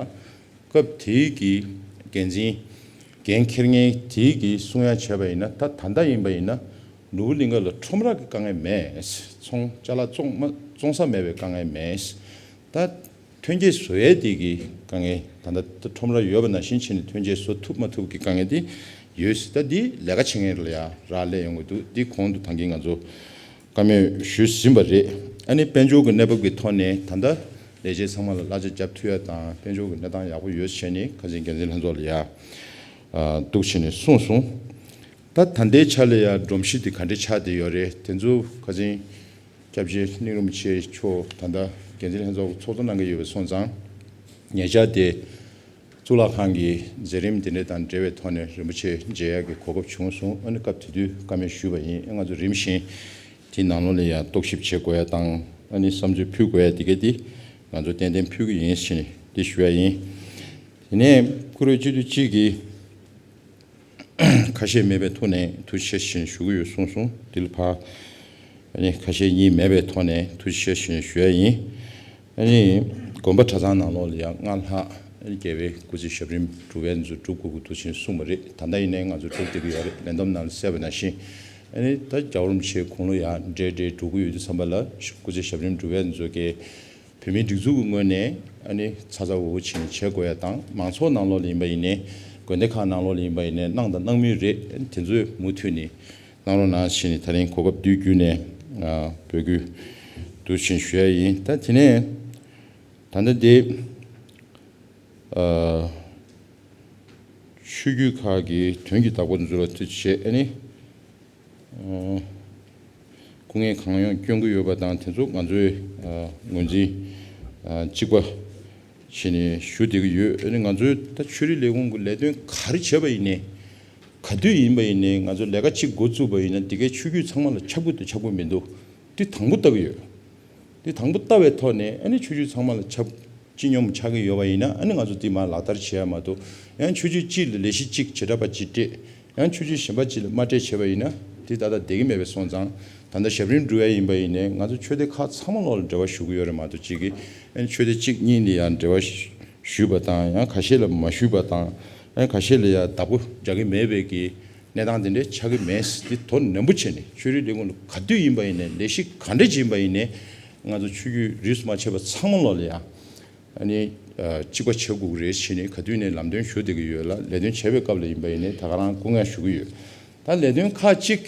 སྐབས་དེའི་གི་འགན་འཛིན་འགན་འཁྱེར་མཁན་དེའི་གི་གསུང་ཡ་བྱས་པ་ཡིན་ན། ད་ད་ལྟ་ཡིན་པ་ཡིན་ན་ནོར་བུ་གླིང་ཁ་ལ་ཁྲོམ་ར་གི་དཀའ་ངལ་མེད། ཚོང་ཅ་ལག་བཙོང་མ་བཙོང་ས་མེད་པའི་དཀའ་ངལ་མེད། ད་ཐོན་སྐྱེད་བཟོ་ཡས་དེ་གི་དཀའ་ངལ། ད་ལྟ་ཁྲོམ་ར་ཡོད་པ་ནང་བཞིན་བྱས་ནས་ཐོན་སྐྱེད་བཟོ་ཐུབ་མ་ཐུབ་ཀྱི་དཀའ་ངལ་དེ་ཡོད། ད་འདི་ལས་ཀ་བྱེད་མཁན་ལ་ཡ་རག་ལས་ཡོང་གི་འདུག་འདི་གོང་དུ་ད་གིན་ང་ཚོ་བཀའ་མོལ་ཞུས་ཟིན་པ་རེད། ཨ་ནི་དཔལ་འབྱོར་གྱི་གནས་བབ་ཀྱི་ཐོག་ནས་ད་ལྟ་ལས་བྱེད་ཚང་མ་ལ་གླ་ཆ་རྒྱབ་ཐུབ་ཡ་དང་། དཔལ་འབྱོར་གྱི་གནས་སྟངས་ཡག་པོ་ཡོད་བྱས་ནས་ཁ་སང་འགན་འཛིན་ལྷན་ཚོགས་ལ་ཡ་ཨ་འདུག་བྱས་ནས་གསུངས་སོང་། ད་ད་ལྟའི་ཆ་ལ་ཡ་སྒྲོམ་གཞི་དེ་ག་འདྲ་ཆགས་བསྡད་ཡོད་རེད། དེ་ཚོ་ཁ་སང་སྐྱབས་རྗེ་གླིང་རིན་པོ་ཆེ་མཆོག་ད་ལྟ་འགན་འཛིན་ལྷན་ཚོགས་ཚོགས་གཙོ་གནང་གི་ཡོད་པ་སོང་ཙང་། ཉེ་ཆར་དེ་གཙུག་ལག་ཁང་གི་མཛད་རིམ་དེ་འདྲ་དང་འབྲེལ་བའི་ཐོག་ནས་རིན་པོ་ཆེ་མཇལ་ཡག་གི་གོ་སྐབས་བྱུང་སོང་། ཨ་ནི་སྐབས་དེ་དུས་བཀའ་མོལ་ཞུས་པ་ཡིན། ང་ཚོ་རིམ་བཞིན་དེའི་ནང་ལོགས་ལ་ཡང་རྟོག་ཞིབ་བྱེད་དགོས་ཡ་དང་། ཨ་ནི་བསམ་ཚུལ་ཕུལ་དགོས་ཡ་དེ་གས་དེ་ང་ཚོ་ཏན་ཏན་ཕུལ་གི་ཡིན་ཟེར་ནས་དེ་ཞུ་ཡ་ཡིན། དེ་ནས་བཀུར་འོས་སྤྱི་འཐུས་གཅིག་གིས་ཁ་ཤས་མེད་པའི་ཐོག་ནས་ཐུགས་རྗེ་ཆེ་ཞེས་ཞུ་གི་ཡོད་གསུངས་སོང་། དེ་ལ་ཕར་ཨ་ནི་ཁ་ཤས་གཉིས་མེད་པའི་ཐོག་ནས་ཐུགས་རྗེ་ཆེ་ཞེས་ཞུ་ཡ་ཡིན། ཨ་ནི་དགོན་པ་གྲྭ་ཚང་ནང་ལོགས་ལ་ཡང་སྔར་ལྷག་ཨ་ནི་རྒྱལ་བའི་སྐུ་ཚེ་ཞབས་རིམ་སྒྲུབ་པ་ཚོ་སྒྲུབ་དགོས་ཀྱི་འདུག་ཅེས་གསུངས་པ་རེད། ད་ལྟ་ཡིན་ནའི་ང་ཚོ་སྒྲུབ་བསྡད་ཀྱི་ཡོད་རེད། ལས་བསྡོམས་ནང་ལ་གསལ་བ་ནང་བཞིན། ཨ་ནི་ད་རྒྱལ་བ་རིན་པོ་ཆེའི་དགུང་ལོ་ཡང་འབྲིང་འབྲིང་འགྲོ་གི་ཡོད་དུས་ཙམ་པ་ལ་སྐུ་ཚེ་ཞབས་རིམ་སྒྲུབ་པ་ཚོ་གི་ བོད་མིའི་སྒྲིག་འཛུགས་ཀྱི་ངོས་ནས་ཨ་ནི་ཚ་ཚ་འུར་འུར་བྱས་ནས་བྱེད་དགོས་ཡ་དང་། མང་ཚོགས་ནང་ལོགས་ལ་ཡིན་པ་ཡིན་ནའི་དགོན་སྡེ་ཁག་ནང་ལོགས་ལ་ཡིན་པ་ཡིན་ནའི་གནང་དང་གནང་མུས་རེད། ཨ་ནི་དེ་ཚོས་མུ་མཐུད་ནས་གནང་རོགས་གནང་ཞེས་ནས་ད་རིང་གོ་སྐབས་འདི་བརྒྱུད་ནས་ཨ་འབོད་སྐུལ་འདུག་ཞེས་ཞུ་ཡ་ཡིན། ད་དེ་ནས་ད་ལྟ་འདི་ཨ་ཆོས་བརྒྱུད་ཁག་གི་དོན་གྱི་བདག་པོ་ཚོ་ལ་ཐུགས་རྗེ་ཆེ། ཨ་ནི་ཨ་སྐུ་ངལ་གང་ཡོང་སྐྱོན་གྱི་ཡོད་པ་དང་། དེ་ཚོ་ང་ཚོས་ཨ་ངོས་འཛིན་ཨ་གཅིག་པ་བྱས་ནས་ཞུ་བསྡད་ཀྱི་ཡོད། ཨ་ནི་ང་ཚོས་ད་ཆོས་རིག་ལས་ཁུངས་ཀྱི་ལས་དོན་ག་རེ་བྱས་པ་ཡིན་ནའི། ག་དུས་ཡིན་པ་ཡིན་ནའི་ང་ཚོ་ལས་ཀ་གཅིག་འགོ་བཙུགས་པ་ཡིན་ན། འདི་གའི་ཆོས་བརྒྱུད་ཚང་མ་ལ་ཁྱབ་ཀྱི་འདུག་ཁྱབ་ཀྱི་མི་འདུག་འདི་དང་པོ་ལྟ་གི་ཡོད། འདི་དང་པོ་ལྟ་བའི་ཐོག་ནས་ཨ་ནི་ཆོས་བརྒྱུད་ཚང་མ་ལ་ཁྱབ་སྤྱི་སྙོམས་ཆགས་ཀྱི་ཡོད་པ་ཡིན་ན། ཨ་ནི་ང་ཚོ་འདི་མར་ལག་བསྟར་བྱེད་ཡ་མ་གཏོགས། ཡང་ཆོས་བརྒྱུད་གཅིག་ལ་ལས་གཞི་གཅིག་བྱེ་བྲག་པ་གཅིག་སྤྲད། ཡང་ཆོས་བརྒྱུད་གཞན་པ་གཅིག་ལ་མ་སྤྲད་བྱས་པ་ཡིན་ན། འདི་ད་ལྟ་བསྡད་ཀྱི་མེད་པ་སོང་ཙང་། ད་ལྟ་ཞབས་རིམ་སྒྲུབ་ཡ་ཡིན་པ་ཡིན་ནའི་ང་ཚོ་ཆོས་སྡེ་ཁག་ཚང་མ་ལོག་ལ་འབྲེལ་བ་ཞུ་གི་ཡོད་རེད་མ་གཏོགས། གཅིག་གིས་ཨ་ནི་ཆོས་སྡེ་གཅིག་གཉིས་ལ་ཡང་འབྲེལ་བ་ཞུས་པ་དང་། ཡང་ཁ་ཤས་ལ་མ་ཞུས་པ་དང་། ཡང་ཁ་ཤས་ལ་ཡང་བདག་པོ་རྒྱག་གི་མེད་པའི་གི་གནས་སྟངས་དེ་འདྲ་ཆགས་ཀྱི་མེད། འདི་དོ་ནན་པོ་བྱས་ནས་ཆོས་རིག་ལས་ཁུངས་ལ་ག་དུས་ཡིན་པ་ཡིན་ནའི། ལས་གཞི་ག་འདྲ་ཅིག་ཡིན་པ་ཡིན་ནའི། ང་ཚོ་ཆོས་བརྒྱུད་རིས་སུ་མ་ཆད་པ་ཚང་མ་ལོག་ལ་ཡང་ཨ་ནི་ཨ་གཅིག་པ་བྱེད་དགོས་ཀྱི་རེད་ཟེར་ནས་ག་དུས་ནས་ལམ་སྟོན་ཞུ་བསྡད་ཀྱི་ཡོད་ལ། ལས་དོན་བྱེད་པའི་སྐབས་ལ་ཡིན་པ་ཡིན་ནའི་ད་ག་རང་སྐུ་ངལ་ཞུ་གི་ཡོད། ད་ལས་དོན་ཁག་ཅིག་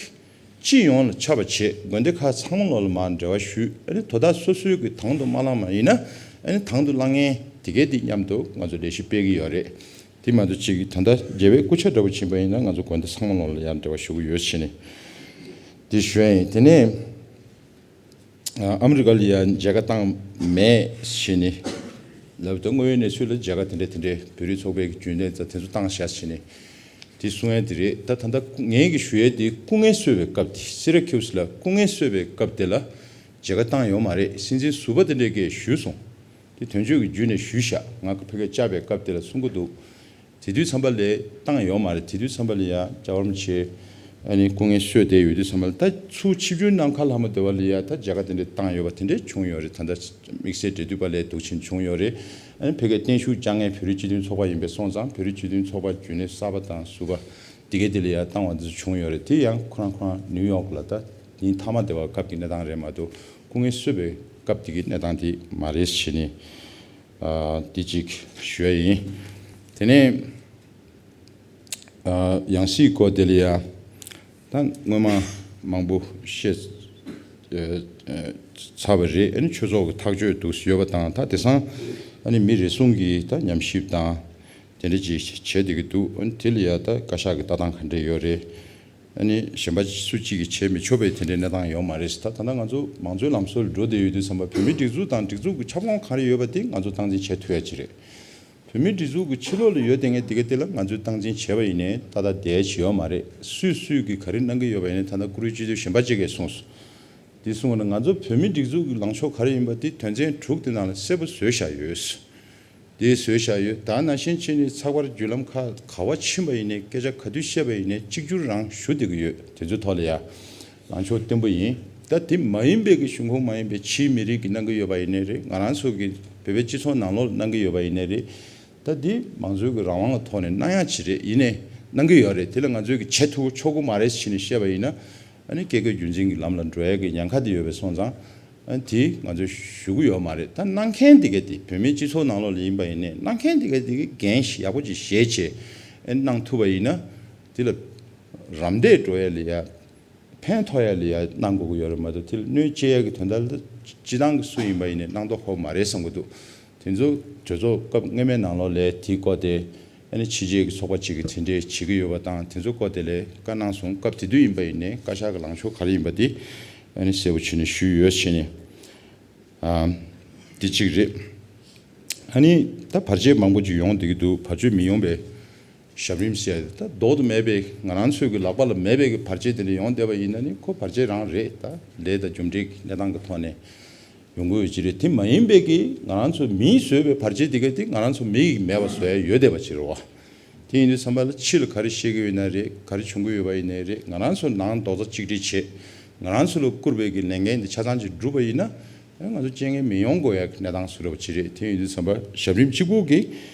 སྤྱི་ཡོངས་ལ་ཁྱབ་པ་བྱས། དགོན་སྡེ་ཁག་ཚང་མ་ལོག་ལ་མར་འབྲེལ་བ་ཞུས། ཨ་ནི་དོ་བདག་སོ་སོའི་གི་དང་དུ་མ་བླངས་པ་ཡིན་ན། ཨ་ནི་དང་དུ་བླང་མཁན་དེ་གའི་དེ་མཉམ་དུ་ང་ཚོ་ལས་གཞི་སྤེལ་གྱི་ཡོད་རེད། དེ་མ་གཏོགས་གཅིག་གིས་ད་ལྟ་རྒྱལ་བའི་སྐུ་ཕྱྭ་འདྲ་པོ་ཕྱིན་པ་ཡིན་ན། ང་ཚོ་དགོན་སྡེ་ཚང་མ་ལོག་ལ་ཡང་འབྲེལ་བ་ཞུ་གི་ཡོད་ཟེར་ནས་དེ་ཞུ་ཡ་ཡིན། དེ་ནས་ཨ་ཨ་མི་རི་ཀ་ལ་ཡང་མཇལ་ཁ་བཏང་མེད་ཟེར་ནས་ལབ། ད་དངོས་ཡོད་གནས་ཚུལ་ལ་མཇལ་ཁ་དེ་འདྲ་དེ་འདྲའི་བོད་རིགས་ཚོགས་པའི་རྒྱུན་ལས་ཚོ་དེ་ཚོ་བཏང་བཞག་ཟེར་ནས་དེ་གསུང་ཡ་དེ་རེད། ད་ད་ལྟ་ངས་གི་ཞུ་ཡ་དེ་སྐུ་ངལ་གསོ་བའི་སྐབས་དེ། སི་ར་ཁིའུ་སི་ལ་སྐུ་ངལ་གསོ་བའི་སྐབས་དེ་ལ་མཇལ་ཁ་བཏང་ཡོད་མ་རེད། སྲིད་འཛིན་ཟུར་པ་དེ་འདྲས་ཀྱིས་ཞུས་སོང་། དེ་དོན་གཅོད་ཀྱི་བརྒྱུད་ནས་ཞུས་བཞག་ང་ཕ་གིར་བཅར་བའི་སྐབས་དེ་ལ་གསུང་གི་འདུག་དེ་དུས་ཙམ་པ་ལ་བཏང་ཡོད་མ་རེད། དེ་དུས་ཙམ་པ་ལ་ཡ་ལྕགས་འོར་མ་ཆེ་ཨ་ནི་སྐུ་ངལ་གསོས་བསྡད་ཡོད་དུས་ཙམ་པ་ལ། ད་ཚུར་ཆིབས་བསྒྱུར་གནང་ཁ་ལྷ་མོ་སྡེ་བ་ལ་ཡ་ད་མཇལ་ཁ་དེ་འདྲ་བཏང་ཡོད་པ་དེ་འདྲ་བྱུང་ཡོད་རེད། ད་ལྟ་དམིགས་བསལ་འབྲེལ་མཐུད་པ་ལས་འདུག་ཕྱིན་བྱུང་ཡོད་རེད། ཨ་ནི་ཕ་གིར་བརྟན་བཞུགས་བཅར་མཁན་བོད་རིགས་སྤྱི་མཐུན་ཚོགས་པ་ཡིན་པས་སོང་ཙང་། བོད་རིགས་སྤྱི་མཐུན་ཚོགས་པ་རྒྱུན་ལས་གསར་པ་དང་ཟུར་པ་དེ་གའི་དེ་ལ་ཡ་བཏང་བ་འདི་ཚོ་བྱུང་ཡོད་རེད། དེ་ཡང་ཁོ་རང་ཁོ་རང་ནིའུ་ཡོག་ལ་ད་ཉིན་མཐའ་མ་བསྡད་པ་སྐབས་ཀྱི་གནས་སྟངས་རེད་མ་གཏོགས། སྐུ་ངལ་གསོས་པའི་སྐབས་དེ་གའི་གནས་སྟངས་དེ་མ་རེད་ཟེར་ནས་ཨ་དེ་གཅིག་ཞུ་ཡ་ཡིན། དེ་ནས་ཨ་ཡང་སྲིད་སྐོར་དེ་ལ་ཡ་ད་སྔོན་མ་མང་པོ་བཤད་ཨ་ཨ་ཚར་བ་རེད། ཨ་ནི་ཆོས་ཚོགས་ཀྱི་ཐག་གཅོད་འདུག་ཡོད་པ་དང་། ད་དེང་སང་ཨ་ནི་མི་རེ་ཟུང་གིས་ད་ཉམས་ཞིབ་དང་དེ་འདྲ་ཅིག་བྱེད་བསྡད་ཀྱི་འདུག་ཨ་ནི་དེ་ལ་ཡ་ད་བཀའ་ཤག་གི་ལྟ་སྟངས་ག་འདྲ་ཡོད་རེད། ཨ་ནི་གཞན་པ་སུ་གཅིག་གིས་བྱེད་མི་ཆོག་པའི་དེ་འདྲའི་གནས་སྟངས་ཡོད་མ་རེད། ད་ད་ལྟ་ང་ཚོ་མང་གཙོའི་ལམ་སྲོལ་འགྲོ་བསྡད་ཡོད་དུས་ཙམ་པ། བོད་མིའི་སྒྲིག་འཛུགས་དང་སྒྲིག་འཛུགས་ཀྱི་ཁྱབ་ཁོངས་ག་རེ་ཡོད་པ་དེ་ང་ཚོ་སྟངས་འཛིན་བྱེད་ཐུབ་ཡ་ཅིག་རེད། བོད་མིའི་སྒྲིག་འཛུགས་ཀྱི་ཕྱི་ལོགས་ལ་ཡོད་བསྡད་མཁན་དེ་ག་དེ་ལ་ང་ཚོས་སྟངས་འཛིན་བྱས་པ་ཡིན་ནའི་ཏག་ཏག་བསྡད་ཡ་ཅིག་ཡོད་མ་རེད། སུས་སུས་ཀྱིས་ག་རེ་གནང་གི་ཡོད་པ་ཡིན་ནའི། ད་ལྟ་བཀུར་འོས་སྤྱི་འཐུས་གཞན་པ་ཅིག་གིས་གསུངས་སོང་། དེ་གསུངས་ན་ང་ཚོ་བོད་མིའི་སྒྲིག་འཛུགས་ཀྱི་ལངས་ཕྱོགས་ག་རེ་ཡིན་པ་དེ་དོན་ཚན་དྲུག་དེ་ནང་ལ་གསལ་པོ་བཟོས་བཞག་ཡོད། དེ་བཟོས་བཞག་ཡོད། ད་ནང་བཞིན་བྱས་ནས་ཚགས་པར་བརྒྱུད་ལམ་ཁག་ག་པར་ཕྱིན་པ་ཡིན་ནའི། སྐད་ཆ་ག་དུས་བཤད་པ་ཡིན་ནའི་གཅིག་གྱུར་རང་ཞུ་བསྡད་ཀྱི་ཡོད། དེ་ཚོའི་ཐོག་ལ་ཡ་ལངས་ཕྱོགས་བརྟན་པོ་ཡིན། ད་དེ་མ་ཡིན་པའི་གི་གཞུང་ཁོངས་མ་ཡིན་པའི་ཕྱིའི་མི་རིགས་ཀྱིས་གནང་གི་ཡོད་པ་ཡིན་ནའི་རེད། ང་རང་ཚོ་གི་བོད་པའི་སྤྱི་ཚོགས་ནང་ལོགས་ལ་གནང་གི་ཡོད་པ་ཡིན་ནའི་རེད། ད་འདི་མང་གཙོའི་གི་རང་དབང་གི་ཐོག་ནས་གནང་ཡག་ཅིག་རེད། ཡིན་ནའི་གནང་གི་ཡོད་རེད། དེ་ལ་ང་ཚོས་གི་བྱེད་ཐུབ་ཆོག་གི་མ་རེད་ཟེར་ནས་བཤད་པ་ཡིན་ན། ཨ་ནི་སྐྱེ་རྒུའི་རྒྱུན་འཛིན་གྱི་ལམ་ལ་འགྲོ་ཡ་གི་ཉེན་ཁ་དེ་ཡོད་པས་སོང་ཙང་། ཨ་ནི་དེ་ང་ཚོས་ཞུ་གི་ཡོད་མ་རེད། ད་གནང་མཁན་དེ་ག་དེ་བོད་མིའི་སྤྱི་ཚོགས་ནང་ལོགས་ལ་ཡིན་པ་ཡིན་ནའི། གནང་མཁན་དེ་ག་དེ་གི་འགན་ཞིག་ཡག་པོ་ཅིག་བཞེས་བྱས་ཨ་ནི་གནང་ཐུབ་པ་ཡིན་ན། དེ་ལ་རམ་འདེགས་འགྲོ་ཡ་ལ་ཡ། ཕན་ཐོགས་ཡ་ལ་ཡ་གནང་དགོས་ཀྱི་ཡོད་རེད་མ་གཏོགས། དེ་ལ་གནོད་སྐྱེལ་ཡ་གི་དོན་དག་ལ་སྤྱི་བཏང་གི་སུ་ཡིན་པ་ཡིན་ནའི་གནང་དོགས་ཁོ་མ་རེད་བསམ་གྱི་འདུག་དེ་ཚོ་གྲོས་ཚོགས་སྐབས་སྔོན་མའི་ནང་ལོགས་ལ་དེའི་སྐོར་དེ་ཨ་ནི་ཕྱི་རྒྱལ་གྱི་ཚོགས་པ་གཅིག་གིས་དེ་འདྲས་བྱེད་ཀྱི་ཡོད་པ་དང་། དེ་ཚོའི་སྐོར་དེ་ལ་བཀའ་གནང་སོང་། སྐབས་དེ་དུས་ཡིན་པ་ཡིན་ནའི་བཀའ་ཤག་གི་ལངས་ཕྱོགས་ག་རེ་ཡིན་པ་དེ་ཨ་ནི་གསལ་པོ་བྱས་ནས་ཞུས་ཡོད་བྱས་ནས། ཨ་འདི་གཅིག་རེད། ཨ་ནི་ད་བར་ཆད་མང་པོ་ཅིག་ཡོང་བསྡད་ཀྱི་འདུག་བར་ཆད་མི་ཡོང་པའི་ཞབས་རིམ་ཟེར་ཡ་དེ་ད་ལྡོག་ཏུ་མེད་པའི་ང་རང་ཚོའི་གི་ལག་པ་ལ་མེད་པའི་གི་བར་ཆད་དེ་འདྲ་ཡོང་བསྡད་པ་ཡིན་ན་ནི་ཁོ་བར་ཆད་རང་རེད། ད་ལས་དང་རྒྱུ་འབྲས་ཀྱི་གནས་སྟངས་ཀྱི་ཐོག་ནས་ཡོང་གི་ཡོད་ཀྱི་རེད། དེ་མ་ཡིན་པའི་གི་ང་རང་ཚོ་མིས་བཟོས་པའི་བར་ཆད་དེ་ག་དེ་ང་རང་ཚོ་མི་ཡིས་མེད་པ་བཟོ་ཡ་ཡོད་བསྡད་པ་ཅིག་རེད་བ། དེ་ཡིན་དུས་ཙམ་པ་ལ་ཕྱི་ལ་ག་རེ་བཤད་ཀྱི་ཡོད་ན་རེད། ག་རེ་བྱུང་གི་ཡོད་པ་ཡིན་ནའི་རེད། ང་རང་ཚོ་ནང་རྡོག་རྩ་གཅིག་སྒྲིལ་བྱེད། ང་རང་ཚོ་ལ་བསྐུར་བའི་གི་ལས་འགན་དེ་ཆ་ཚང་ཅིག་བསྒྲུབས་པ་ཡིན་ན། ང་ཚོ་རྐྱེན་ངན་མི་ཡོང་དགོས་ཡ་གི་གནས་སྟངས་བཟོ་འདྲ་པོ་ཅིག་རེད། དེ་ཡིན་དུས་ཙམ་པ་ཞབས་རིམ་གཅིག་པོ་གིས་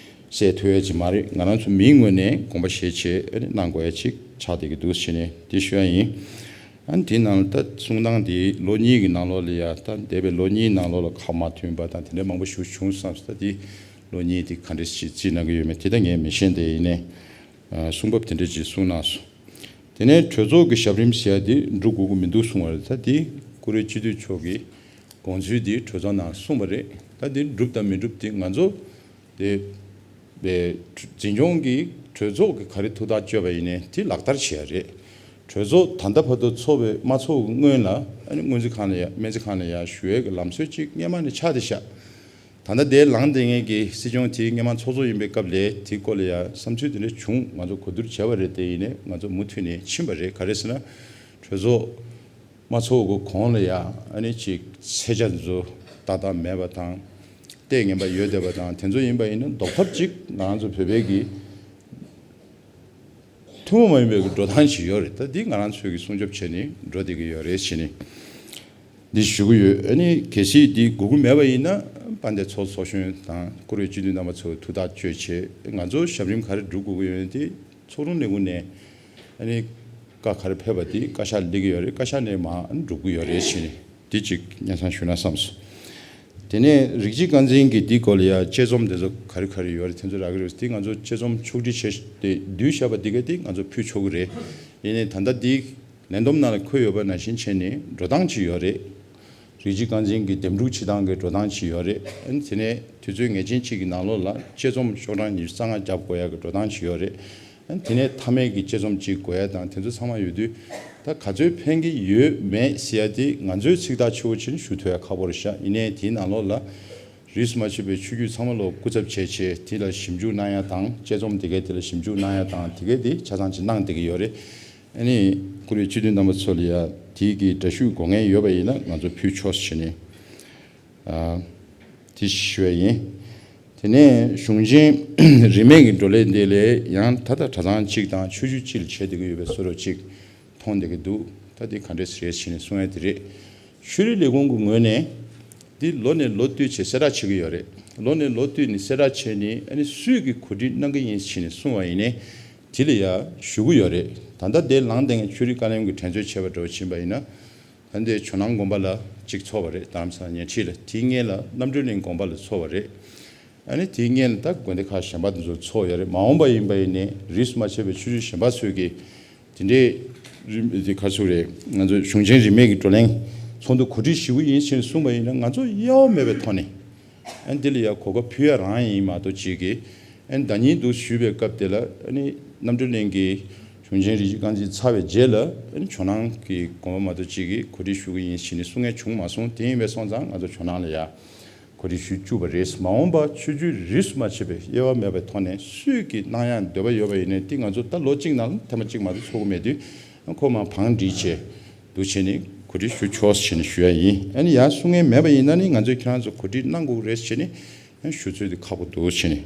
སེལ་ཐུབ་ཡ་ཅིག་མ་རེད། ང་རང་ཚོ་མིའི་ངོས་ནས་དགོངས་པ་བཞེས་བྱས་ཨ་ནི་གནང་དགོས་ཡ་ཅིག་ཆགས་བསྡད་ཀྱི་འདུག་ཟེར་ནས་དེ་ཞུ་ཡ་ཡིན། ཨ་ནི་དེའི་ནང་ལ་ད་གསུང་སྟངས་དེ་ལོ་གཉིས་ཀྱི་ནང་ལོགས་ལ་ཡ་ད་འདས་པའི་ལོ་གཉིས་ནང་ལོགས་ལ་ཁ་མ་མཐུན་པ་དང་དེ་འདྲ་མང་པོ་ཞིག་བྱུང་བསམ་སོང་། ད་དེ་ལོ་གཉིས་དེ་ག་འདྲ་ཞིག་རྩིས་གནང་གི་ཡོད་མེད་དེ་ད་ངས་མི་ཤེས་དེ་ཡིན་ནའི་གསུང་བབ་དེ་འདྲ་ཅིག་གསུངས་གནང་སོང་། དེ་ནས་གྲོས་ཚོགས་ཀྱི་ཞབས་རིམ་ཟེར་ཡ་དེ་འགྲུབ་དགོས་ཀྱི་མི་འདུག་གསུང་བ་རེད། ད་དེ་བཀུར་འོས་སྤྱི་འཐུས་མཆོག་གིས་དགོངས་ཚུལ་དེ་གྲོས་ཚོགས་ནང་གསུངས་པ་རེད། ད་དེ་འགྲུབ་དང་མི་འགྲུབ་དེ་ང་ཚོ་དེ་པའི་འཛིན་སྐྱོང་གིས་གྲོས་ཚོགས་ཀྱི་ག་རེ་ཐུགས་ཐག་གཅོད་པ་ཡིན་ནའི་དེ་ལག་བསྟར་བྱེད་ཡ་རེད། གྲོས་ཚོགས་ད་ལྟ་བར་དུ་ཚོགས་པའི་མ་ཚོགས་ཀྱི་སྔོན་ལ་ཨ་ནི་སྔོན་རྩིས་ཁང་ལ་ཡ་སྨན་རྩིས་ཁང་ལ་ཡ་ཞུ་ཡས་ཀྱི་ལམ་སྲོལ་ཅིག་སྔོན་མ་ནས་ཆགས་བསྡད་ཤག་ད་ལྟ་དེ་ལངས་བསྡད་མཁན་གྱི་སྲིད་སྐྱོང་དེ་སྔོན་མ་ཚོགས་གཙོ་ཡིན་པའི་སྐབས་ལ་དེའི་སྐོར་ལ་ཡ་བསམ་ཚུལ་དེ་འདྲ་བྱུང་། ང་ཚོ་གོ་བསྡུར་བྱས་པ་རེད། དེ་ཡིན་ནའི་ང་ཚོ་མུ་མཐུད་ནས་ཕྱིན་པ་རེད། ག་རེ་ཟེར་ན་གྲོས་ཚོགས་མ་ཚོགས་གོང་ལ་ཡ་ཨ་ནི་ཅིག་ཚད་ཆ་འཛུགས་ཏག་ཏག་མེད་པ་དང་། ལྟས་ངན་པ་ཡོད་བསྡད་པ་དང་དེ་ཚོ་ཡིན་པ་ཡིན་ན་ཟློག་ཐབས་ཅིག་ང་རང་ཚོ་བོད་པའི་གི་ཐུན་མོང་མ་ཡིན་པའི་གི་འགྲོ་སྟངས་ཅིག་ཡོད་རེད། ད་འདི་ང་རང་ཚོས་གི་སྲུང་སྐྱོབ་བྱས་ནས་འགྲོ་བསྡད་ཀྱི་ཡོད་རེད་བྱས་ནས་འདི་ཞུ་གི་ཡོད། ཨ་ནི་གལ་སྲིད་འདི་དགོས་ཀྱི་མེད་པ་ཡིན་ན་དཔལ་ལྡན་ཚོགས་གཙོ་གཞོན་དང་བཀུར་འོས་སྤྱི་འཐུས་རྣམ་པ་ཚོ་ཐུགས་ཐག་གཅོད་བྱས། ང་ཚོ་ཞབས་རིམ་ག་རེ་སྒྲུབ་དགོས་ཀྱི་ཡོད་ན་དེ་ཚོགས་རུང་ལས་ཁུངས་ནས་ཨ་ནི་བཀའ་ག་རེ་ཕེབས་པ་དེ་བཀའ་ཤག་སླེབས་ཀྱི་ཡོད་རེད། བཀའ་ཤག་ནས་མར་ཨ་ནི་སྒྲུབ་ཀྱི་ཡོད་རེད་བྱས་ནས་འདི་གཅིག་སྙན་སེང་ཞུ་ན་བསམས་སོང་། དེ་ནས་རིགས་གཅིག་རྐང་འཛིན་གྱི་འདི་སྐོར་ལ་ཡ་དཔྱད་རྩོམ་དེ་ཚོ་ག་རེ་ག་རེ་ཡོད་རེད། དེ་ཚོ་རག་གི་རེད། དེ་ང་ཚོ་དཔྱད་རྩོམ་ཕྱོགས་སྒྲིག་བྱས་ཏེ་བསྡུས་བཞག་པ་འདི་ག་དེ་ང་ཚོ་ཕུལ་ཆོག་གི་རེད། ཡིན་ནའི་ད་ལྟ་འདི་ལས་བསྡོམས་ནང་ལ་འཁོད་ཡོད་པ་ནང་བཞིན་བྱས་ནས་འགྲོ་སྟངས་ཅིག་ཡོད་རེད། རིགས་གཅིག་རྐང་འཛིན་གྱི་འདེམས་སྒྲུག་བྱེད་སྟངས་ཀྱི་འགྲོ་སྟངས་ཅིག་ཡོད་རེད། ཨ་ནི་དེ་ནས་དུས་ཚོད་ངེས་ཅན་གཅིག་གི་ནང་ལོགས་ལ་དཔྱད་རྩོམ་ཤོག་གྲངས་ཉི་ཤུ་རྩ་ལྔ་བརྒྱབ་དགོས་ཡ་གི་འགྲོ་སྟངས་ཅིག་ཡོད་རེད། ཨ་ནི་དེ་ནས་མཐའ་མའི་གི་དཔྱད་རྩོམ་ཅིག་དགོས་ཡ་དང་དེ་ཚོ་ཚང་མ་ཡོད་དུས་ད་ག་ཚོད་ཕན་གྱི་ཡོད་མེད་ཟེར་ཡ་དེ་ང་ཚོས་ཚིག་ཐག་ཆོད་པོ་བྱས་ནས་ཞུ་ཐུབ་ཡ་ཁག་པོ་རེད་ཤག་ཡིན་ནའི་དེའི་ནང་ལོགས་ལ་རིས་སུ་མ་ཆད་པའི་ཆོས་བརྒྱུད་ཚང་མ་ལོ་སྐུ་ཚབ་བྱས་བྱས་དེ་ལ་ཞིབ་འཇུག་གནང་ཡ་དང་དཔྱད་རྩོམ་དེ་གའི་དེ་ལ་ཞིབ་འཇུག་གནང་ཡ་དང་དེ་གའི་དེ་ཆ་ཚང་ཅིག་གནང་བསྡད་ཀྱི་ཡོད་རེད། ཨ་ནི་བཀུར་འོས་སྤྱི་འཐུས་རྣམ་པ་ཚོ་ལ་ཡ་དེའི་གི་འདྲ་བཤུས་དགོས་མཁན་ཡོད་པ་ཡིན་ན་ང་ཚོ་ཕུལ་ཆོག་ཟེར་ནས་ཨ་དེ་ཞུ་ཡ་ཡིན། དེ་ནས་གཞུང་ཆེན་རིས་མེད་ཀྱི་བགྲོ་གླེང་འདི་ལས་ཡང་ད་ལྟ་གྲྭ་ཚང་གཅིག་དང་ཆོས་བརྒྱུད་གཅིག་ལ་བྱེད་བསྡད་ཀྱི་ཡོད་པའི་བཟོ་འདྲ་ཅིག་མཐོང་བསྡད་ཀྱི་འདུག་ད་འདི་ག་འདྲས་རེད་ཟེར་ནས་གསུང་ཡ་དེ་རེད། ཆོས་རིག་ལས་ཁུངས་ཀྱི་ངོས་ནས་འདི་ལོ་ནས་ལོ་བསྟུད་བྱས་གསལ་བསྒྲགས་བྱེད་ཀྱི་ཡོད་རེད། ལོ་ནས་ལོ་བསྟུད་ནས་གསལ་བསྒྲགས་བྱས་ནས་ཨ་ནི་སུས་ཀྱི་གོ་སྒྲིག་གནང་གི་ཡིན་ཟེར་ནས་གསུངས་པ་ཡིན་ནའི་དེ་ལ་ཡ་ཞུ་གི་ཡོད་རེད། ད་ལྟ་དེ་ལངས་བསྡད་མཁན་ཆོས་རིག་བཀའ་བློན་གྱིས་དྲན་གསོ་བྱས་པ་འདྲ་བོ་ཕྱིན་པ་ཡིན་ན། ད་ལྟའི་ཇོ་ནང་དགོན་པ་ལ་གཅིག་ཚོགས་པ་རེད། རྡ་རམ་ས་ལ་ཉེ་འཁྲིས་ལ། དེའི་སྔོན་ལ་རྣམ་གྲོལ་གླིང་དགོན་པ་ལ་ཚོགས་པ་རེད། ཨ་ནི་དེའི་སྔོན་ལ་ད་དགོན་སྡེ་ཁག་གཞན་པ་དེ་ཚོར་ཚོགས་ཡོད་རེད། མ་འོངས་པ་ཡིན་པ་ཡིན་ནའི་རིས་སུ་མ་ཆད་པའི་ཆོས་བརྒྱུད་གཞན་པ་ཚོས་ཀྱིས་དེ་འདྲའི་རིམ་དེ་ག་ཚོད་རེད། ང་ཚོ་གཞུང་ཆེན་རིས་མེད་ཀྱི་བགྲོ་གླེང་ཚོགས་འདུ་གོ་སྒྲིག་ཞུ་གི་ཡིན་ཞེས་གསུངས་པ་ཡིན་ན་ང་ཚོ་གཡེལ་བ་མེད་པའི་ཐོག་ནས། ཨ་ནི་དེ་ལ་ཡ་གོ་སྐབས་ཕུལ་ཡ་རང་ཡིན་མ་གཏོགས་ཅིག་གིས། ཨ་ནི་ཟླ་ཉིན་འདུག་ཞུས་པའི་སྐབས་དེ་ལ་ཨ་ནི་རྣམ་གྲོལ་གླིང་གི་གཞུང་ཆེན་རིས་གཅིག་རྐང་འཛིན་ཚར་བའི་རྗེས་ལ་ཨ་ནི་ཇོ་ནང་གི་དགོན་པ་མ་གཏོགས་ཅིག་གིས་གོ་སྒྲིག་ཞུ་གི་ཡིན་ཞེས་ནས་གསུང་མཁན་བྱུང་མ་སོང་། དེ་ཡིན་པས་སོང་ཙང་ང་ཚོ་ཇོ་ནང་ལ་ཡ་གོ་སྒྲིག་ཞུ་བཅུག་པ་རེད། མ་འོངས་པ་ཆོས་བརྒྱུད་རིས་སུ་མ་ཆད་པའི་དབྱེ་བ་མེད་པའི་ཐོག་ནས་སུས་ཀྱིས་གནང་ཡ་འདོད་པ་ཡོད་པ་ཡིན་ནའི་དེ་ང་ཚོ་ད་ལོ་གཅིག་ནང་ཐེངས་མ་གཅིག་མ་གཏོགས་ཚོགས་ཀྱི་མེད་དུས་ཁོ་མ་བང་སྒྲིག་བྱས། འདུག་བྱས་ནས་གོ་སྒྲིག་ཞུ་ཆོག་ཟེར་ནས་ཞུ་ཡ་ཡིན། ཨ་ནི་ཡང་གསུང་མཁན་མེད་པ་ཡིན་ན་ནི་ང་ཚོས་ཁྱེད་རང་ཚོ་གོ་སྒྲིག་གནང་དགོས་རེད་ཟེར་ནས་ཞུ་ཚུལ་དེ་ཁག་པོ་འདུག་བྱས་ནས།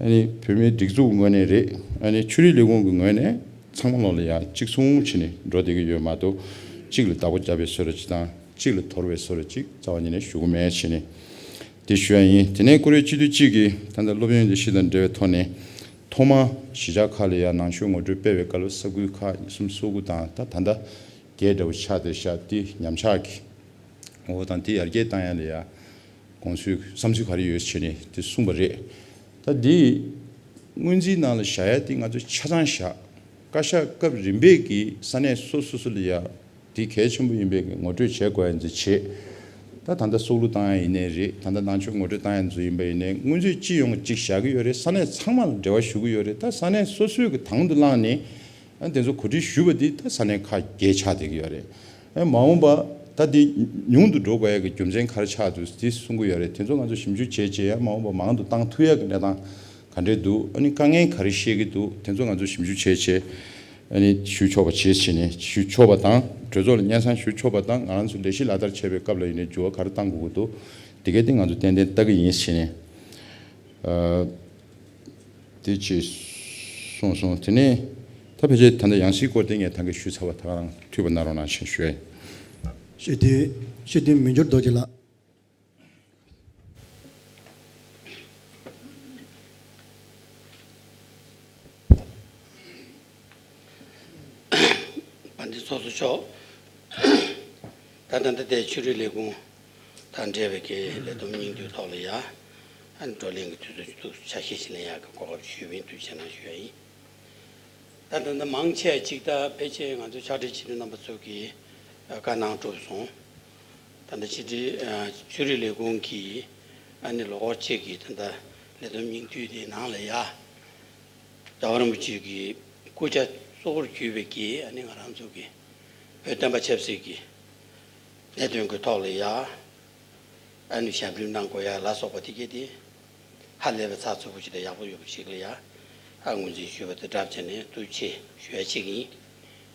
ཨ་ནི་བོད་མིའི་སྒྲིག་འཛུགས་ངོས་ནས་རེད། ཨ་ནི་ཆོས་རིག་ལས་ཁུངས་ཀྱི་ངོས་ནས་ཚང་མ་ལོག་ལ་ཡ་གཅིག་མཚུངས་བྱས་ནས་འགྲོ་བསྡད་ཀྱི་ཡོད་མ་གཏོགས་གཅིག་ལ་བདག་པོ་རྒྱབ་པའི་བཟོ་འདྲ་ཅིག་དང་གཅིག་ལ་དོར་བའི་བཟོ་འདྲ་ཅིག་རྩ་བ་ཉིད་ནས་ཞུ་གི་མེད་བྱས་ནས་དེ་ཞུ་ཡ་ཡིན། དེ་ནས་བཀུར་འོས་སྤྱི་འཐུས་གཅིག་གིས་ད་ལྟ་སློབ་ཡོན་ལས་གཞི་དང་འབྲེལ་བའི་ཐོག་ནས་ཐོག་མ་གཞིས་ཆགས་ཁག་ལ་ཡ་ནང་ཆོས་ངོ་སྤྲོད་སྤེལ་བའི་སྐབས་ལ་ས་ཁུལ་ཁག་ཉི་ཤུ་རྩ་དགུ་དང་ད་ད་ལྟ་བརྒྱད་འདྲ་བོ་ཆགས་བསྡད་ཤག་དེ་ཉམས་ཆག་གི་འོ་དང་དེ་ཡར་རྒྱས་བཏང་ཡ་ལ་ཡ་དགོངས་ཚུལ་བསམ་ཚུལ་ག་རེ་ཡོད་བྱས་ནས་དེ་གསུངས་པ་རེད། ད་དེ་སྔོན་རྩིས་ནང་ལ་བཞག་ཡ་དེ་ང་ཚོ་ཆ་ཚང་བཞག་བཀའ་ཤག་སྐབས་རིམ་པས་ཀྱི་ས་གནས་སོ་སོ་སོ་ལ་ཡ་དེ་གལ་ཆེན་པོ་ཡིན་པའི་གི་ངོ་སྤྲོད་བྱེད་དགོས་ཡ་འདི་བྱེད། ད་ད་ལྟ་སྲོག་བླུ་བཏང་ཡ་ཡིན་ནའི་རེད། ད་ལྟ་ནང་ཆོས་ངོ་སྤྲོད་བཏང་ཡ་འདི་ཚོ་ཡིན་པ་ཡིན་ནའི་སྔོན་རྩིས་སྤྱི་ཡོངས་གཅིག་བཞག་གི་ཡོད་རེད། ས་གནས་ཚང་མ་ལ་འབྲེལ་བ་ཞུ་གི་ཡོད་རེད། ད་ས་གནས་སོ་སོའི་གི་དང་དུ་བླངས་ནས། ཨ་དེ་ཚོ་གོ་སྒྲིག་ཞུས་པ་འདི་ད་ས་གནས་ཁག་བརྒྱད་ཆགས་བསྡད་ཀྱི་ཡོད་རེད། ཨ་མ་འོངས་པ་ད་འདི་ཉུང་དུ་འགྲོ་དགོས་ཡ་གི་རྒྱུ་མཚན་ག་རེ་ཆགས་འདུག་འདི་གསུང་གི་ཡོད་རེད། དེ་ཚོ་ང་ཚོ་ཞིབ་འཇུག་བྱས་བྱས་ཡ་མ་འོངས་པ་མང་དུ་བཏང་ཐུབ་ཡ་གི་གནས་སྟངས་ག་འདྲས་འདུག་ཨ་ནི་དཀའ་ངལ་ག་རེ་བཤད་ཀྱི་འདུག་དེ་ཚོ་ང་ཚོ་ཞིབ་འཇུག་བྱས་བྱས་ཨ་ནི་ཞུ་ཆོག་པ་བྱས་བྱས་ནས་ཞུ་ཆོག་པ་དང་གྲོས་ཚོགས་ལ་སྙན་སེང་ཞུ་ཆོག་པ་དང་ང་རང་ཚོ་ལས་གཞི་ལག་བསྟར་བྱེད་པའི་སྐབས་ལ་ཡིན་ནའི་འགྱུར་བ་ག་རེ་བཏང་དགོས་ཀྱི་འདུག་དེ་གའི་དེ་ང་ཚོ་ཏན་ཏན་ལྟ་གི་ཡིན་བྱས་ནས། ཨ། དེ་ཅིག་གསུངས་སོང་། དེ་ནས་ད་ཕལ་ཆེར་ད་ལྟ་ཡང་སྲིད་སྐོར་དེ་ངས་ད་གིན་ཞུས་ཚར་བ། ད་ག་རང་འཐུས་པ་གནང་རོགས་གནང་ཞེས་ཞུ་ཡ་ཡིན། སྤྱི་འཐུས་སྤྱི་འཐུས་མི་འགྱུར་རྡོ་རྗེ་ལགས། དཔལ་ལྡན་ཚོགས་གཙོ་མཆོག་ད་ད་ལྟ་དེ་ཆོས་རིག་ལས་ཁུངས་དང་འབྲེལ་བའི་གི་ལས་བསྡོམས་སྙིང་བསྡུས་ཐོག་ལ་ཡ། ཨ་ནི་བགྲོ་གླེང་གི་དུས་ཚོད་ཅིག་ཏུ་ཆ་ཤས་ཤིག་ལེན་ཡག་གི་གོ་སྐབས་ཞུས་པ་ཡིན། ཐུགས་རྗེ་གནང་ཞུ་ཡ་ཡིན། ད་ད་ལྟ་མང་ཆེ་ཅིག་ད་ཕལ་ཆེར་ང་ཚོ་ཕྱག་སྦྲེལ་སྤྱི་འཐུས་རྣམ་པ་ཚོ་གིས་བཀའ་གནང་གྲུབ་སོང་། ད་ལྟ་ཕྱི་དྲིལ་ཆོས་རིག་ལས་ཁུངས་ཀྱིས་ཨ་ནི་ལོ་འཁོར་གཅིག་གི་ད་ལྟ་ལས་བསྡོམས་སྙིང་བསྡུས་དེའི་ནང་ལ་ཡ། རྒྱལ་བ་རིན་པོ་ཆེ་གི་སྐུ་ཕྱྭ་གཙོ་བོར་གྱུར་པའི་གི་ཨ་ནི་ང་རང་ཚོ་གི་བོད་བསྟན་པ་ཆབ་སྲིད་ཀྱི་གནད་དོན་གྱི་ཐོག་ལ་ཡ། ཨ་ནི་ཞབས་འདྲེན་གནང་དགོས་ཡ་ལ་སོགས་པ་དེ་གས་དེ་ཧ་ལས་པའི་ཚགས་ཚུད་པོ་ཞིག་དང་ཡག་པོ་ཡོད་པ་ཞིག་ལ་ཡ། ཨ་ངོས་འཛིན་ཞུས་པ་དང་སྦྲགས་བྱས་ནས་ཐུགས་རྗེ་ཆེ་ཞུ་ཡ་གཅིག་ཡིན།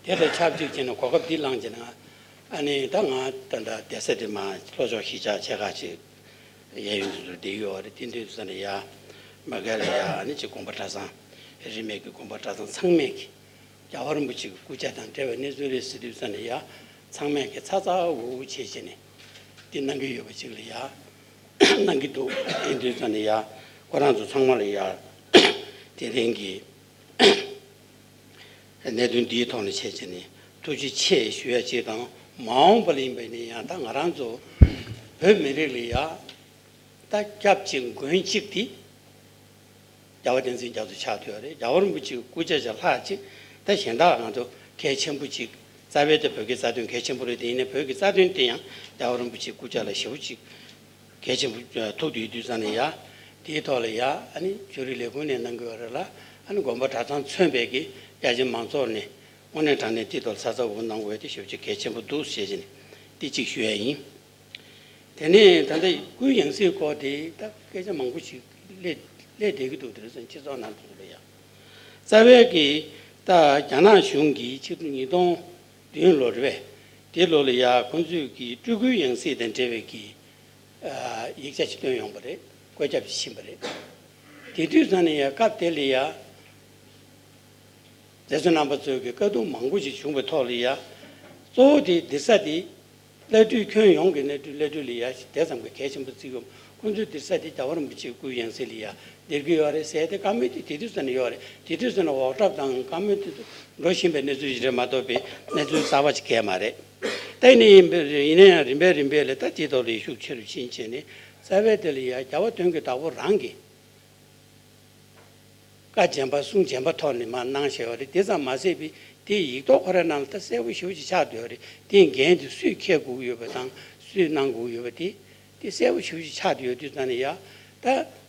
དེ་དང་ཆབས་ཅིག་བྱས་ནས་གོ་སྐབས་འདི་བླངས་བྱས་ན། ཨ་ནི་ད་ང་ད་ལྟ་བསྡད་ས་དེ་མ་ལྷོ་ཕྱོགས་གཞིས་ཆགས་ཆེ་ཁག་ཅིག་གཡས་གཡོན་དུ་བསྡད་ཡོད་རེད། དེ་དུས་ཙམ་ནས་ཡ། མ་གལ་ལ་ཡ་ཨ་ནི་ཅིག་དགོན་པ་གྲྭ་ཚང་། རིས་མེད་ཀྱི་དགོན་པ་གྲྭ་ཚང་ཚང་མས་ཀྱི། རྒྱལ་བ་རིན་པོ་ཆེ་གི་སྐུ་ཕྱྭ་དང་འབྲེལ་བའི་གནས་ཚུལ་རེད་ཟེར་དུས་ཙམ་ནས་ཡ། ཚང་མས་ཀྱི་ཚ་ཚ་འུར་འུར་བྱེད་བྱས་ནས། འདི་གནང་གི་ཡོད་པ་ཅིག་ལ་ཡ། གནང་གི་འདུག་དེ་དུས་ཙམ་ནས་ཡ། ཁོ་རང་ཚོ་ཚང་མ་ལ་ཡ། དེ་རིང་གི་གནད་དོན་འདིའི་ཐོག་ནས་བྱས་བྱས་ནས་ཐུགས་རྗེ་ཆེ་ཞུ་ཡ་ཅིག་དང་། མ་འོངས་པ་ལ་ཡིན་པ་ཡིན་ན་ཡང་ད་ང་རང་ཚོ་བོད་མི་རིགས་ལ་ཡ་ད་སྐྱབས་གཅིག་མགོན་གཅིག་དེ་རྒྱལ་བ་བསྟན་འཛིན་རྒྱ་མཚོ་ཆགས་བསྡད་ཡོད་རེད། རྒྱལ་བ་རིན་པོ་ཆེའི་སྐུ་ཕྱྭ་ཅིག་ལྷག་ཅིག་ད་གཞན་དག་ང་ཚོ་གལ་ཆེན་པོ་ཅིག་རྩ་བའི་ད་བོད་ཀྱི་རྩ་དོན་གལ་ཆེན་པོ་རེད། དེ་ཡིན་ན་བོད་ཀྱི་རྩ་དོན་དེ་ཡང་རྒྱལ་བ་རིན་པོ་ཆེའི་སྐུ་ཕྱྭ་ལ་ཞེ་པོ་ཅིག་གལ་ཆེན་པོ་ཐུག་བསྡད་ཡོད་དུས་ཙམ་ནས་ཡ། དེའི་ཐོག་ལ་ཡ་ཨ་ནི་ཆོས་རིག་ལས་ཁུངས་ནས་གནང་གི་ཡོད་རེད་ལ། ཨ་ནི་དགོན་པ་གྲྭ་ཚང་མཚོན་པའི་གི་རྒྱ་ཆེ་མང་ཚོགས་ནས་དངོས་གནས་དྲང་གནས་དེའི་ཐོག་ཚ་ཚ་འུར་གནང་དགོས་དེ་ཞེ་པོ་ཅིག་གལ་ཆེན་པོ་འདུག་ཟེར་བྱས་ནས་དེ་གཅིག་ཞུ་ཡ་ཡིན། དེ་ནས་ད་ལྟ་སྐུའི་ཡང་སྲིད་སྐོར་དེ་ད་སྐད་ཆ་མང་པོ་ཞིག་སླེབས་སླེབས་བསྡད་ཀྱི་འདུག་དེ་རིང་སྤྱི་ཚོགས་ནང་དུ་ལ་ཡ། རྩ་བའི་གི་ད་རྒྱ་ནག་གཞུང་གིས་ཕྱི་ལོ་ཉིས་སྟོང་བདུན་ལོ་རེད་པས། དེ་ལོ་ལ་ཡ་ཁོང་ཚོས་ཀྱི་སྤྲུལ་སྐུའི་ཡང་སྲིད་དང་འབྲེལ་བའི་གི་ཡིག་ཆ་ཞིག་བཏོན་ཡོང་པ་རེད། བཀོད་ཁྱབ་ཞིག་ཕྱིན་པ་རེད། དེ་དུས་ཙམ་ནས་ཡ་སྐབས་དེ་ལ་ཡ། རྗེ་བཙུན་རྣམ་པ་ཚོས་ཀྱི་བཀའ་བསྡུར་མང་པོ་ཞིག་བྱུང་བའི་ཐོག་ལ་ཡ། གཙོ་བོ་དེ་འདིར་ས་དེ། བླ་སྤྲུལ་ཁྱོན་ཡོངས་ཀྱི་བླ་སྤྲུལ་བླ་སྤྲུལ་ལ་ཡ་དེ་ཙམ་གྱི་གལ་ཆེན་པོ་བརྩི་གི་ཡོད། ཁོང་ཚོས་འདིར་ས་དེ་རྒྱལ་བ་རིན་པོ་ཆེའི་སྐུའི་ཡང་སྲིད་ལ་ཡ་སྡེར་གྱི་ཡོད་རེད་ཟེར་ཏེ་བཀའ་མོལ་དེ་དེ་དུས་ཙམ་ནས་ཡོད་རེད། དེ་དུས་ཙམ་ནས་འོག་གྲབས་དང་བཀའ་མོལ་དེ་ཚོ་འགྲོ་བཞིན་པའི་གནས་ཚུལ་ཞིག་རེད་མ་གཏོགས་པའི་གནས་ཚུལ་གསར་པ་ཞིག་གང་ཡང་མ་རེད། ད་ཡིན་ནའི་ཡིན་པ་ཡིན་ན་ཡང་རིམ་པས་རིམ་པས་ལ་ད་དེའི་ཐོག་ལ་ཤུགས་ཆེ་རུ་ཕྱིན་བྱས་ནས་རྩ་བའི་དེ་ལ་ཡ་རྒྱལ་བ་དོན་གྱི་བདག་པོ་རང་གིས། བཀའ་རྒྱན་པ་གསུང་རྒྱན་པ་ཐོག་ནས་མར་གནང་བཞག་པ་རེད། དེ་ཙམ་མ་ཟད་པའི་དེའི་ཡིག་ཐོག་ཁོ་རའི་ནང་ལ་ད་གསལ་པོ་ཞེ་པོ་ཅིག་ཆགས་བསྡད་ཡོད་རེད། དེའི་འགན་དེ་སུས་འཁྱེར་དགོས་ཀྱི་ཡོད་པ་དང་སུས་གནང་དགོས་ཀྱི་ཡོད་པ་དེ་དེ་གསལ་པོ་ཞེ་པོ་ཅིག་ཆགས་བསྡད་ཡོད་དུས་ཙམ་ནས་ཡ། ད་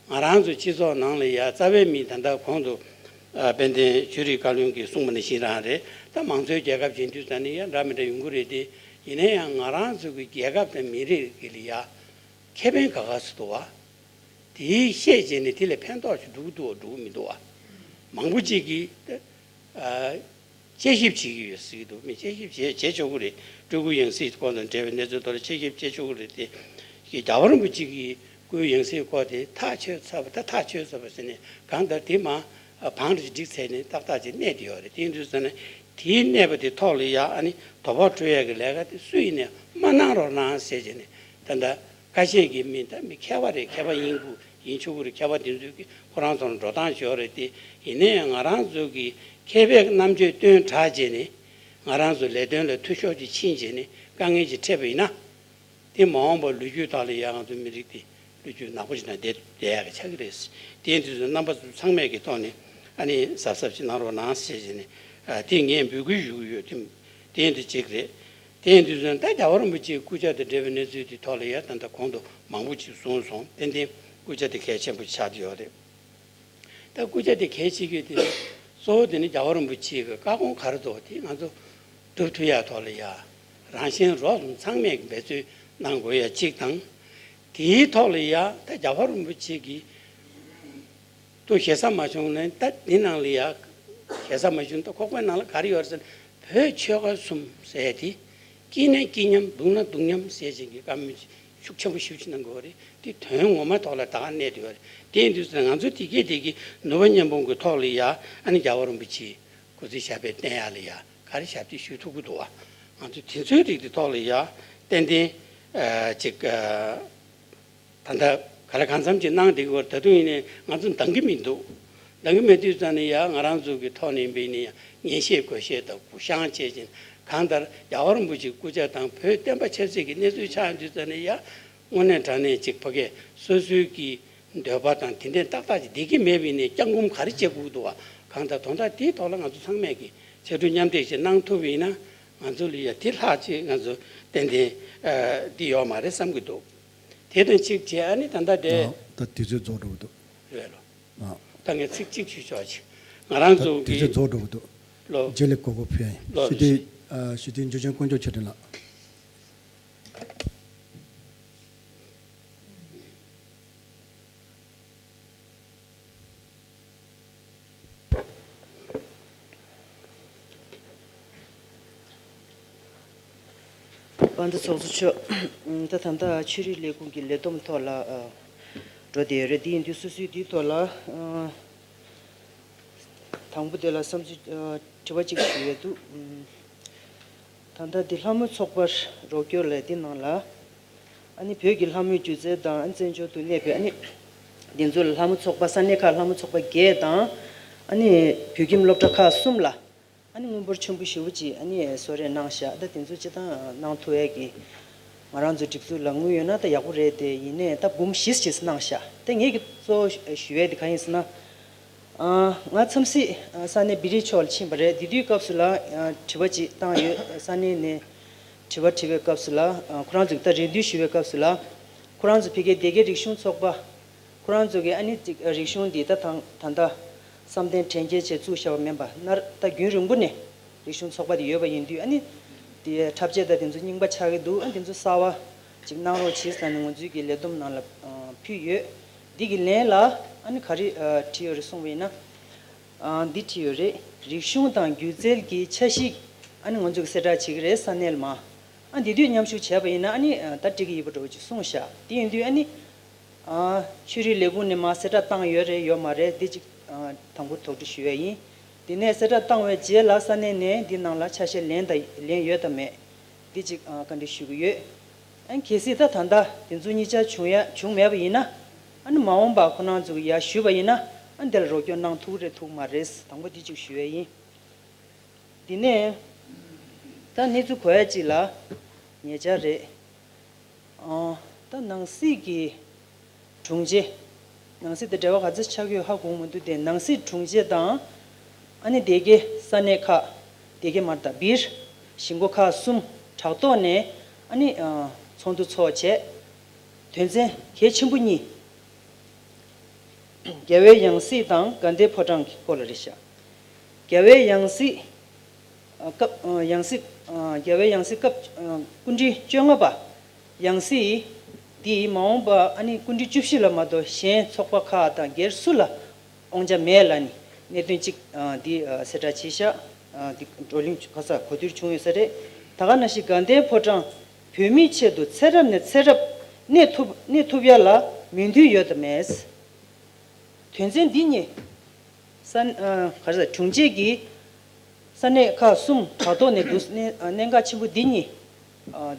ང་རང་ཚོ་སྤྱི་ཚོགས་ནང་ལ་ཡ་རྩ་བའི་མི་ད་ལྟ་གོང་དུ་ཨ་དཔལ་ལྡན་ཆོས་རིག་བཀའ་བློན་གྱིས་གསུངས་པ་ནང་བཞིན་རང་རེད། ད་མང་གཙོའི་རྒྱལ་ཁབ་ཅིག་ཡིན་དུས་ཙམ་ནས་ཡ་འདྲ་མི་འདྲ་ཡོང་གི་རེད་དེ། ཡིན་ན་ཡང་ང་རང་ཚོ་གི་རྒྱལ་ཁབ་དང་མི་རིགས་ཀྱི་ལ་ཡ། ཁེ་ཕན་ག་ག་སུ་འདུག་བ། དེའི་ཤེས་བྱས་ནས་དེ་ལ་ཕན་ཐོགས་ཤིག་འགྲུབ་འདུག་བ་འགྲུབ་མི་འདུག་བ། མང་པོ་ཅིག་གིས་ཨ་དཔྱད་ཞིབ་བྱེད་ཀྱི་ཡོད་ཟེར་གྱི་འདུག་མི་དཔྱད་ཞིབ་བྱེད་བྱེད་ཆོག་གི་རེད། སྤྲུལ་སྐུ་ཡང་སྲིད་སྐོར་དང་འབྲེལ་བའི་གནས་ཚུལ་ཐོག་ལ་དཔྱད་ཞིབ་བྱེད་ཆོག་གི་རེད་དེ། རྒྱལ་བ་རིན་པོ་ཆེ་གི་སྐུའི་ཡང་སྲིད་སྐོར་དེ་ཐག་ཆོད་ཚར་བ་ད་ཐག་ཆོད་ཚར་བ་ཟེར་ནས་གང་ལྟར་དེ་མ་བང་རིམ་བསྒྲིགས་ཚར་ནས་ཏག་ཏག་ཅིག་གནས་བསྡད་ཡོད་རེད། དེ་ཡིན་དུས་ཙམ་ནས་དེའི་གནས་པ་དེ་ཐོག་ལ་ཡ་ཨ་ནི་དོགས་པ་སྤྲོད་ཡ་གི་ལས་ཀ་དེ་སུ་ཡིན་ནས་མ་གནང་རོགས་གནང་ཟེར་བྱས་ནས་ད་ལྟ། ཁ་ཤས་ཀྱི་མི་ད་མི་མཁས་པ་རེད། མཁས་པ་ཡིན་དགོས་ཡིན་ཆོག་གི་རེད། མཁས་པ་དེ་ཚོས་ཀྱི་ཁོ་རང་ཚོར་འགྲོ་སྟངས་ཤོར་རེད་དེ། ཡིན་ན་ཡང་ང་རང་ཚོ་གི་མཁས་པའི་རྣམ་དཔྱོད་བཏོན་དྲགས་བྱས་ནས་ང་རང་ཚོ་ལས་དོན་ལ་འཐུས་ཤོར་ཅིག་ཕྱིན་བྱས་ནས་དཀའ་ངལ་ཅིག་འཕྲད་པ་ཡིན་ན། དེ་མ་འོངས་པར་ལོ་རྒྱུས་ཐོག་ལ་ཡང་ང་ཚོ་མི་རིགས་དེ་ལོ་རྒྱུས་ནག་པོ་ཞིག་ནང་བསྡད་བསྡད་ཡག་གི་ཆགས་ཀྱི་རེད། དེ་ཡིན་དུས་ཚོད་རྣམ་པ་ཚོ་ཚང་མས་ཀྱི་ཐོག་ནས་ཨ་ནི་གཟབ་གཟབ་ཅིག་གནང་རོགས་གནང་ཟེར་བྱས་ནས་དེ་ངས་འབོད་སྐུལ་ཞུ་གི་ཡོད། དེ་དེ་ཡིན་དུས་གཅིག་རེད། དེ་ཡིན་དུས་ཙང་ད་རྒྱལ་བ་རིན་པོ་ཆེའི་སྐུ་ཕྱྭ་དང་འབྲེལ་བའི་གནས་ཚུལ་དེ་ཐོག་ལ་ཡ་ད་ལྟ་གོང་དུ་མང་པོ་ཅིག་གསུངས་སོང་། ཏན་ཏན་སྐུ་ཕྱྭ་དེ་གལ་ཆེན་པོ་ཆགས་ཀྱི་ཡོད་རེད། ད་སྐུ་ཕྱྭ་དེ་གལ་ཆེ་རྒྱུ་དེ་གཙོ་བོ་དེ་ནི་རྒྱལ་བ་རིན་པོ་ཆེ་གི་བཀའ་དགོངས་ག་རེ་འདུག་དེ་ང་ཚོ་སྒྲུབ་ཐུབ་ཡ་ཐོག་ལ་ཡ་རང་གཞན་རོགས་ཚང་མས་འབད་རྩོལ་གནང་དགོས་ཡ་གཅིག་དང་། དེའི་ཐོག་ལ་ཡ་ད་རྒྱལ་བ་རིན་པོ་ཆེ་གི་ཏུ་ཞེ་ས་མ་བྱུང་ནས་ད་འདི་ནང་ལ་ཡ། ཞེ་ས་མ་བྱུང་ད་ཁོག་པའི་ནང་ལ་ག་རེ་ཡོད་རེད་ཟེར་ན་བོད་ཆོལ་ཁ་གསུམ་ཟེར་དེ། སྐྱིད་ན་སྐྱིད་མཉམ་སྡུག་ན་སྡུག་མཉམ་ཟེར་བཞིན་གྱི་བཀའ་མོལ་ཤུགས་ཆེན་པོ་ཞིག་གནང་དགོས་རེད། དེ་དོན་ངོ་མ་ཐོག་ལ་ད་ག་གནས་དེ་ཡོད་རེད། དེ་ཡིན་དུས་ང་ཚོ་དེ་གས་དེ་གས་ནུས་པ་མཉམ་སྤུངས་ཀྱི་ཐོག་ལ་ཡ་ཨ་ནི་རྒྱལ་བ་རིན་པོ་ཆེ་སྐུ་ཚེ་ཞབས་པད་བརྟན་ཡ་ལ་ཡ་ག་རེ་ཞབས་ཕྱི་ཞུ་ཐུབ་ཀྱི་འདུག་བ། ང་ཚོ་དེ་ཚོའི་རིགས་དེ་ཐོག་ལ་ཡ་ཏན་ཏན་ཅིག་ད་ལྟ་ག་ལ་གང་འཚམ་ཅིག་གནང་བསྡད་ཀྱི་ཡོད་རེད། ད་དུང་ཡིན་ནའི་ང་ཚོ་འདང་གི་མི་འདུག་འདང་གི་མེད་དུས་ཙང་ནས་ཡ་ང་རང་ཚོ་གི་ཐོག་ནས་ཡིན་པ་ཡིན་ན་ཡང་ངན་བཤད་དགོད་བཤད་དང་གུ་བཤངས་བྱས་ཅིང་ གང་ལྟར་རྒྱལ་བ་རིན་པོ་ཆེའི་སྐུ་ཕྱྭ་དང་བོད་བསྟན་པ་ཆབ་སྲིད་ཀྱི་གནས་ཚུལ་ཆགས་ཡོང་དུས་ཙ་ནས་ཡ། དངོས་གནས་དྲང་གནས་ཅིག་ཕ་གིའི་སོ་སོའི་གི་འདོད་པ་དང་དེ་འདྲའི་ཏག་ཏག་ཅིག་བསྡད་ཀྱི་མེད་པ་ཡིན་ནའི་སྐྱབས་མགོན་ག་རེ་བྱེད་དགོས་འདུག་བ། གང་ལྟར་དོན་དག་དེའི་ཐོག་ལ་ང་ཚོ་ཚང་མས་ཀྱི་ཕྱར་གྲུ་མཉམ་འདེགས་ཤིག་གནང་ཐུབ་པ་ཡིན་ན། ང་ཚོ་ལ་ཡ་དེ་ལྷག་ཅིག་ང་ཚོ་ཏན་ཏན་འདི་ཡོད་མ་རེད་བསམ་གྱི་འདུག། དེ་དང་གཅིག་བྱས་ཨ་ནི་ད་ལྟ་དེ། ད་དུས་ཚོད་རྫོགས་འགྲོ་གི་འདུག། རེད་ལོ། ད་ངས་ཚིག་གཅིག་ཞུ་ཆོག་ཅིག། ང་རང་ད་ཚོ་དུས་ཚོད་གི་རྫོགས་འགྲོ་གི་འདུག། ལོ། རྗེས་ལ་གོ་སྐབས་ཕུལ་ཡ་ཡིན། ལོ། ཞུ་དོན། ཞུ་དོན་འཇུ་ཆེན་དཀོན་མཆོག་ཆོས་སྒྲོན་ལགས། དཔལ་ལྡན་ཚོགས་གཙོ་མཆོག། ད་ད་ལྟ་ཆོས་རིག་ལས་ཁུངས་ཀྱི་ལས་བསྡོམས་ཐོག་ལ་འགྲོ་བསྡད་ཡོད་རེད། དེ་ཡིན་དུས་སོ་སོའི་དེའི་ཐོག་ལ་དང་པོ་དེ་ལ་བསམ་ཚུལ་དྲི་བ་གཅིག་ཞུ་ཡས་འདུག། ད་ལྟ་འདི་ལྷ་མོའི་ཚོགས་པ་རོགས་སྐྱོར་ལས་འདི་ནང་ལ། ཨ་ནི་བོད་ཀྱི་ལྷ་མོའི་སྒྱུ་རྩལ་དང་ཨ་ནི་བཙན་བྱོལ་དུ་གནས་པའི་ཨ་ནི་འདི་ཚོ་ལ་ལྷ་མོ་ཚོགས་པ་ས་གནས་ཁག་ལྷ་མོ་ཚོགས་པ་བརྒྱད་དང་ཨ་ནི་བོད་ཁྱིམ་སློབ་གྲྭ་ཁག་གསུམ་ལ་ཨ་ནི་དངུལ་འབོར་ཆེན་པོ་ཞེ་པོ་ཅིག་ཨ་ནི་གསོལ་རས་གནང་ཤག། ད་དེ་ཚོ་སྤྱི་བཏང་གནང་ཐུབ་ཡས་ཀྱི་ང་རང་ཚོ་སྒྲིག་འཛུགས་ལ་དངུལ་ཡོད་ན་ད་ཡག་པོ་རེད་དེ། ཡིན་ནའི་ད་འབུམ་བཞི་ཞིག་གནང་ཤག། ད་ངེད་ཀྱི་གཙོ་བོ་ཞུ་ཡས་དེ་གང་ཡིན་ཟེར་ན། ང་འཚམས་གཟིགས་ས་གནས་བི་རི་ཕྱོགས་ལ་ཕྱིན་པ་རེད། དེ་དུས་སྐབས་སུ་ལ་དྲི་བ་ཅིག་བཏང་ཡོད། ས་གནས་ནས་དྲི་བ་དྲི་བའི་སྐབས་སུ་ལ་ཁོ་རང་ཚོ་གི་ད་རེ་འདུན་ཞུ་བའི་སྐབས་སུ་ལ་ཁོ་རང་ཚོ་ཕ་གིའི་སྡེ་དགེ་རིག་གཞུང་ཚོགས་པ་ཁོ་རང་ཚོ་གི་ཨ་ནི་ཅིག་རིག་གཞུང་འདི་ད་ད་ད་ལྟ་བསམ་གཏན་དྲན་རྒྱལ་བྱས་བཙུགས་བཞག་པ་མིན་པ་ནར་ད་རྒྱུན་རིང་པོ་ནས་རིག་གཞུང་ཚོགས་པ་དེ་ཡོད་པ་ཡིན་དུས་ཨ་ནི་དེ་འཁྲབ་ཆས་ད་དེ་ཚོ་རྙིང་པ་ཆགས་ཀྱི་འདུག། ཨ་དེ་ཚོ་གསར་བ་ཅིག་གནང་རོགས་བྱེད་ཟེར་ནས་ང་ཚོའི་གི་ལས་བསྡོམས་ནང་ལ་ཕུལ་ཡོད། འདི་གི་ལན་ལ་ཨ་ནི་ག་རེ་བྲིས་ཡོད་རེད་གསུངས་པ་ཡིན་ན། འདི་བྲིས་ཡོད་རེད། རིག་གཞུང་དང་སྒྱུ་རྩལ་གྱི་འཆར་གཞི་ཨ་ནི་ང་ཚོ་གི་གསལ་བསྒྲགས་བྱེད་ཀྱི་རེད་ས་གནས་ལ་མ། ཨ་འདི་དུས་མཉམ་ཞུགས་བྱས་པ་ཡིན་ན་ཨ་ནི་ད་འགྲིག་གི་ཡོད་པ་འདྲ་བོ་ཅིག་གསུངས་ཤག། དེ་ཡིན་དུས་ཨ་ནི་ཆོས་རིག་ལས་ཁུངས་ནས་མ་གསལ་བསྒྲགས་བཏང་ཡོད་རེད་ཡོད་མ་རེད་འདི་ཅིག་དང་པོ་དོགས་འདྲི་ཞུ་ཡས་ཡིན། དེ་ནས་གསལ་བསྒྲགས་བཏང་བའི་རྗེས་ལ་ས་གནས་ནས་འདི་ནང་ལ་ཆ་ཤས་ལེན་ད་ལེན་ཡོད་དམ་མེད། འདི་གཅིག་ཨ་བཀའ་འདྲི་ཞུ་གི་ཡོད། ཨ་གལ་སྲིད་ད་ད་ལྟ་དེ་ཚོ་གཉིས་ཆ་བྱུང་ཡ་བྱུང་མེད་པ་ཡིན་ན། ཨ་ནི་མ་འོངས་པ་ཁོ་རང་ཚོ་གི་ཡར་ཞུས་པ་ཡིན་ན་ཨ་འདི་ལ་རོགས་སྐྱོར་གནང་ཐུབ་རེད་ཐུབ་མ་རེད་དང་པོ་འདི་གཅིག་ཞུ་ཡ་ཡིན། འདི་ནས་ད་གནས་ཚུལ་གོ་ཡ་གཅིག་ལ་ཉེ་ཆར་རེད། ཨ་ད་ནང་སྲིད་ཀྱི་དྲུང་ཆེ། ནང་སྲིད་དང་འབྲེལ་བ་ག་ཚོད་ཆགས་ཡོད་ཧ་གོ་མི་འདུག་སྟེ་ནང་སྲིད་དྲུང་ཆེ་དང་ཨ་ནི་སྡེ་དགེ་ས་གནས་ཁག་སྡེ་དགེ་མར་དང་སྦིར་གཞིས་འགོ་ཁག་གསུམ་དྲག་ཐོག་ནས་ཨ་ནི་ཚོགས་འདུ་ཚོགས་བྱས། དོན་ཚན་གལ་ཆེན་པོ་གཉིས། རྒྱལ་བའི་ཡང་སྲིད་དང་དགའ་ལྡན་ཕོ་བྲང་གི་སྐོར་ལ་རེད་ཤག། རྒྱལ་བའི་ཡང་སྲིད། སྐབས་ཡང་སྲིད། རྒྱལ་བའི་ཡང་སྲིད་སྐབས་སྐུ་ཕྲེང་བཅོ་ལྔ་པ། ཡང་སྲིད་འདི་མ་འོངས་པ་ཨ་ནི་སྐུ་ཕྲེང་བཅུ་བཞི་ལ་མ་གཏོགས་གཞན་ཚོགས་པ་ཁག་དང་སྒེར་སུ་ལ་དབང་ཆ་མེད་ལབ་ནས་གནད་དོན་གཅིག་འདི་གསལ་བསྒྲགས་བྱས་ཤག། འདི་བགྲོ་གླེང་ག་ས་གོ་བསྡུར་བྱུང་ཡོད་ས་རེད། ད་ག་ནང་བཞིན་དགའ་ལྡན་ཕོ་བྲང་བོད་མིའི་ཆེད་དུ་ཚེ་རབས་ནས་ཚེ་རབས་གནས་ཐུབ་གནས་ཐུབ་ཡ་ལ་མོས་མཐུན་ཡོད་དམ་མེད། དོན་ཚན་འདི་གཉིས། ས་ག་རེ་ཟེར་དྲུང་ཆེ་གིས་ས་གནས་ཁག་གསུམ་དྲ་ཐོག་ནས་འདུག་གནད་འགག་ཆེན་པོ་འདི་གཉིས་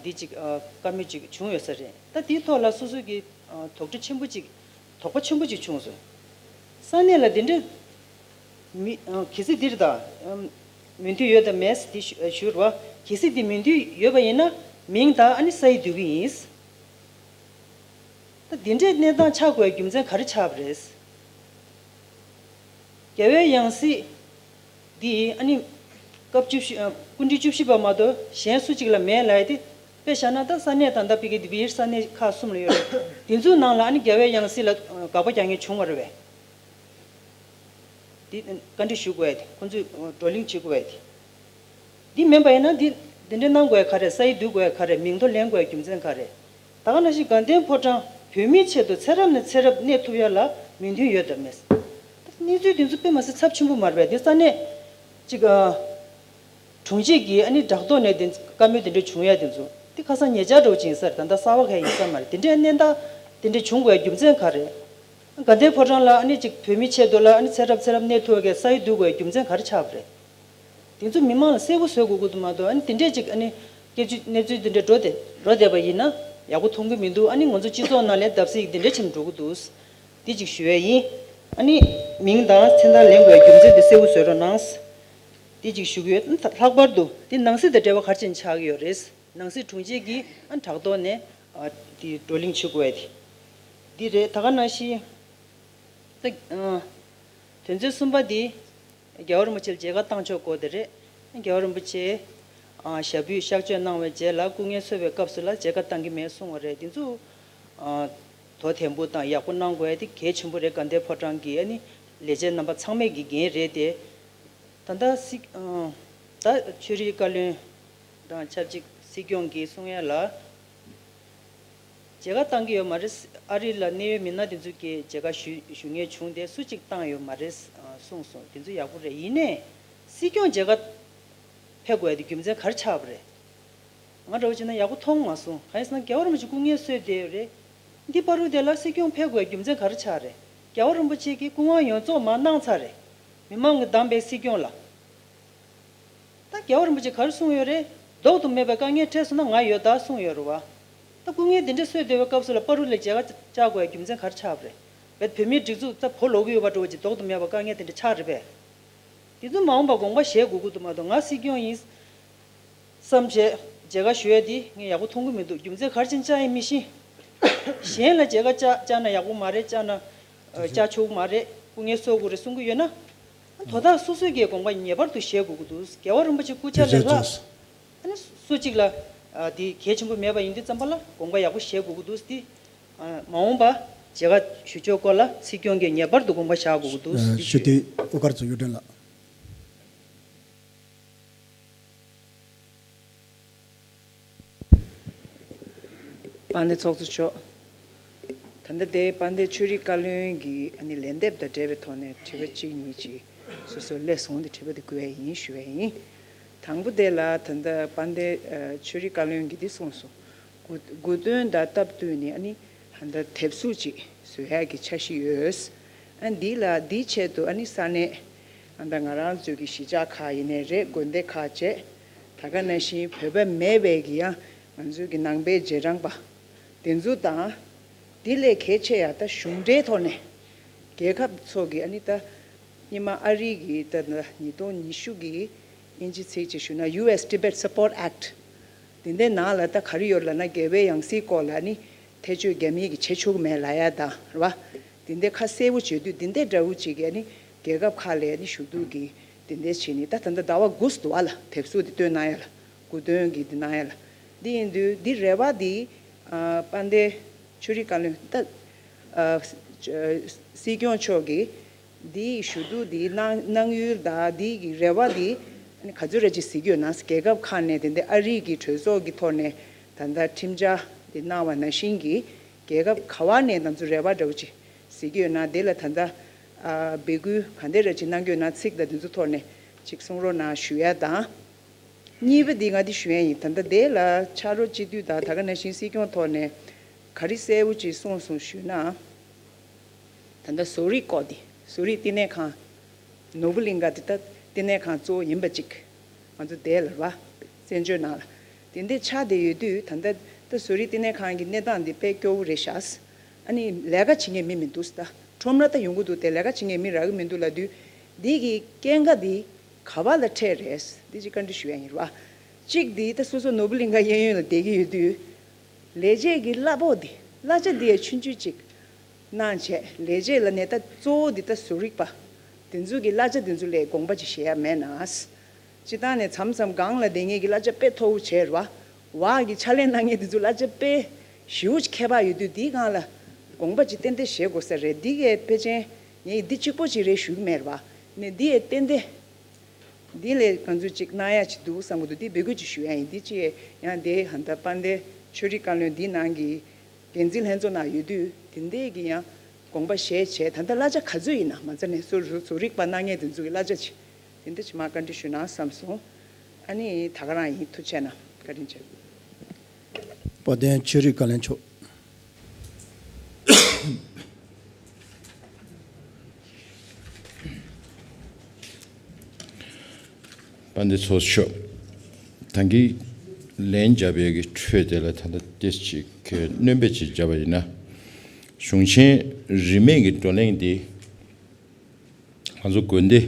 འདི་གཅིག་བཀའ་མོལ་གཅིག་བྱུང་ཡོད་ས་རེད། ད་འདིའི་ཐོག་ལ་སོ་སོ་གི་དོགས་འདྲི་ཆེན་པོ་གཅིག་དོགས་པ་ཆེན་པོ་གཅིག་བྱུང་སོང་། ས་གནས་ལ་འདི་འདྲའི་མི་གལ་སྲིད་འདིར་ད་མོས་མཐུན་ཡོད་དམ་མེད་འདི་ཞུ་རུ་བ། གལ་སྲིད་འདི་མོས་མཐུན་ཡོད་པ་ཡིན་ན་མིང་དང་ཨ་ནི་ས་ཡིག་བསྡུ་གི་ཡིན། ད་འདི་འདྲའི་གནས་སྟངས་ཆགས་དགོས་རྒྱུ་མཚན་ག་རེ་ཆགས་པ་རེད། རྒྱལ་བའི་ཡང་སྲིད་འདི་ཨ་ནི་སྐབས་བཅུ་བཞི་སྐུ་ཕྲེང་བཅུ་བཞི་པ་མ་གཏོགས་གཞན་སུ་གཅིག་ལ་མེད་ལབ་ཡ་དེ། དཔེ་བཞག་ན་ད་ས་གནས་ད་ལྟ་ཕ་གི་འདི་བིར་ས་གནས་ཁག་གསུམ་ལ་ཡོད་རེད། འདི་ཚོའི་ནང་ལ་ཨ་ནི་རྒྱལ་བའི་ཡང་སྲིད་ལ་དགག་པ་རྒྱག་མཁན་བྱུང་བ་རེད་པས། འདི་བཀའ་འདྲི་ཞུ་དགོས་ཡ་དེ་ཁོང་ཚོས་བགྲོ་གླེང་བྱེད་དགོས་ཡ་དེ། འདི་མིན་པ་ཡིན་ན་འདི་འདི་འདྲ་གནང་དགོས་ཡ་ག་རེ། ས་ཡིག་བསྡུ་དགོས་ཡ་ག་རེ། མིང་ཐོ་ལེན་དགོས་ཡ་རྒྱུ་མཚན་ག་རེ། ད་ག་ནང་བཞིན་དགའ་ལྡན་ཕོ་བྲང་བོད་མིའི་ཆེད་དུ་ཚེ་རབས་ནས་ཚེ་རབས་གནས་ཐུབ་ཡ་ལ་མོས་མཐུན་ཡོད་དམ་མེད། ད་གནས་ཚུལ་འདི་ཚོ་དཔེ་མ་སྲིད་ཚབས་ཆེན་པོ་མ་རེད་པས། འདི་ས་གནས་གཅིག་དྲུང་ཆེ་གིས་ཨ་ནི་དྲ་ཐོག་ནས་དེ་བཀའ་མོལ་དེ་འདྲ་བྱུང་ཡ་དེ་ཚོ་དེ་ཁ་སང་ཉེ་ཆར་འདྲ་བོ་ཅིག་ཡིན་ས་རེད། ད་ལྟ་གསར་བ་གང་ཡིན་ས་མ་རེད། དེ་འདྲའི་གནས་སྟངས་དེ་འདྲ་བྱུང་དགོས་ཡ་རྒྱུ་མཚན་ག་རེ། དགའ་ལྡན་ཕོ་བྲང་ལ་ཨ་ནི་ཅིག་བོད་མིའི་ཆེད་དུ་ལ་ཨ་ནི་ཚེ་རབས་ཚེ་རབས་གནས་ཐུབ་ཡ་གི་ས་ཡིག་བསྡུ་དགོས་ཡ་རྒྱུ་མཚན་ག་རེ་ཆགས་པ་རེད། དེ་ཚོ་མི་མང་ལ་གསལ་པོ་བཟོ་དགོས་ཀྱི་འདུག་མ་གཏོགས་ཨ་ནི་དེ་འདྲས་ཅིག་ཨ་ནི་སྐད་ཆ་གནས་ཚུལ་དེ་འདྲས་འགྲོ་བསྡད་འགྲོ་བསྡད་པ་ཡིན་ན་ཡག་པོ་མཐོང་གི་མི་འདུག། ཨ་ནི་ང་ཚོ་སྤྱི་ཚོགས་ནང་ལ་བརྡབ་གསིག་དེ་འདྲས་ཆེན་པོ་འགྲོ་གི་འདུག། དེ་ཅིག་ཞུ་ཡ་ཡིན། ཨ་ནི་མིང་དང་མཚན་རྟགས་ལེན་དགོས་ཡ་རྒྱུ་མཚན་དེ་གསལ་པོ་བཟོ་རོགས་གནང་། དེ་གཅིག་ཞུ་གི་ཡོད། ལྷག་པར་དུ་དེ་ནང་སྲིད་དང་འབྲེལ་བ་ག་རེ་བྱས་ནས་ཆགས་ཀྱི་ཡོད་རེད། ནང་སྲིད་དྲུང་ཆེ་གིས་ཨ་བྲག་ཐོག་ནས་ཨ་དེ་བགྲོ་གླེང་བྱེད་དགོས་ཡ་དེ་འདི་རེད། ད་ག་ནང་བཞིན་ད་ཨ་དོན་ཚན་གསུམ་པ་འདི་རྒྱལ་བ་རིན་པོ་ཆེ་ལ་མཇལ་ཁ་བཏང་ཕྱོགས་སྐོར་དེ་རེད། རྒྱལ་བ་རིན་པོ་ཆེ་ཨ་ཞབས་པུས་གཤགས་བཅོས་གནང་བའི་རྗེས་ལ་སྐུ་ངལ་གསོ་བའི་སྐབས་སུ་ལ་མཇལ་ཁ་བཏང་གི་མེད་གསུངས་པ་རེད། འདི་ཚོ་ཨ་དོ་དམ་པོ་དང་ཡག་པོ་གནང་དགོས་ཡ་དེ་གལ་ཆེན་པོ་རེད། དགའ་ལྡན་ཕོ་བྲང་གི་ཨ་ནི་ལས་བྱེད་རྣམ་པ་ཚང་མས་ཀྱི་འགན་རེད་དེ། ད་ལྟ་སྲིད་ཨང་། ད་ཆོས་རིག་བཀའ་བློན་དང་ཆབས་ཅིག་སྲིད་སྐྱོང་གིས་གསུང་ཡ་ལ། མཇལ་ཁ་བཏང་གི་ཡོད་མ་རེད། ཨ་རི་ལ་གནད་ཡོད་མི་སྣ་དེ་ཚོ་གིས་མཇལ་ཁ་ཞུ་ཞུ་མཁན་བྱུང་སྟེ་སུ་གཅིག་བཏང་ཡོད་མ་རེད་གསུངས་སོང་། དེ་ཚོ་ཡག་པོ་རེད། ཡིན་ནའི་སྲིད་སྐྱོང་མཇལ་ཁ་ཕེབས་དགོས་ཡ་དེ་རྒྱུ་མཚན་ག་རེ་ཆགས་པ་རེད། ང་འདྲ་བོ་བྱས་ན་ཡག་པོ་མཐོང་མ་སོང་། གང་ཡིན་ཟེར་ན་རྒྱལ་བ་རིན་པོ་ཆེ་སྐུ་ངལ་གསོས་བསྡད་ཡོད་རེད། འདི་བར་དུ་དེ་ལ་སྲིད་སྐྱོང་ཕེབས་དགོས་རྒྱུ་མཚན་ག་རེ་ཆགས་རེད། རྒྱལ་བ་རིན་པོ་ཆེ་གིས་སྐུ་དབང་ཡོངས་རྫོགས་མར་གནང་ཚར་རེད། མི་མང་གིས་བདམས་པའི་སྲིད་སྐྱོང་ལ། ད་རྒྱལ་བ་རིན་པོ་ཆེ་ག་རེ་གསུངས་ཡོད་རེད། ལྡོག་ཏུ་མེད་པའི་དཀའ་ངལ་འཕྲད་སོང་ན་ང་ཡོད་ད་གསུངས་ཡོད་རེད་བ། ད་སྐུ་ངལ་འདི་འདྲ་གསོས་བསྡད་པའི་སྐབས་སུ་ལ་བར་དུ་ལ་མཇལ་ཁ་བཅར་དགོས་ཡ་རྒྱུ་མཚན་ག་རེ་ཆགས་པ་རེད། བོད་བོད་མིའི་སྒྲིག་འཛུགས་ད་བོ་ལོག་གི་ཡོད་པ་འདྲ་བོ་ཅིག་ལྡོག་ཏུ་མེད་པའི་དཀའ་ངལ་དེ་འདྲ་ཆགས་རེད་པས། དེ་ཚོ་མ་འོངས་པ་དགོངས་པ་བཞེས་དགོས་ཀྱི་འདུག་མ་གཏོགས་ང་སྲིད་སྐྱོང་ཡིན་བསམ་བྱས་མཇལ་ཁ་ཞུ་ཡ་དེ་ངས་ཡག་པོ་མཐོང་གི་མི་འདུག་རྒྱུ་མཚན་ག་རེ་བྱས་ནས་བཅར་ཡིན་མི་ཤེས། གཞན་ལ་མཇལ་ཁ་བཅར་བཅར་ན་ཡག་པོ་མ་རེད། བཅར་ན་ཨ་བཅར་ཆོག་གི་མ་རེད། སྐུ་ངལ་གསོ་དགོས་རེད་གསུང་གི་ཡོད་ན། དོ་བདག་སོ་སོས་ཀྱི་དགོངས་པ་ངེས་པར་དུ་བཞེས་དགོས་ཀྱི་འདུག་རྒྱལ་བ་རིན་པོ་ཆེ་སྐུ་ཕྱྭ་ལས་ལྷག་ཨ་ནི་སུ་གཅིག་ལ་ཨ་དེ་གལ་ཆེན་པོ་མེད་པ་ཡིན་དུས་ཙམ་པ་ལ་དགོངས་པ་ཡག་པོ་བཞེས་དགོས་ཀྱི་འདུག་དེ་ཨ་མ་འོངས་པ་མཇལ་ཁ་ཞུ་ཕྱོགས་སྐོར་ལ་སྲིད་སྐྱོང་གིས་ངེས་པར་དུ་དགོངས་པ་བཞག་དགོས་ཀྱི་འདུག་ཞུ་ཞུ་རྒྱུ་དེ་དབུ་དཀར་ཚོ་གཡུ་སྒྲོན་ལགས། དཔལ་ལྡན་ཚོགས་གཙོ་མཆོག་ད་ལྟ་དེ་དཔལ་ལྡན་ཆོས་རིག་བཀའ་བློན་གྱི་ཨ་ནི་ལན་འདེབས་དང་འབྲེལ་བའི་ཐོག་ནས་དྲི་བ་གཅིག་གཉིས་ཅིག་སོ་སོ་སླེབས་སོང་། དེ་དྲི་བ་དེ་བསྐུར་ཡ་ཡིན་ཞུ་ཡ་ཡིན། དང་པོ་དེ་ལ་ད་ལྟ་དཔལ་ལྡན་ཨ་ཆོས་རིག་བཀའ་བློན་གྱིས་འདི་གསུངས་སོང་། དགུ་དགུ་སྟོན་དང་སྟབས་བསྟུན་ནས་ཨ་ནི་ད་ལྟ་དེབ་གཟུགས་ཅིག་བཟོ་ཡ་གི་འཆར་གཞི་ཡོད། ཨ་འདི་ལ་འདིའི་ཆེད་དུ་ཨ་ནི་ས་གནས་ཨ་ད་ང་རང་ཚོའི་གི་གཞིས་ཆགས་ཁག་ཡིན་ནའི་རེད། དགོན་སྡེ་ཁག་བཅས་ད་ག་ནང་བཞིན་བོད་པ་མེད་པའི་གི་ཡང་ང་ཚོའི་གི་ནང་པའི་རྗེས་འབྲང་པ་དེ་ཚོ་དང་། འདི་ལས་གལ་ཆེ་ཡ་ད་གཞུང་འབྲེལ་ཐོག་ནས་རྒྱལ་ཁབ་ཚོ་གི་ཨ་ནི་ད་སྔོན་མ་ཨ་རི་གི་ད་ཉིས་སྟོང་ཉི་ཤུ་གི་དབྱིན་ཇི་ཚིག་ཅིག་ཞུ་ན་ཡུ་ཨེས་ཊི་བེཊ་སཔོརཊ་ཨེཀཊ། དེ་འདྲའི་ནང་ལ་ད་ག་རེ་ཡོད་ལབ་ན་རྒྱལ་བའི་ཡང་སྲིད་སྐོར་ལ་ནི་ཐེ་བྱུས་རྒྱ་མིས་ཀྱིས་བྱེད་ཆོག་གི་མེད་ལབ་ཡ་དང་རེད་བ། དེ་འདྲའི་ཁ་གསལ་པོ་བྱེད་དུས་དེ་འདྲའི་འདྲ་བོ་ཅིག་གིས་ནི་རྒྱལ་ཁབ་ཁག་ལ་ནི་ཞུ་གཏུག་གི་དེ་འདྲའི་བྱས་ནི་ད་ད་ལྟ་ཟླ་བ་དགུ་ཙམ་འདུག་བ་ལ་དེབ་གཟུགས་དེ་བཏོན་གནང་ཡ་ལ་དགུ་སྟོན་གྱི་དེ་གནང་ཡ་ལ། འདི་ཡིན་དུས་འདི་རེ་བ་འདི་ཨ་དཔལ་ལྡན་ཆོས་རིག་བཀའ་བློན་ད་ཨ་སྲིད་སྐྱོང་མཆོག་གིས། འདིའི་ཞུ་གཏུག་འདིའི་གནང་གནང་ཡུལ་དང་འདིའི་གི་རེ་བ་འདི་ཨ་ནི་ག་ཚོད་རེ་ཅིག་གཟིགས་ཡོད་ན། རྒྱལ་ཁབ་ཁག་ནས་དེ་འདྲའི་ཨ་རི་གི་གྲོས་ཚོགས་ཀྱི་ཐོག་ནས་ད་ལྟ་ཁྲིམས་འཆར་འདི་གནང་བ་ནང་བཞིན་གྱི་རྒྱལ་ཁབ་ག་བ་ནས་ང་ཚོ་རེ་བ་འདྲ་བོ་ཅིག་གཟིགས་ཡོད་ན། དེ་ལ་ད་ལྟ་ཨ་འབོད་སྐུལ་ག་འདྲ་རེ་ཅིག་གནང་གི་ཡོད་ན་ཚིག་དང་དེ་ཚོ་ཐོག་ནས་ཅིག་གསུང་རོགས་གནང་ཞུ་ཡ་དང་། གཉིས་པ་འདི་ང་འདི་ཞུ་ཡ་ཡིན། ད་ལྟ་དེ་ལ་ཕྱག་རོགས་སྤྱི་འཐུས་དང་ད་ག་ནང་བཞིན་སྲིད་སྐྱོང་ཐོག་ནས་ག་རེ་གསལ་པོ་ཅིག་གསུངས་སོང་ཞུས་ན། ད་ལྟ་བཟོ་རིག་སྐོར་འདི་བཟོ་རིག་བསྟི་གནས་ཁང་། ནོར་བུ་གླིང་ག་འདི་ད་བསྟི་གནས་ཁང་གཙོ་བོ་ཡིན་པ་ཅིག་ང་ཚོ་དེ་ལ་ར་བ་བཙན་བྱོལ་ནང་ལ་དེ་འདྲའི་ཆགས་བསྡད་ཡོད་དུས། ད་ལྟ་ད་བཟོ་རིག་བསྟི་གནས་ཁང་གི་གནས་སྟངས་འདི་དཔེ་སྐྱོ་བོ་རེད་ཤག་ཨ་ནི་ལས་ཀ་བྱེད་མཁན་མི་མི་འདུག་ད་ཁྲོམ་ར་ད་ཡོང་གི་འདུག་སྟེ་ལས་ཀ་བྱེད་མཁན་མི་རག་གི་མི་འདུག་ལབ་དུས། འདི་གི་རྐྱེན་ངན་འདི་ག་བ་ལ་འཕྲད་རེད། འདི་ཅིག་བཀའ་འདྲི་ཞུ་ཡ་ཡིན་ར་བ། གཅིག་འདི་ད་སོ་སོ་ནོར་བུ་གླིང་ག་གཡས་གཡོན་ལ་བསྡད་ཀྱི་ཡོད་དུས། ལས་བྱེད་ཀྱི་གླ་ཕོགས་འདི་གླ་ཆ་འདི་ཡ་ཆུང་ཆུང་ཅིག་གནང་བྱས། ལས་བྱེད་ལ་ནས་ད་གཙོ་བོ་འདི་ད་བཟོ་རིག་པ་དེ་ཚོ་གི་གླ་ཆ་དེ་ཚོ་ལས་དགོངས་པ་ཅིག་བཞེས་ཡ་མེད་ན། སྤྱིར་བཏང་ནས་མཚམས་མཚམས་སྒང་ལ་བསྡད་མཁན་གྱི་གླ་ཆ་དཔེ་མཐོ་བོ་བྱས་ར་བ། འོག་གི་ཕྱག་ལས་གནང་མཁན་དེ་ཚོ་གླ་ཆ་དཔེ་ཞེ་པོ་ཅིག་ཁྱད་པར་ཡོད་དུས། འདིའི་སྒང་ལ་དགོངས་པ་ཅིག་ཏན་ཏན་བཞེས་དགོས་ས་རེད། འདི་གས་ཕལ་ཆེར་ངས་འདི་གཅིག་པོ་ཅིག་རེད་ཞུ་གི་མེད་ར་བ། ནས་འདི་ཡས་ཏན་ཏན། འདི་ལས་ང་ཚོས་ཅིག་གནང་ཡ་ཅིག་འདུག་བསམ་གྱི་འདུག་འདི་འབོད་སྐུལ་ཅིག་ཞུ་ཡ་ཡིན། འདི་ཅིག་ཡང་དེ་ཧན་ད་དཔལ་ལྡན་ཆོས་རིག་བཀའ་བློན་འདི་ནང་གི་འགན་འཛིན་ལྷན་ཚོགས་ནང་ཡོད་དུས། དེ་འདྲས་ཀྱི་ཡང་དགོངས་པ་བཞེས་བྱས། ད་ལྟ་གླ་ཆ་ག་ཚོད་ཡིན་ན་མ་རྩ་ནས་བཟོ་བཟོ་རིག་པ་གནང་མཁན་དེ་ཚོ་གི་གླ་ཆ་ཅིག་དེ་འདྲ་ཅིག་མར་བཀའ་འདྲི་ཞུ་ན་བསམ་སོང་། ཨ་ནི་ད་ག་རང་ཡིན། ཐུགས་རྗེ་གནང་། བཀའ་དྲིན་ཆེ། དཔལ་ལྡན་ཆོས་རིག་བཀའ་བློན་མཆོག་དཔལ་ལྡན་ཚོགས་གཙོ་མཆོག་ད་གིན་ལན་བརྒྱབ་པའི་གི་ཁྲོད་དེ་ལ་ད་ལྟ་ཏོག་ཙམ་ཅིག་གི་སྣོན་པ་ཅིག་བརྒྱབ་པ་ཡིན་ན། གཞུང་ཆེན་རིས་མེད་ཀྱི་བགྲོ་གླེང་འདི་ང་ཚོ་དགོན་སྡེ་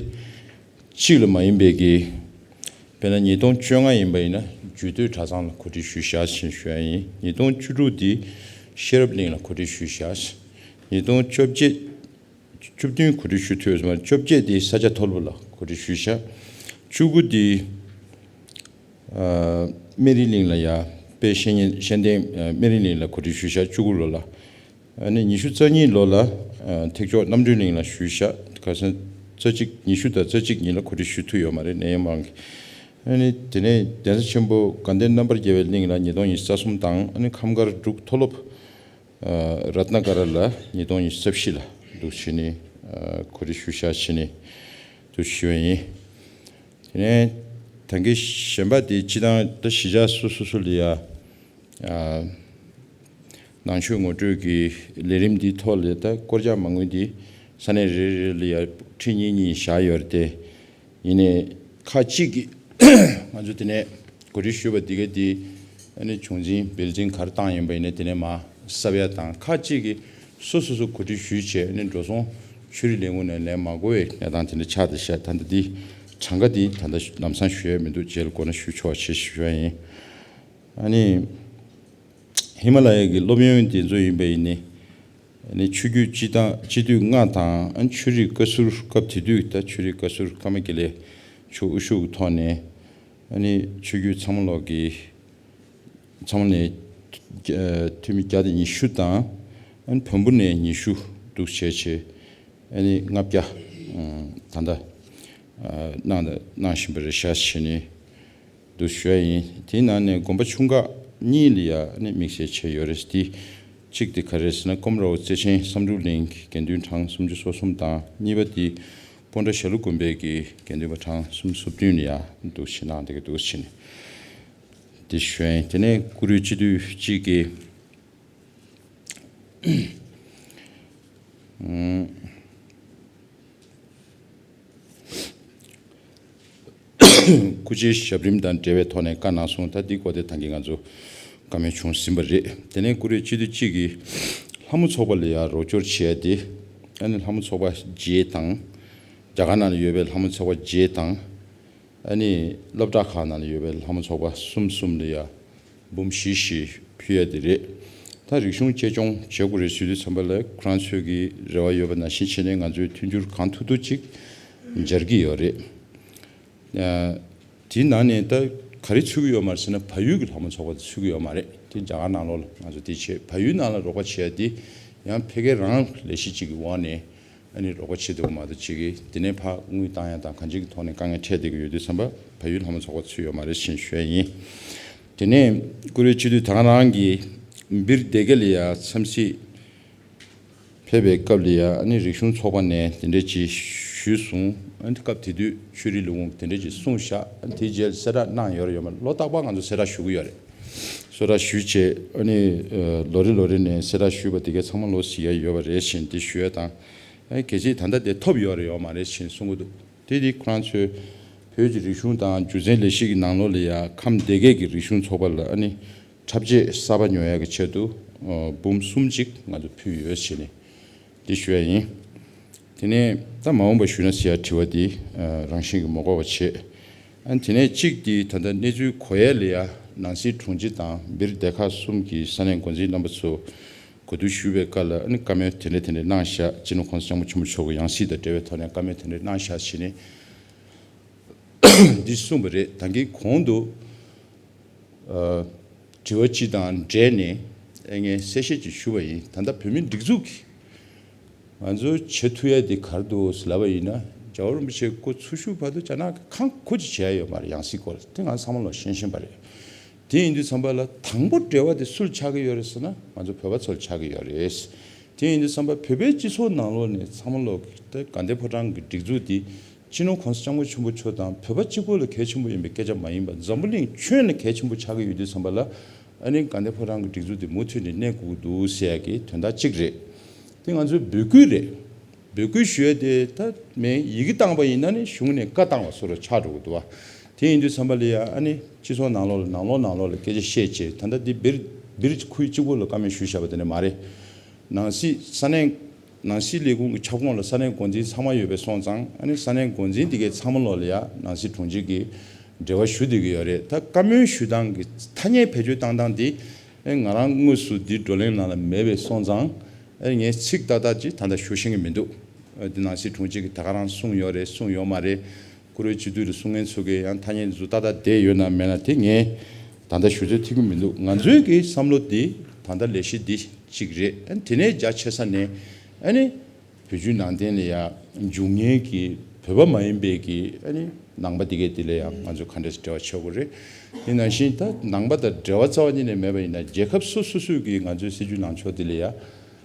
གཅིག་ལ་མ་ཡིན་པའི་གི་ དཔེར་ན་ཉིས་སྟོང་བཅོ་ལྔ་ཡིན་པ་ཡིན་ན་རྒྱུད་སྟོད་གྲྭ་ཚང་ལ་གོ་སྒྲིག་ཞུས་བཞག་ཅེས་ཞུ་ཡ་ཡིན། ཉིས་སྟོང་བཅུ་དྲུག་འདི་ཤེས་རབ་གླིང་ལ་གོ་སྒྲིག་ཞུས་བཞག་ཉིས་སྟོང་བཅོ་བརྒྱད་བཅུ་བདུན་གོ་སྒྲིག་ཞུ་ཐུབ་ཡོད་མ་རེད། བཅོ་བརྒྱད་འདི་ས་སྐྱ་མཐོ་སློབ་ལ་གོ་སྒྲིག་ཞུས་བཞག་བཅུ་དགུ་འདི་ཨ་སྨན་རིའི་གླིང་ལ་ཡ་དཔལ་གཤེན་གཤེན་བསྟན་ཨ་སྨན་རིའི་གླིང་ལ་གོ་སྒྲིག་ཞུས་བཞག་བཅུ་དགུ་ལོ་ལ། ཨ་ནི་ཉི་ཤུ་རྩ་གཉིས་ལོ་ལ་ཨ་ཐེག་མཆོག་རྣམ་གྲོལ་གླིང་ལ་ཞུས་བཞག་ཁ་སང་རྩ་གཅིག་ཉི་ཤུ་དང་རྩ་གཅིག་ཉིན་ལ་གོ་སྒྲིག་ཞུ་ཐུབ་ཡོད་མ་རེད། ནད་ཡམས་དབང་གིས། ཨ་ནི་དེ་ནས་གདན་ས་ཆེན་པོ་དགའ་ལྡན་རྣམ་པར་རྒྱལ་བའི་གླིང་ལ་ཉིས་སྟོང་ཉི་ཤུ་རྩ་གསུམ་དང་། ཨ་ནི་ཁམས་མཁར་འབྲུག་མཐོ་སློབ་ཨ་རཏྣ་ཀ་ར་ལ་ཉིས་སྟོང་ཉི་ཤུ་རྩ་བཞི་ལ་འདུག་བྱས་ནས་ཨ་གོ་སྒྲིག་ཞུ་བཞག་བྱས་ནས་འདུག་ཞུ་བ་ཡིན། དེ་ནས་ད་གིན་གཞན་པ་དེ་སྤྱི་བཏང་ད་གཞིས་ཆགས་སོ་སོ་སོ་ལ་ཡ་ཨ་ནང་ཆོས་ངོ་སྤྲོད་ཀྱི་ལས་རིམ་འདིའི་ཐོག་ལ་ད་སྐོར་རྒྱག་མ་དངུལ་འདི་ས་གནས་རེ་རེ་ལ་ཡ་ཁྲི་གཉིས་གཉིས་བཞག་ཡོད་རེད་དེ། ཡིན་ནའི་ཁག་ཅིག་གིས་ང་ཚོ་དེ་ནས་གོ་སྒྲིག་ཞུས་པ་འདི་ག་འདི་ཨ་ནི་བྱུང་འཛིན་བེལ་འཛིན་ག་རེ་བཏང་ཡིན་པ་ཡིན་ནའི་དེ་ནས་མར་གསབ་ཡ་དང་། ཁག་ཅིག་གིས་སོ་སོ་སོ་གོ་སྒྲིག་ཞུས་བྱས་ཨ་ནི་འགྲོ་སོང་ཆོས་རིག་ལས་ཁུངས་ནས་ལེན་མ་དགོས་པའི་གནས་སྟངས་དེ་འདྲ་ཆགས་བསྡད་ཤག་ད་ལྟ་འདི་གྲངས་ཀ་འདི་ད་ལྟ་ལམ་སང་ཞུ་ཡ་མི་འདུག་རྗེས་ལ་དགོས་ན་ཞུ་ཆོག་ཅེས་ཞུ་ཡ་ཡིན། ཨ་ནི་ཧི་མ་ལ་ཡ་གི་སློབ་ཡོན་འདི་ཚོ་ཡིན་པ་ཡིན་ནའི་ཨ་ནི་ཆོས་བརྒྱུད་སྤྱི་དང་སྤྱི་འཐུས་ལྔ་དང་། ཨ་ནི་ཆོས་རིག་བཀའ་ཟུར་སྐབས་དེ་དུས་ད་ཆོས་རིག་བཀའ་ཟུར་ཀརྨ་དགེ་ལེགས་མཆོག་དབུ་བཞུགས་ཀྱི་ཐོག་ནས་ཨ་ནི་ཆོས་བརྒྱུད་ཚང་མ་ལོག་གི་ཚང་མ་ནས་ཨ་འཐུས་མི་བརྒྱ་དང་ཉི་ཤུ་དང་། ཨ་ནི་བོན་པོ་ནས་ཉི་ཤུ་འདུག་བྱས་བྱས་ཨ་ནི་ལྔ་བརྒྱ་ཨ་ད་ལྟ་ཨ་གནང་གནང་བཞིན་པ་རེད་ཤག་བྱས་ནས་འདུག་ཞུ་ཡ་ཡིན། དེའི་ནང་ནས་དགོན་པ་ཆུང་ཁག་གཉིས་ལ་ཡ་ཨ་ནི་དམིགས་བསལ་བྱས་ཡོད་རེད། དེ་གཅིག་དེ་ག་རེ་ཟེར་ན་ཀོམ་ར་བ་བརྩེ་ཆེན་བསམ་གྲུབ་གླིང་གི་དགེ་འདུན་གྲངས་སུམ་ཅུ་སོ་གསུམ་དང་། གཉིས་པ་དེ་སྤོན་ཊ་ཞྭ་ལུ་དགོན་པའི་གི་དགེ་འདུན་པ་གྲངས་སུམ་ཅུ་སོ་བདུན་ལ་ཡ་འདུག་བྱས་གནང་བསྡད་ཀྱི་འདུག་བྱས་ནས། དེ་ཞུ་ཡིན། དེ་ནས་བཀུར་འོས་སྤྱི་འཐུས་གཅིག་གིས་ཨུམ་སྐུ་ཕྱྭའི་ཞབས་རིམ་དང་འབྲེལ་བའི་ཐོག་ནས་བཀའ་གནང་སོང་། ད་འདི་སྐོར་དེ་ད་གིན་ང་ཚོ་བཀའ་མོལ་བྱུང་ཟིན་པ་རེད། དེ་ནས་བཀུར་འོས་སྤྱི་འཐུས་གཅིག་གིས་ལྷ་མོ་ཚོགས་པ་ལ་ཡང་རོགས་སྐྱོར་བྱས་ཏེ། ཨ་ནི་ལྷ་མོ་ཚོགས་པ་བརྒྱད་དང་། རྒྱ་གར་ནང་ལ་ཡོད་པའི་ལྷ་མོ་ཚོགས་པ་བརྒྱད་དང་། ཨ་ནི་སློབ་གྲྭ་ཁག་ནང་ལ་ཡོད་པའི་ལྷ་མོ་ཚོགས་པ་གསུམ་གསུམ་ལ་ཡ་འབུམ་བཞི་བཞི་ཕུལ་ཡ་དེ་རེད། ད་རིག་གཞུང་གཅེས་སྐྱོང་བྱེད་དགོས་རེད་ཟེར་དུས་ཙམ་པ་ལ་ཁོ་རང་ཚོས་ཀྱི་རེ་བ་ཡོད་པ་ནང་བཞིན་བྱས་ནས་ང་ཚོས་མཐུན་འགྱུར་གང་ཐུབ་ཐུབ་ཅིག་སྦྱར་གྱི་ཡོད་རེད། ཨ་དེའི་ནང་ནས་ད་ག་རེ་ཚུད་ཀྱི་ཡོད་མ་རེད་ཟེར་ན། བལ་ཡུལ་གྱི་ལྷ་མོ་ཚོགས་པ་དེ་ཚུད་ཀྱི་ཡོད་མ་རེད། དེ་རྒྱ་གར་ནང་ལོགས་ལ་ང་ཚོ་དེ་བྱས། བལ་ཡུལ་ནང་ལ་རོགས་པ་བྱེད་ཡ་དེ་ཡང་ཕ་གིར་རང་ལས་གཞི་གཅིག་གི་འོག་ནས་ཨ་ནི་རོགས་པ་བྱེད་ཐུབ་མ་ཐུབ་ཅིག་གིས་དེ་ནས་ཕར་དངུལ་བཏང་ཡ་དང་གང་ཅིའི་ཐོག་ནས་དཀའ་ངལ་འཕྲད་བསྡད་ཀྱི་ཡོད་དུས་ཙམ་པ་བལ་ཡུལ་ལྷ་མོ་ཚོགས་པ་ཚུད་ཡོད་མ་རེད་ཅེས་ཞུ་ཡ་ཡིན། དེ་ནས་བཀུར་འོས་སྤྱི་འཐུས་ད་ག་རང་གིས་སྦིར་སྡེ་དགེ་ལ་ཡ་འཚམས་གཟིགས་ཕེབས་པའི་སྐབས་ལ་ཡ་ཨ་ནི་རིག་གཞུང་ཚོགས་པ་ནས་དེ་འདྲས་ཅིག་ཞུས་སོང་། ཨ་ནི་སྐབས་དེ་དུས་ཆོས་རིག་ལས་ཁུངས་དེ་འདྲས་ཅིག་གསུངས་ཤག་ཨ་ནི་དེའི་རྗེས་གསལ་བསྒྲགས་གནང་ཡོད་རེད་ཡོད་མ་རེད། ལོ་རྟག་པར་ང་ཚོ་གསལ་བསྒྲགས་ཞུ་གི་ཡོད་རེད། གསལ་བསྒྲགས་ཞུས་བྱས་ཨ་ནི་ལོ་རེ་ལོ་རེ་ནས་གསལ་བསྒྲགས་ཞུས་པ་དེ་གའི་ཚང་མ་ལོ་གཟིགས་ཡ་ཡོད་པ་རེད་ཅེས་དེ་ཞུ་ཡ་དང་། ཨ་ནི་གལ་སྲིད་ད་ལྟ་དེ་ཐོབ་ཡོད་རེད་ཡོད་མ་རེད་ཅེས་གསུང་གི་འདུག་དེ་དེ་ཁོ་རང་ཚོའི་བོད་ཀྱི་རིག་གཞུང་དང་སྒྱུ་རྩལ་ལས་གཞི་གི་ནང་ལོགས་ལ་ཡ་ཁམས་སྡེ་དགེ་གི་རིག་གཞུང་ཚོགས་པ་ལ་ཨ་ནི་འཁྲབ་ཆས་གསར་པ་ཉོ་ཡ་གི་ཆེད་དུ་ཨ་འབུམ་གསུམ་ཅིག་ང་ཚོ་ཕུལ་ཡོད་ཅེས་ནས་འདི་ཞུ་ཡ་ཡིན། དེ་ནས་ད་མ་འོངས་པ་ཞུས་ན་ཟེར་ཡ་དྲི་བ་འདི་ཨ་རང་བཞིན་གྱིས་མ་གོ་བ་བྱེད། ཨ་ནི་དེ་ནས་གཅིག་འདི་ད་ལྟ་གནས་ཚུལ་གོ་ཡ་ལ་ཡ་ནང་སྲིད་དྲུང་ཆེ་དང་སྦིར་སྡེ་ཁག་གསུམ་གྱི་ས་གནས་འགོ་འཛིན་རྣམ་པ་ཚོ་གོ་བསྡུར་ཞུས་པའི་སྐབས་ལ་ཨ་ནི་བཀའ་མོལ་དེ་འདྲ་དེ་འདྲ་གནང་བཞག་སྤྱི་ནོར་༸གོང་ས་༸སྐྱབས་མགོན་ཆེན་པོ་མཆོག་གི་ཡང་སྲིད་དང་འབྲེལ་བའི་ཐོག་ནས་བཀའ་མོལ་དེ་འདྲ་གནང་བཞག་ཞེས་ནས་འདི་གསུངས་པ་རེད། ད་གིན་གོང་དུ་ཨ་དྲི་བ་སྤྱི་དང་འབྲེལ་ནས་ཨ་ངས་གསལ་བཤད་ཅིག་ཞུ་བ་ཡིན། ད་ལྟ་བོད་མིའི་སྒྲིག་འཛུགས་ཀྱིས་ང་ཚོས་བྱེད་ཐུབ་ཡ་དེ་ག་རེ་འདུག་ལབ་པ་ཡིན་ན། རྒྱལ་བ་རིན་པོ་ཆེ་སྐུ་འཚོ་བཞུགས་བར་དུ་རྒྱ་ནག་གིས་གང་དགོས་ཀྱི་བྱས་ཡོད་མ་རེད། ཡང་སྲིད་སྐོར་དེ་ང་ཚང་མ་ལོ་ཤེས་བཞིན་པ་རེད། དེ་ཡིན་དུས་ཙམ་པ་ལ་དང་པོ་འབྲེལ་བ་དེ་སུ་ལ་ཆགས་ཀྱི་ཡོད་རེད་ཟེར་ན་ང་ཚོ་བོད་པ་ཚོ་ལ་ཆགས་ཀྱི་ཡོད་རེད། དེ་ཡིན་དུས་ཙམ་པ་བོད་པའི་སྤྱི་ཚོགས་ནང་ལོགས་ནས་ཚང་མ་ལོག་གི་ད་དགའ་ལྡན་ཕོ་བྲང་གི་སྒྲིག་འཛུགས་འདི་སྤྱི་ནོར་༸གོང་ས་༸སྐྱབས་མགོན་ཆེན་པོ་མཆོག་དང་བོད་པ་གཅིག་པོ་ལ་གལ་ཆེན་པོ་ཡིན་པའི་སྐད་ཆ་མ་ཡིན་པ་འཛམ་བུ་གླིང་ཁྱོན་ལ་གལ་ཆེན་པོ་ཆགས་ཀྱི་ཡོད་དུས་ཙམ་པ་ལ། ཨ་ནི་དགའ་ལྡན་ཕོ་བྲང་གི་སྒྲིག་འཛུགས་འདི་མུ་མཐུད་ནས་གནས་དགོས་ཀྱི་འདུག་ཟེར་ཡ་གི་དོན་དག་གཅིག་རེད། དེ་ང་ཚོའི་འབོད་སྐུལ་རེད། འབོད་སྐུལ་ཞུ་ཡ་དེ་ད་མེད། ཡི་གེ་བཏང་པ་ཡིན་ན་ནི་གཞུང་ནས་བཀའ་བཏང་བ་བཟོ་འདྲ་ཆགས་འགྲོ་གི་འདུག་བ། དེ་ཡིན་དུས་ཙམ་པ་ལ་ཡ་ཨ་ནི་སྤྱི་ཚོགས་ནང་ལོགས་ལ་ནང་ལོགས་ནང་ལོགས་ལ་སྐད་ཆ་བཤད་བྱས། ད་ལྟ་འདི་སྦིར་སྦིར་ཁུལ་གཅིག་པོ་ལ་བཀའ་མོལ་ཞུས་བཞག་པ་དེ་འདྲ་མ་རེད། ནང་སྲིད་ས་གནས་ནང་སྲིད་ལས་ཁུངས་ཀྱི་ཁྱབ་ཁོངས་ལ་ས་གནས་འགོ་འཛིན་ཚང་མ་ཡོད་པའི་སོང་ཙང་། ཨ་ནི་ས་གནས་འགོ་འཛིན་དེ་གའི་ཚང་མ་ལོགས་ལ་ཡ་ནང་སྲིད་དྲུང་ཆེ་གིས་ འབྲེལ་བ་ཞུ་བསྡད་ཀྱི་ཡོད་རེད། ད་བཀའ་མོལ་ཞུ་སྟངས་ཀྱི་ཐ་སྙད་བེད་སྤྱོད་བཏང་སྟངས་འདི་ཨེ་ང་རང་དངོས་སུ་འདི་བགྲོ་གླེང་ནང་ལ་མེད་པའི་སོང་ཙང་ཨེ་ངས་ཚིག་ཏག་ཏག་ཅིག་ད་ལྟ་ཞུ་ཤེས་ཀྱི་མི་འདུག་ཨེ་འདི་ནང་སྲིད་དྲུང་ཆེ་གིས་ད་ག་རང་གསུངས་ཡོད་རེད་གསུངས་ཡོད་མ་རེད། བཀུར་འོས་སྤྱི་འཐུས་ལ་གསུང་མཁན་ཚོ་གིས་ཡང་ཐ་སྙད་འདི་ཚོ་ཏག་ཏག་བསྡད་ཡོད་ན་མེད་ན་དེ་ངས་ད་ལྟ་ཞུ་ཚོད་ཐིག་གི་མི་འདུག་ང་ཚོའི་གི་བསམ་བློ་འདི་ད་ལྟ་ལས་གཞི་འདི་གཅིག་རེད། ཨ་ནི་དེ་ནས་རྒྱ་ཆེ་ས་ནས་ཨ་ནི་བོད་བརྒྱུད་ནང་བསྟན་ལ་ཡ་འཇུག་མཁན་གྱི་བོད་པ་མ་ཡིན་པའི་གི་ཨ་ནི་ནང་པ་དེ་གས་དེ་ལ་ཡང་ང་ཚོས་ག་འདྲས་འབྲེལ་བ་བྱེད་དགོས་རེད། དེ་ནང་བཞིན་ད་ནང་པ་དང་འབྲེལ་བ་རྩ་བ་ཉིད་ནས་མེད་པ་ཡིན་ན་རྒྱལ་ཁབ་སོ་སོ་སོས་ཀྱི་ང་ཚོའི་སྲིད་བྱུས་ལངས་ཕྱོགས་དེ་ལ་ཡ་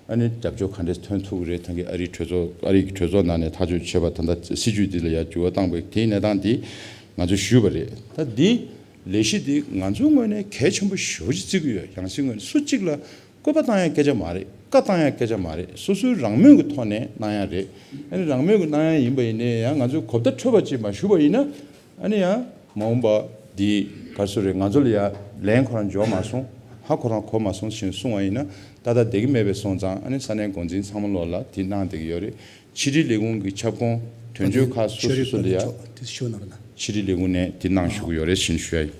ཨ་ནི་རྒྱབ་སྐྱོར་ག་འདྲས་ཐོན་ཐུབ་ཀྱི་རེད། ད་གི་ཨ་རིའི་གྲོས་ཚོགས་ཨ་རིའི་གྲོས་ཚོགས་ནང་ནས་ཐག་གཅོད་བྱས་པ་ད་ལྟ་སྲིད་བྱུས་འདི་ལ་ཡ་འགྱུར་བ་བཏང་བའི་དེའི་གནས་སྟངས་འདི་ང་ཚོས་ཞུས་པ་རེད། ད་འདི་ལས་གཞི་འདི་ང་ཚོའི་ངོས་ནས་གལ་ཆེན་པོ་ཞེ་པོ་ཅིག་བརྩི་གི་ཡོད། ཡང་སྲིད་ངོས་ནས་སུ་གཅིག་ལ་བཀོད་པ་བཏང་ཡ་སྐད་ཆ་མ་རེད། བཀའ་བཏང་ཡ་སྐད་ཆ་མ་རེད། སོ་སོའི་རང་མོས་ཀྱི་ཐོག་ནས་གནང་ཡ་རེད། ཨ་ནི་རང་མོས་ཀྱི་གནང་ཡ་ཡིན་པ་ཡིན་ནའི་ཡང་ང་ཚོས་གོ་བརྡ་འཕྲོད་པ་ཅིག་མ་ཞུ་བ་ཡིན་ན་ཨ་ནི་ཡང་མ་འོངས་པ་འདི་ག་རེ་ཟེར་རེད། ང་ཚོ་ལ་ཡ་ལན་ཁོ་རང་འབྱོར་མ་སོང་། ཧ་ཁོ་རང་གོ་མ་སོང་ཞེས་གསུངས་པ་ཡིན་ན་ད་ལྟ་བསྡད་ཀྱི་མེད་པའི་སོང་ཙང་ཨ་ནི་ས་གནས་འགོ་འཛིན་ཚང་མ་ལོག་ལ་དེ་གནང་བསྡད་ཀྱི་ཡོད་རེད། ཕྱི་དྲིལ་ལས་ཁུངས་ཀྱི་ཁྱབ་ཁོངས་དོན་གཅོད་ཁག་སོ་སོ་སོ་ལ་ཡ་ཕྱི་དྲིལ་ལས་ཁུངས་ནས་དེ་གནང་ཞུ་གི་ཡོད་རེད་ཞེས་ཞུ་ཡ་ཡིན།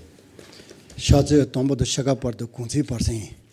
ཕྱག་ཚོད་དང་པོ་དང་ཕྱེད་ཀ་བར་དུ་གུང་ཚིགས་བར་གསེང་ཡིན།